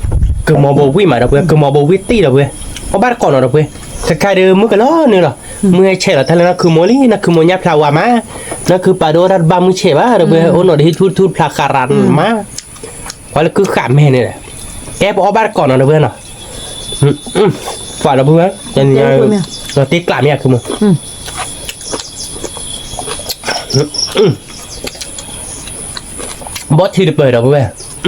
ကမီၤဘိဝံၣ်မးဒီးပှဲၤ, ကမီၤဘိဝံၣ်တံၢ်ဒီးပှဲၤ, အီၣ်ဘၣ်တကိးနီၤဒီးပှဲၤ, ခဲခါဒီးမုၢ်ကလီၤနုာ်လီၤ, မုၢ်ဟဲဆဲးလီၤတၢ်လၢနီၢ်ခုၣ်မိၢ်လံ, နီၢ်ခုၣ်မိၢ်ညါဖျါဝါမး, နီၢ်ခုၣ်ပာ်ဒိၣ်တၢ်တဘၣ်မုၢ်ဆဲးဘၣ်ဒီးပှဲၤ, အိၣ်နီၤဒီးဟံၣ်ထူထူဖျါဃးရၣ်မး ပှၤလၢကုၢ်ဃာ်မဲာ်န့ၣ်ဒီး, ကဲပအီၣ်ဘၣ်တကိးနီၤဒီးပှဲၤနီၤ, ပှၤဒီးပှဲၤ, တ့ကျးမ့ၢ်အခိၣ်မး, ဘီထံတပၢၢ်ဒီးပှဲၤ,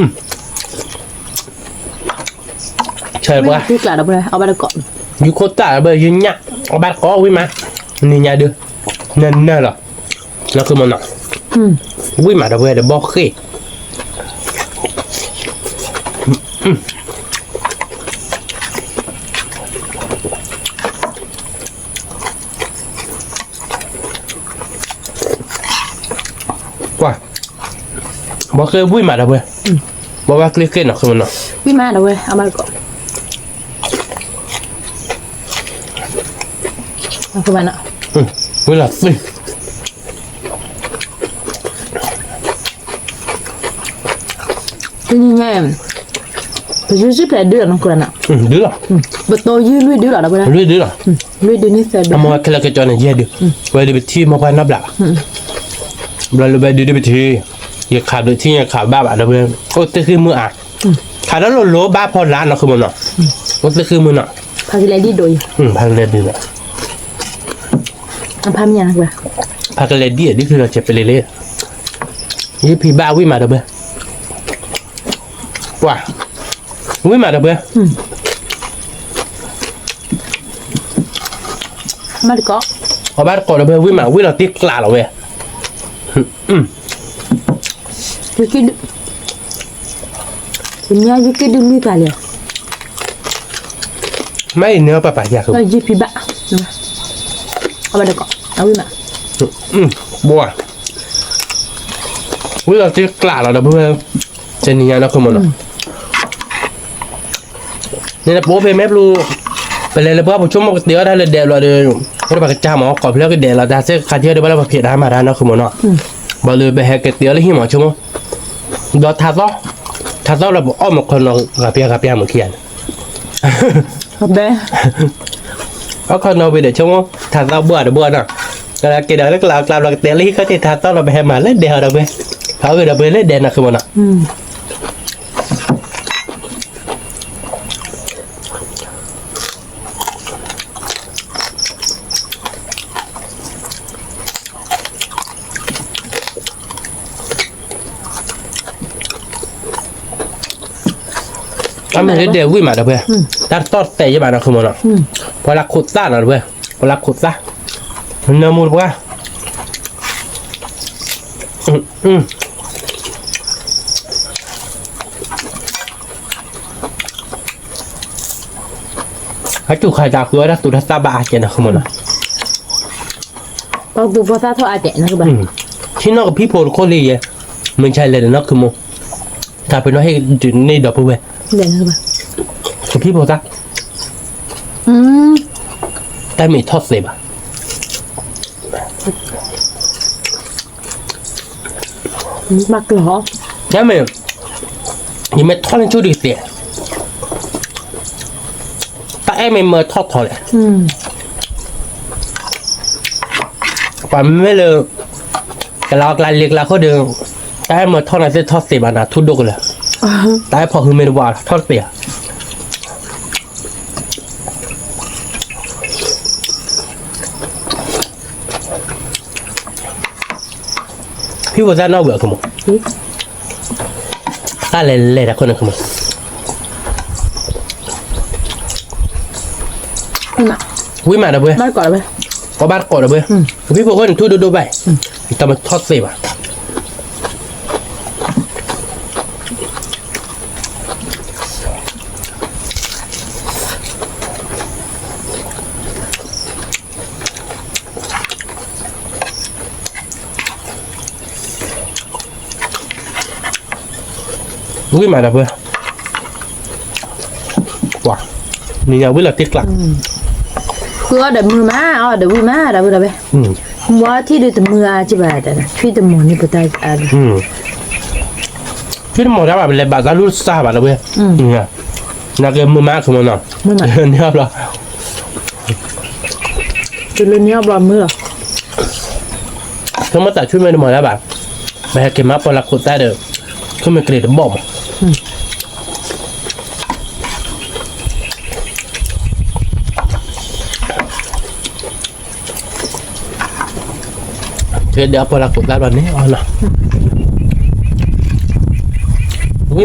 ဆၢပှၤ, ယုၢ်ခိၣ်တၢ်ဒီးပှဲၤ ယုၢ်ညၣ်, အီၣ်ဘၣ်တကိးဝံၣ်မး, နံၤညါဒုး, နနၢ်လီၤ, နီၢ်ခိၣ်မနီၤ, ဝံၣ်မးဒီးပှဲၤဒီးဘီဃ့ၢ် ကွၢ်, ဘီဃ့ၢ်ဝံၣ်မးဒီးပှဲၤ, ဘီဘၣ်ကျ့ဃ့ၢ်နီၢ်ခိၣ်မနီၤ, ဝံၣ်မးဒီးပှဲၤ, အီၣ်ဘၣ်တကိး, ဝံၣ်လီၤသံ တနံၤညါ, ပယုၢ်စံၣ်ဖျဲးဒုးလီၤနီၢ်ခိၣ်နၤ, ဒုးလီၤ, ပတိၤယုၢ်လွံၢ်ဒုးလီၤဒီးပှဲၤ, လွံၢ်ဒုးလီၤ, လွံၢ်ဒုးန့ၣ်သၢဒုး, အမ့ၢ်ခဲလၢာ်ကကၠီန့ၣ် ယဲၢ်ဒုး, ဝဲဒုးပထံၣ်မ့ၢ်ပှၤနီတဘျီဘၣ်, ဘျီလၢဝဲဒုးဒုးပထံၣ်, ယခးဘျုးထံၣ်ယခးဘၣ်ဘၣ်ဒီးပှဲၤ, အိၣ်သ့ၣ်ဃံမုၢ်အါ, ခးဒီးလိၤလိၤဘၣ်ဖီလာ်နီၢ်ခိၣ်မနီၤ, အိၣ်သ့ၣ်ဃံမုၢ်နီၤ, ဖးကလဲၤဒ်ဒိၣ်အံၤ, ဖးကလဲၤဒ်ဒိၣ်, ဖးကလဲၤဒ်အံၤဒ်ဖုလီၤစဲးပလ့ၤလ့, ယဖံးဘၣ်ဝံၣ်မးဒီးပှဲၤ, ပှၤ, ဝံၣ်မးဒီးပှဲၤ, အီၣ်ဘၣ်တကိးဒီးပှဲၤ ဝံၣ်မး ဝံၣ်လီၤတံၢ်ကျးလီၤဝဲ, တနံၤညါယက့ၤဒုးလွံၢ်သးလဲၣ်, မ့ၢ်အံၤန့ၣ်ပပာ်ယၤ, ယဖံးဘၣ်, အီၣ်ဘၣ်တကိး, အဝံၣ်မး, ပှၤ, ဝံၣ်လီၤတံၢ်ကျးလီၤဒီးပှဲၤ, တနံၤညါနီၢ်ခိၣ်မနီၤ န့ၣ်ပအိၣ်ဖဲမဲာ်ဖျိ, ပလဲၤလၢပှၢ်ပဆိကမိၣ်ကတဲအီၣ်တၢ်လၢဒဲးဘျီဒီး, အိၣ်ဒီးပှၤကစၢ်မး ကိးဖျၢၣ်ကဒဲးလီၤ တၢ်သ့ၣ်ခါထံၣ်ဒီးဘၣ်လၢပဖံးတၢ်မၤတၢ်နီၢ်ခိၣ်မနီၤ, ဘၣ်လၢပဟဲကတဲအီၣ်လၢဟံၣ်မးဆိကမိၣ်, ဒီးထးသီၣ်, ထးသီၣ်လၢပအီၣ်မးခီနီၤ ဂၤပျၢ်ဂၤပျၢ်မးခံဂၤန့ၣ် အီၣ်ခီနီၤဝံၤဒီးဆိကမိၣ် ထးသီၣ်ဘှၢ်ဒီးဘှၢ်နီၤ, ကက့ၤဒီးလၢကျးကျါဘျီကတဲလၢဟံၣ်ခီၣ်ထံးထးသီၣ်လီၤ ပဟဲမၤလၢဒဲးဟီဒီးပှဲၤ, ဖးအီၣ်ဂ့ၤဒီးပှဲၤလၢဒဲးနီၢ်ခိၣ်မနီၤ အမ့ၢ်လၢဒဲးဝံၣ်မးဒီးပှဲၤ, တၢ်တသီၣ်တဲာ်ယဲၢ်ဘၣ်နီၢ်ခိၣ်မနီၤ, ပှၤလၢခိၣ်သၣ်နီၤဒီးပှဲၤ, ပှၤလၢခိၣ်သၣ်, နၢမူတပှၢ် အတူၢ်ခါတၢ်ဃုအီၣ်တၢ်သူၣ်တၢ်သၣ်ဘၣ်အါကဲနီၢ်ခိၣ်မနီၤ, ပှၤသူၣ်ပှၤသၣ်ထီၣ်အါကဲနီၢ်ခိၣ်ဘၣ်, ထံနီၢ်ကဖံဖိတခိၣ်လံယဲ, မုၢ်ဆါလဲၤဒီးနီၢ်ခိၣ်မ, တၢ်ပနီၣ်ဟ့ၣ်ဒုးန့ၢ်ဒီးပဝဲ, ကဖံဖိသၣ်, တၢ်မ့ၢ်ထီၣ်သဲဘၣ်, ဘၣ်ကျီၤ, ညါမ့ၢ်, ယမ့ၢ်ထီၣ်န့ၢ်ဆူၣ်ဒုးသ့, တၢ်အဲၣ်မ့ၢ်မၢထီၣ်ထီလဲၣ်, ပှၤမ့ၢ်လၢ ကလၤအီၣ်ကျါလ့ကျါဃိဒီး, တၢ်အဲၣ်မၢထီၣ်နၤသ့ၣ်ထီၣ်သ့ဘၣ်နၤ ထူဒိၣ်ကလၢာ်, တၢ်အဲၣ်ဖီၣ်ဟုမ့ၢ်တဝါထီၣ်သ့ဧါ. ဟံၣ်ဖိသၣ်နီၣ်ဝံၤအီၤ ကမိၣ်, တၢ်လဲၤလဲၤတၢ်ခိၣ်န့ၣ် ကမိၣ်, ဝံၣ်မးဒီပုၢ်ဝဲၢ်, ကီဘၣ်တကိးဒီပုၢ်ဝဲၢ်, ဟံၣ်ဖိဃိန့ၣ် ထူဒိၣ်ဒိၣ်ဘၣ်, တၢ်မၢထီၣ်သ့ဘၣ်. ဝံၣ်မးဒီပုၢ်ဝဲၢ်, ပှၤ, နံၤညါဝံၣ်လီၤတံၢ်ကျး, ဃုအီၣ်ဒီးမုာ်မး အီၣ်ဒီးဝံၣ်မး ဒီပုၢ်ဝဲၢ်, မ့ၢ်ထံၣ်ဒုးတမုာ်အါကဘၣ်, ထွံၣ်တမီၤန့ၣ်ပတၢ်, ထွံၣ်တမီၤတၢ်ဘၣ် ပလဲၤဘၣ်တၢ်လူၢ်စၢ်ဘၣ်ဒီပုၢ်ဝဲၢ်, နာ်က့မုာ်မး ကမိၣ်နီၤ, န့ၢ်အီၣ်ဘျီ တလၢန့ၢ်အီၣ်ဘျီမုာ်လီၤ. ဆိကမိၣ်တၢ်ထွံၣ်မ့ၢ်တမီၤတၢ်ဘၣ်, ပဟဲက့ၤမၤပီလၢခိၣ်သၣ်ဒီး, ထွံၣ်မ့ၢ်ကရံးတဘီၣ်မး, ကဲဒီးအပီလၢခိၣ်သၣ်ဘျီန့ၣ်အီၤနီၤ, ဝံၣ်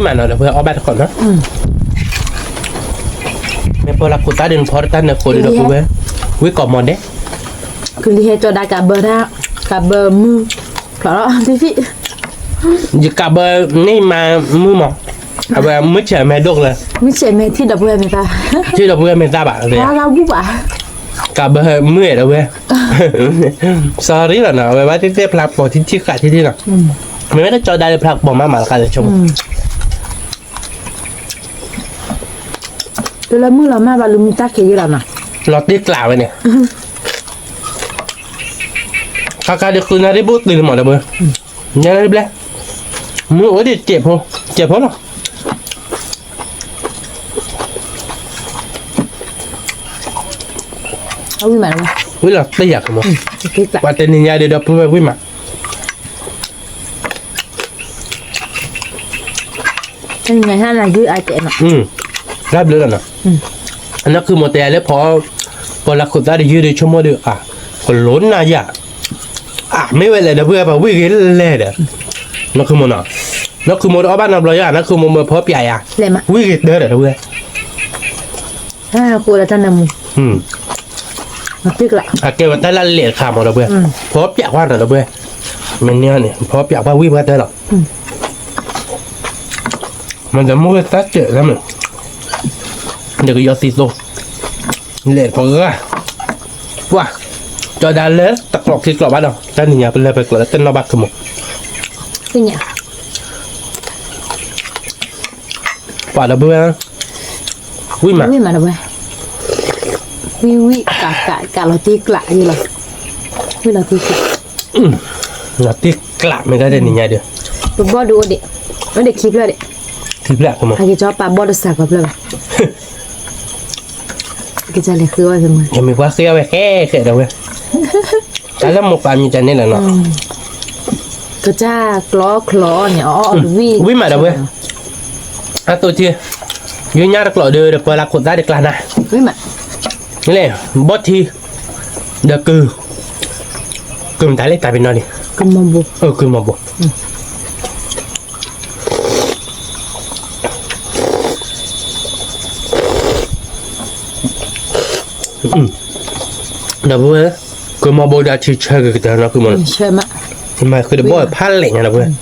မးနီၤဒီပုၢ်ဝဲၢ် အီၣ်ဘၣ်တကိးနီၤ, မ့ၢ်ပီလၢခိၣ်သၣ်ဒီးနဖီတၢ်နၢဃိဒီးဒီပုၢ်ဝဲၢ်, ဝံၣ်ကိးမီၤဒဲး ကလံၤဟဲကၠီဒါကးဘၢတၢ်, ကးဘၢမုၢ်, ဖျိးလီၤ, ယကးဘၢန့ၢ်မၤမုၢ်မး, အဝဲမုၢ်ဆဲးမဲာ်ဒိၣ်ကလၢာ်, မုၢ်ဆဲးမဲာ်ထံၣ်ဒီပုၢ်ဝဲၢ်မ့ၢ်သၣ်, ထံၣ်ဒီပုၢ်ဝဲၢ်မ့ၢ်သၣ်ဘၣ်, ကးဘၢမုၢ်အဲၣ်ဒီပုၢ်ဝဲၢ်, sorry လီၤနီၤ, အဝဲဘၣ်သ့ၣ်သ့ၣ်ဖျါပိာ်ထံထံဃာ်ထံထံနီၤ, မ့မ့ၢ်တကၠီဒါလၢဖျါပိာ်မးမးလီၤကါလၢဆိကမိၣ် တလၢမုၢ်လီၤမၢ်ဘၣ် လူမံတၢ်ခံးယုၢ်လီၤနီၤ, လီၤတံၢ်ကျးဝဲန့ၣ်, ခါခါဒုးဃုနၣ်ရံၣ်ဘိၣ်တုၤလၢမးဒီပုၢ်ဝဲၢ်, ညါလၢဘျဲၣ်, မုၢ်အိၣ်ဒံးစဲးဖိ, စဲးဖိလီၤ, ဝံၣ်လီၤတံၢ်ယၤကမိၣ်, ပှၤတနံၤညါဒီးဒီပုၢ်ဝဲၢ်ဝံၣ်မး တၢ်ဘျုးလီၤနီၤ, အနီၢ်ခုမိၣ်တဲယၤလၢဖီ, ပီလၢခိၣ်သၣ်ဒီးယုၢ်ဒီးဆိကမိၣ်ဒီးအါ, ကလိနၤယၤ, အါ မ့ၢ်ဝဲလဲၣ်ဒီပုၢ်ဝဲၢ် ပှၤဝံၣ်ဂ့ၤလဲၣ်ဒီး, နီၢ်ခုမိၣ်နီၤ, နီၢ်ခုမိၣ်တအီၣ်ဘၣ်နီတဘျီယၤ နီၢ်ခုမိၣ်မၢဖီပၠးယၤ, ဝံၣ်ဂ့ၤတၢ်ဒီးဒီပုၢ်ဝဲၢ် အကဲဝဲတၢ်လၢလဲၣ်တခါမးဒီပုၢ်ဝဲၢ်, ဖီပၠးကွၢ်နီၤဒီပုၢ်ဝဲၢ်, မ့ၢ်န့ၣ်န့ၣ် ဖီပၠးကွၢ်ဝံၣ်ပှၤတၢ်လီၤ, မ့ၢ်တမုၢ်ဝဲသၣ်စဲးလၢမ့ၢ်, ဒီးကယီၤသံသိ, လဲၤပဂၤ, ပှၤ, ကၠီဒါလၢတကျိးခံကျိးဘၣ်ဒီး တၢ်နံၤညါပလဲၤပကျိးလၢတနီၣ်ဘၣ်ကမိၣ် ပှၤဒီပုၢ်ဝဲၢ်, ဝံၣ်မး, ဝံၣ်မးဒီပုၢ်ဝဲၢ်, ဝံၣ်ဝံၣ်ကးကးကးလီၤတံၢ်ကျးယလီၤ, ဝံၣ်လီၤတံၢ်ကျး, လီၤတံၢ်ကျးမ့ၢ်တၢ်တနံၤညါဒီး, ပဘီၣ်ဒုးအိၣ်ဒံး, အိၣ်ဒံးခံဖျၢၣ်ဒံး, ခံဖျၢၣ်ကမိၣ်, ဟဲက့ၤကၠီပာ်ဘီၣ်တစးကီးဖျၢၣ်ဘၣ် ကစၢ်လဲၤဃ့အီၣ်ဝဲမး, ယမ့ၢ်ပှၤဃ့အီၣ်ဝဲဃဲဃဲဒီးဝဲ, တၢ်လၢမိၢ်ပၢ်မံၤတၢ်န့ၣ်လီၤနီၤ, ကစၢ်ကျီချီန့ၣ်အီၣ်အီၣ်တဝံၣ်, ဝံၣ်မးဒီပုၢ်ဝဲၢ်, အသိးထံ, ယညၣ်တကျိးဒီး ဒီးပှၤလၢခိၣ်သၣ်ဒီးကျါနၤ, လဲၣ်, ဘီၣ်ထံ, ဒီးကု, ကုမတၤလဲၣ်တၢ်ပ့ၤနီၣ်န့ၣ်, ကုမီၤဘိ, ဒီပုၢ်ဝဲၢ်, ကုမီၤဘိဒီးထံဆၢက့ၤကတၢၢ်နီၤ ကုမီၤ, မၤဃုာ်ဒီးဘီၣ်ဖးလဲၣ်ညါဒီပုၢ်ဝဲၢ်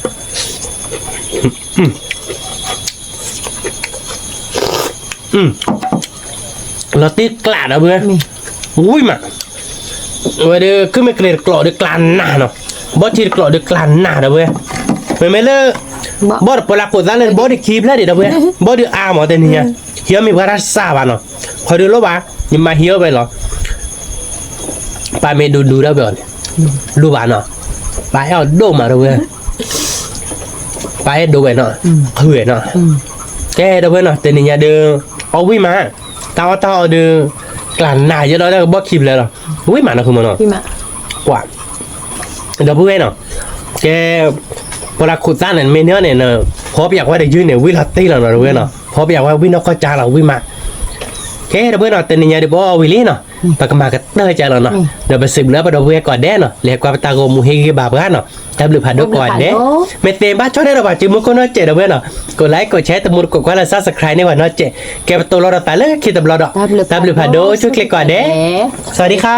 လီၤတံၢ်ကျးဒီပုၢ်ဝဲၢ်, ဝံၣ်မး, ဝဲဒီး ကုမ့ၢ်ကျဲတကျိးဒီးကျါနၤနီၤ, ဘီၣ်ထံတကျိးဒီးကျါနၤဒီပုၢ်ဝဲၢ်, မ့မ့ၢ်လၢ ဘီၣ်ဒီးပှၤလၢခိၣ်သၣ်လၢဘီၣ်ဒီးခံဖျၢၣ်ဒံးဒီပုၢ်ဝဲၢ်, ဘီၣ်ဒီးအါမးတနံၤညါ, ဟံးအီၣ်မ့ၢ်ပှၤတၢ်စၢ်ဘၣ်နီၤ, ခီဒုးလိၣ်ဘၣ်, ယမၤဟံးအီၣ်ဝဲလီၤ, ပာ်မ့ၢ်ဒူဒူဒီပုၢ်ဝဲၢ်အီၤန့ၣ် လူၤဘၣ်နီၤ, ပၢ်အဲၣ်အီၤဒိၣ်မး ဒီပုၢ်ဝဲၢ်, ပၢ်အဲၣ်ဒိၣ်ဝဲနီၤ, ဃုဝဲနီၤ, ကဲ ဒီပုၢ်ဝဲၢ်နီၤ, တနံၤညါဒီး အီၣ်ဝံၣ်မး, တၢ်အီၣ်တၢ်အီဒီး ကျးနးယဲဒီးတၢ်ကဘီၣ်ခံဖျၢၣ်လီၤ, ဝံၣ်မးနီၤ ဃုမနီၤ, ကွၢ် ဒီပုၢ်ဝဲၢ်နီၤ, ကဲ ပှၤလၢခိးသးန့ၣ် မ့ၢ်န့ၢ်န့ၣ် ဖီပယၣ်ကွၢ်ဒီးယုၢ်န့ၣ် ဝံၣ်လီၤတံၢ်လီၤနီၤ ဒီပုၢ်ဝဲၢ်နီၤ, ဖီပယၣ်ကွၢ်ဝံၣ်နီၢ်ကီၢ်ကၠါလီၤ ဝံၣ်မး, ကဲ ဒီပုၢ်ဝဲၢ်နီၤ, တနံၤညါဒီးပအီၣ်ဝံၤလံနီၤ, ပကမၤကတၢၢ်ကၢလီၤနီၤ, ဒီးပစံးဘျုးပဒီပုၢ်ဝဲၢ်ကိးဂၤဒဲးနီၤ, လဲၤကွၢ်ပတၢ်ဂီၤမူဟ့ၣ်ဂံၢ်ဘါပှၤနီၤ, တၢ်ဘျုးဖးဒိၣ်ကိးဂၤဒဲး, မ့ၢ်သ့ဘၣ်ဆီၣ်ထွဲဒီးပှၤစုမုၢ်ကိၢ်နီၢ်စဲး ဒီပုၢ်ဝဲၢ်နီၤ, ကိး like ကိး share တမူတကိးကွၢ်လၢ subscribe န့ၢ်ပှၤနီၢ်စဲး, ကဲပတိၢ်လီၤဒီးသးလၢခံတဘျီဒီး, တၢ်ဘျုးဖးဒိၣ်အိၣ်ဆူၣ်ချ့ကိးဂၤဒဲး, စဝၤဒံခါ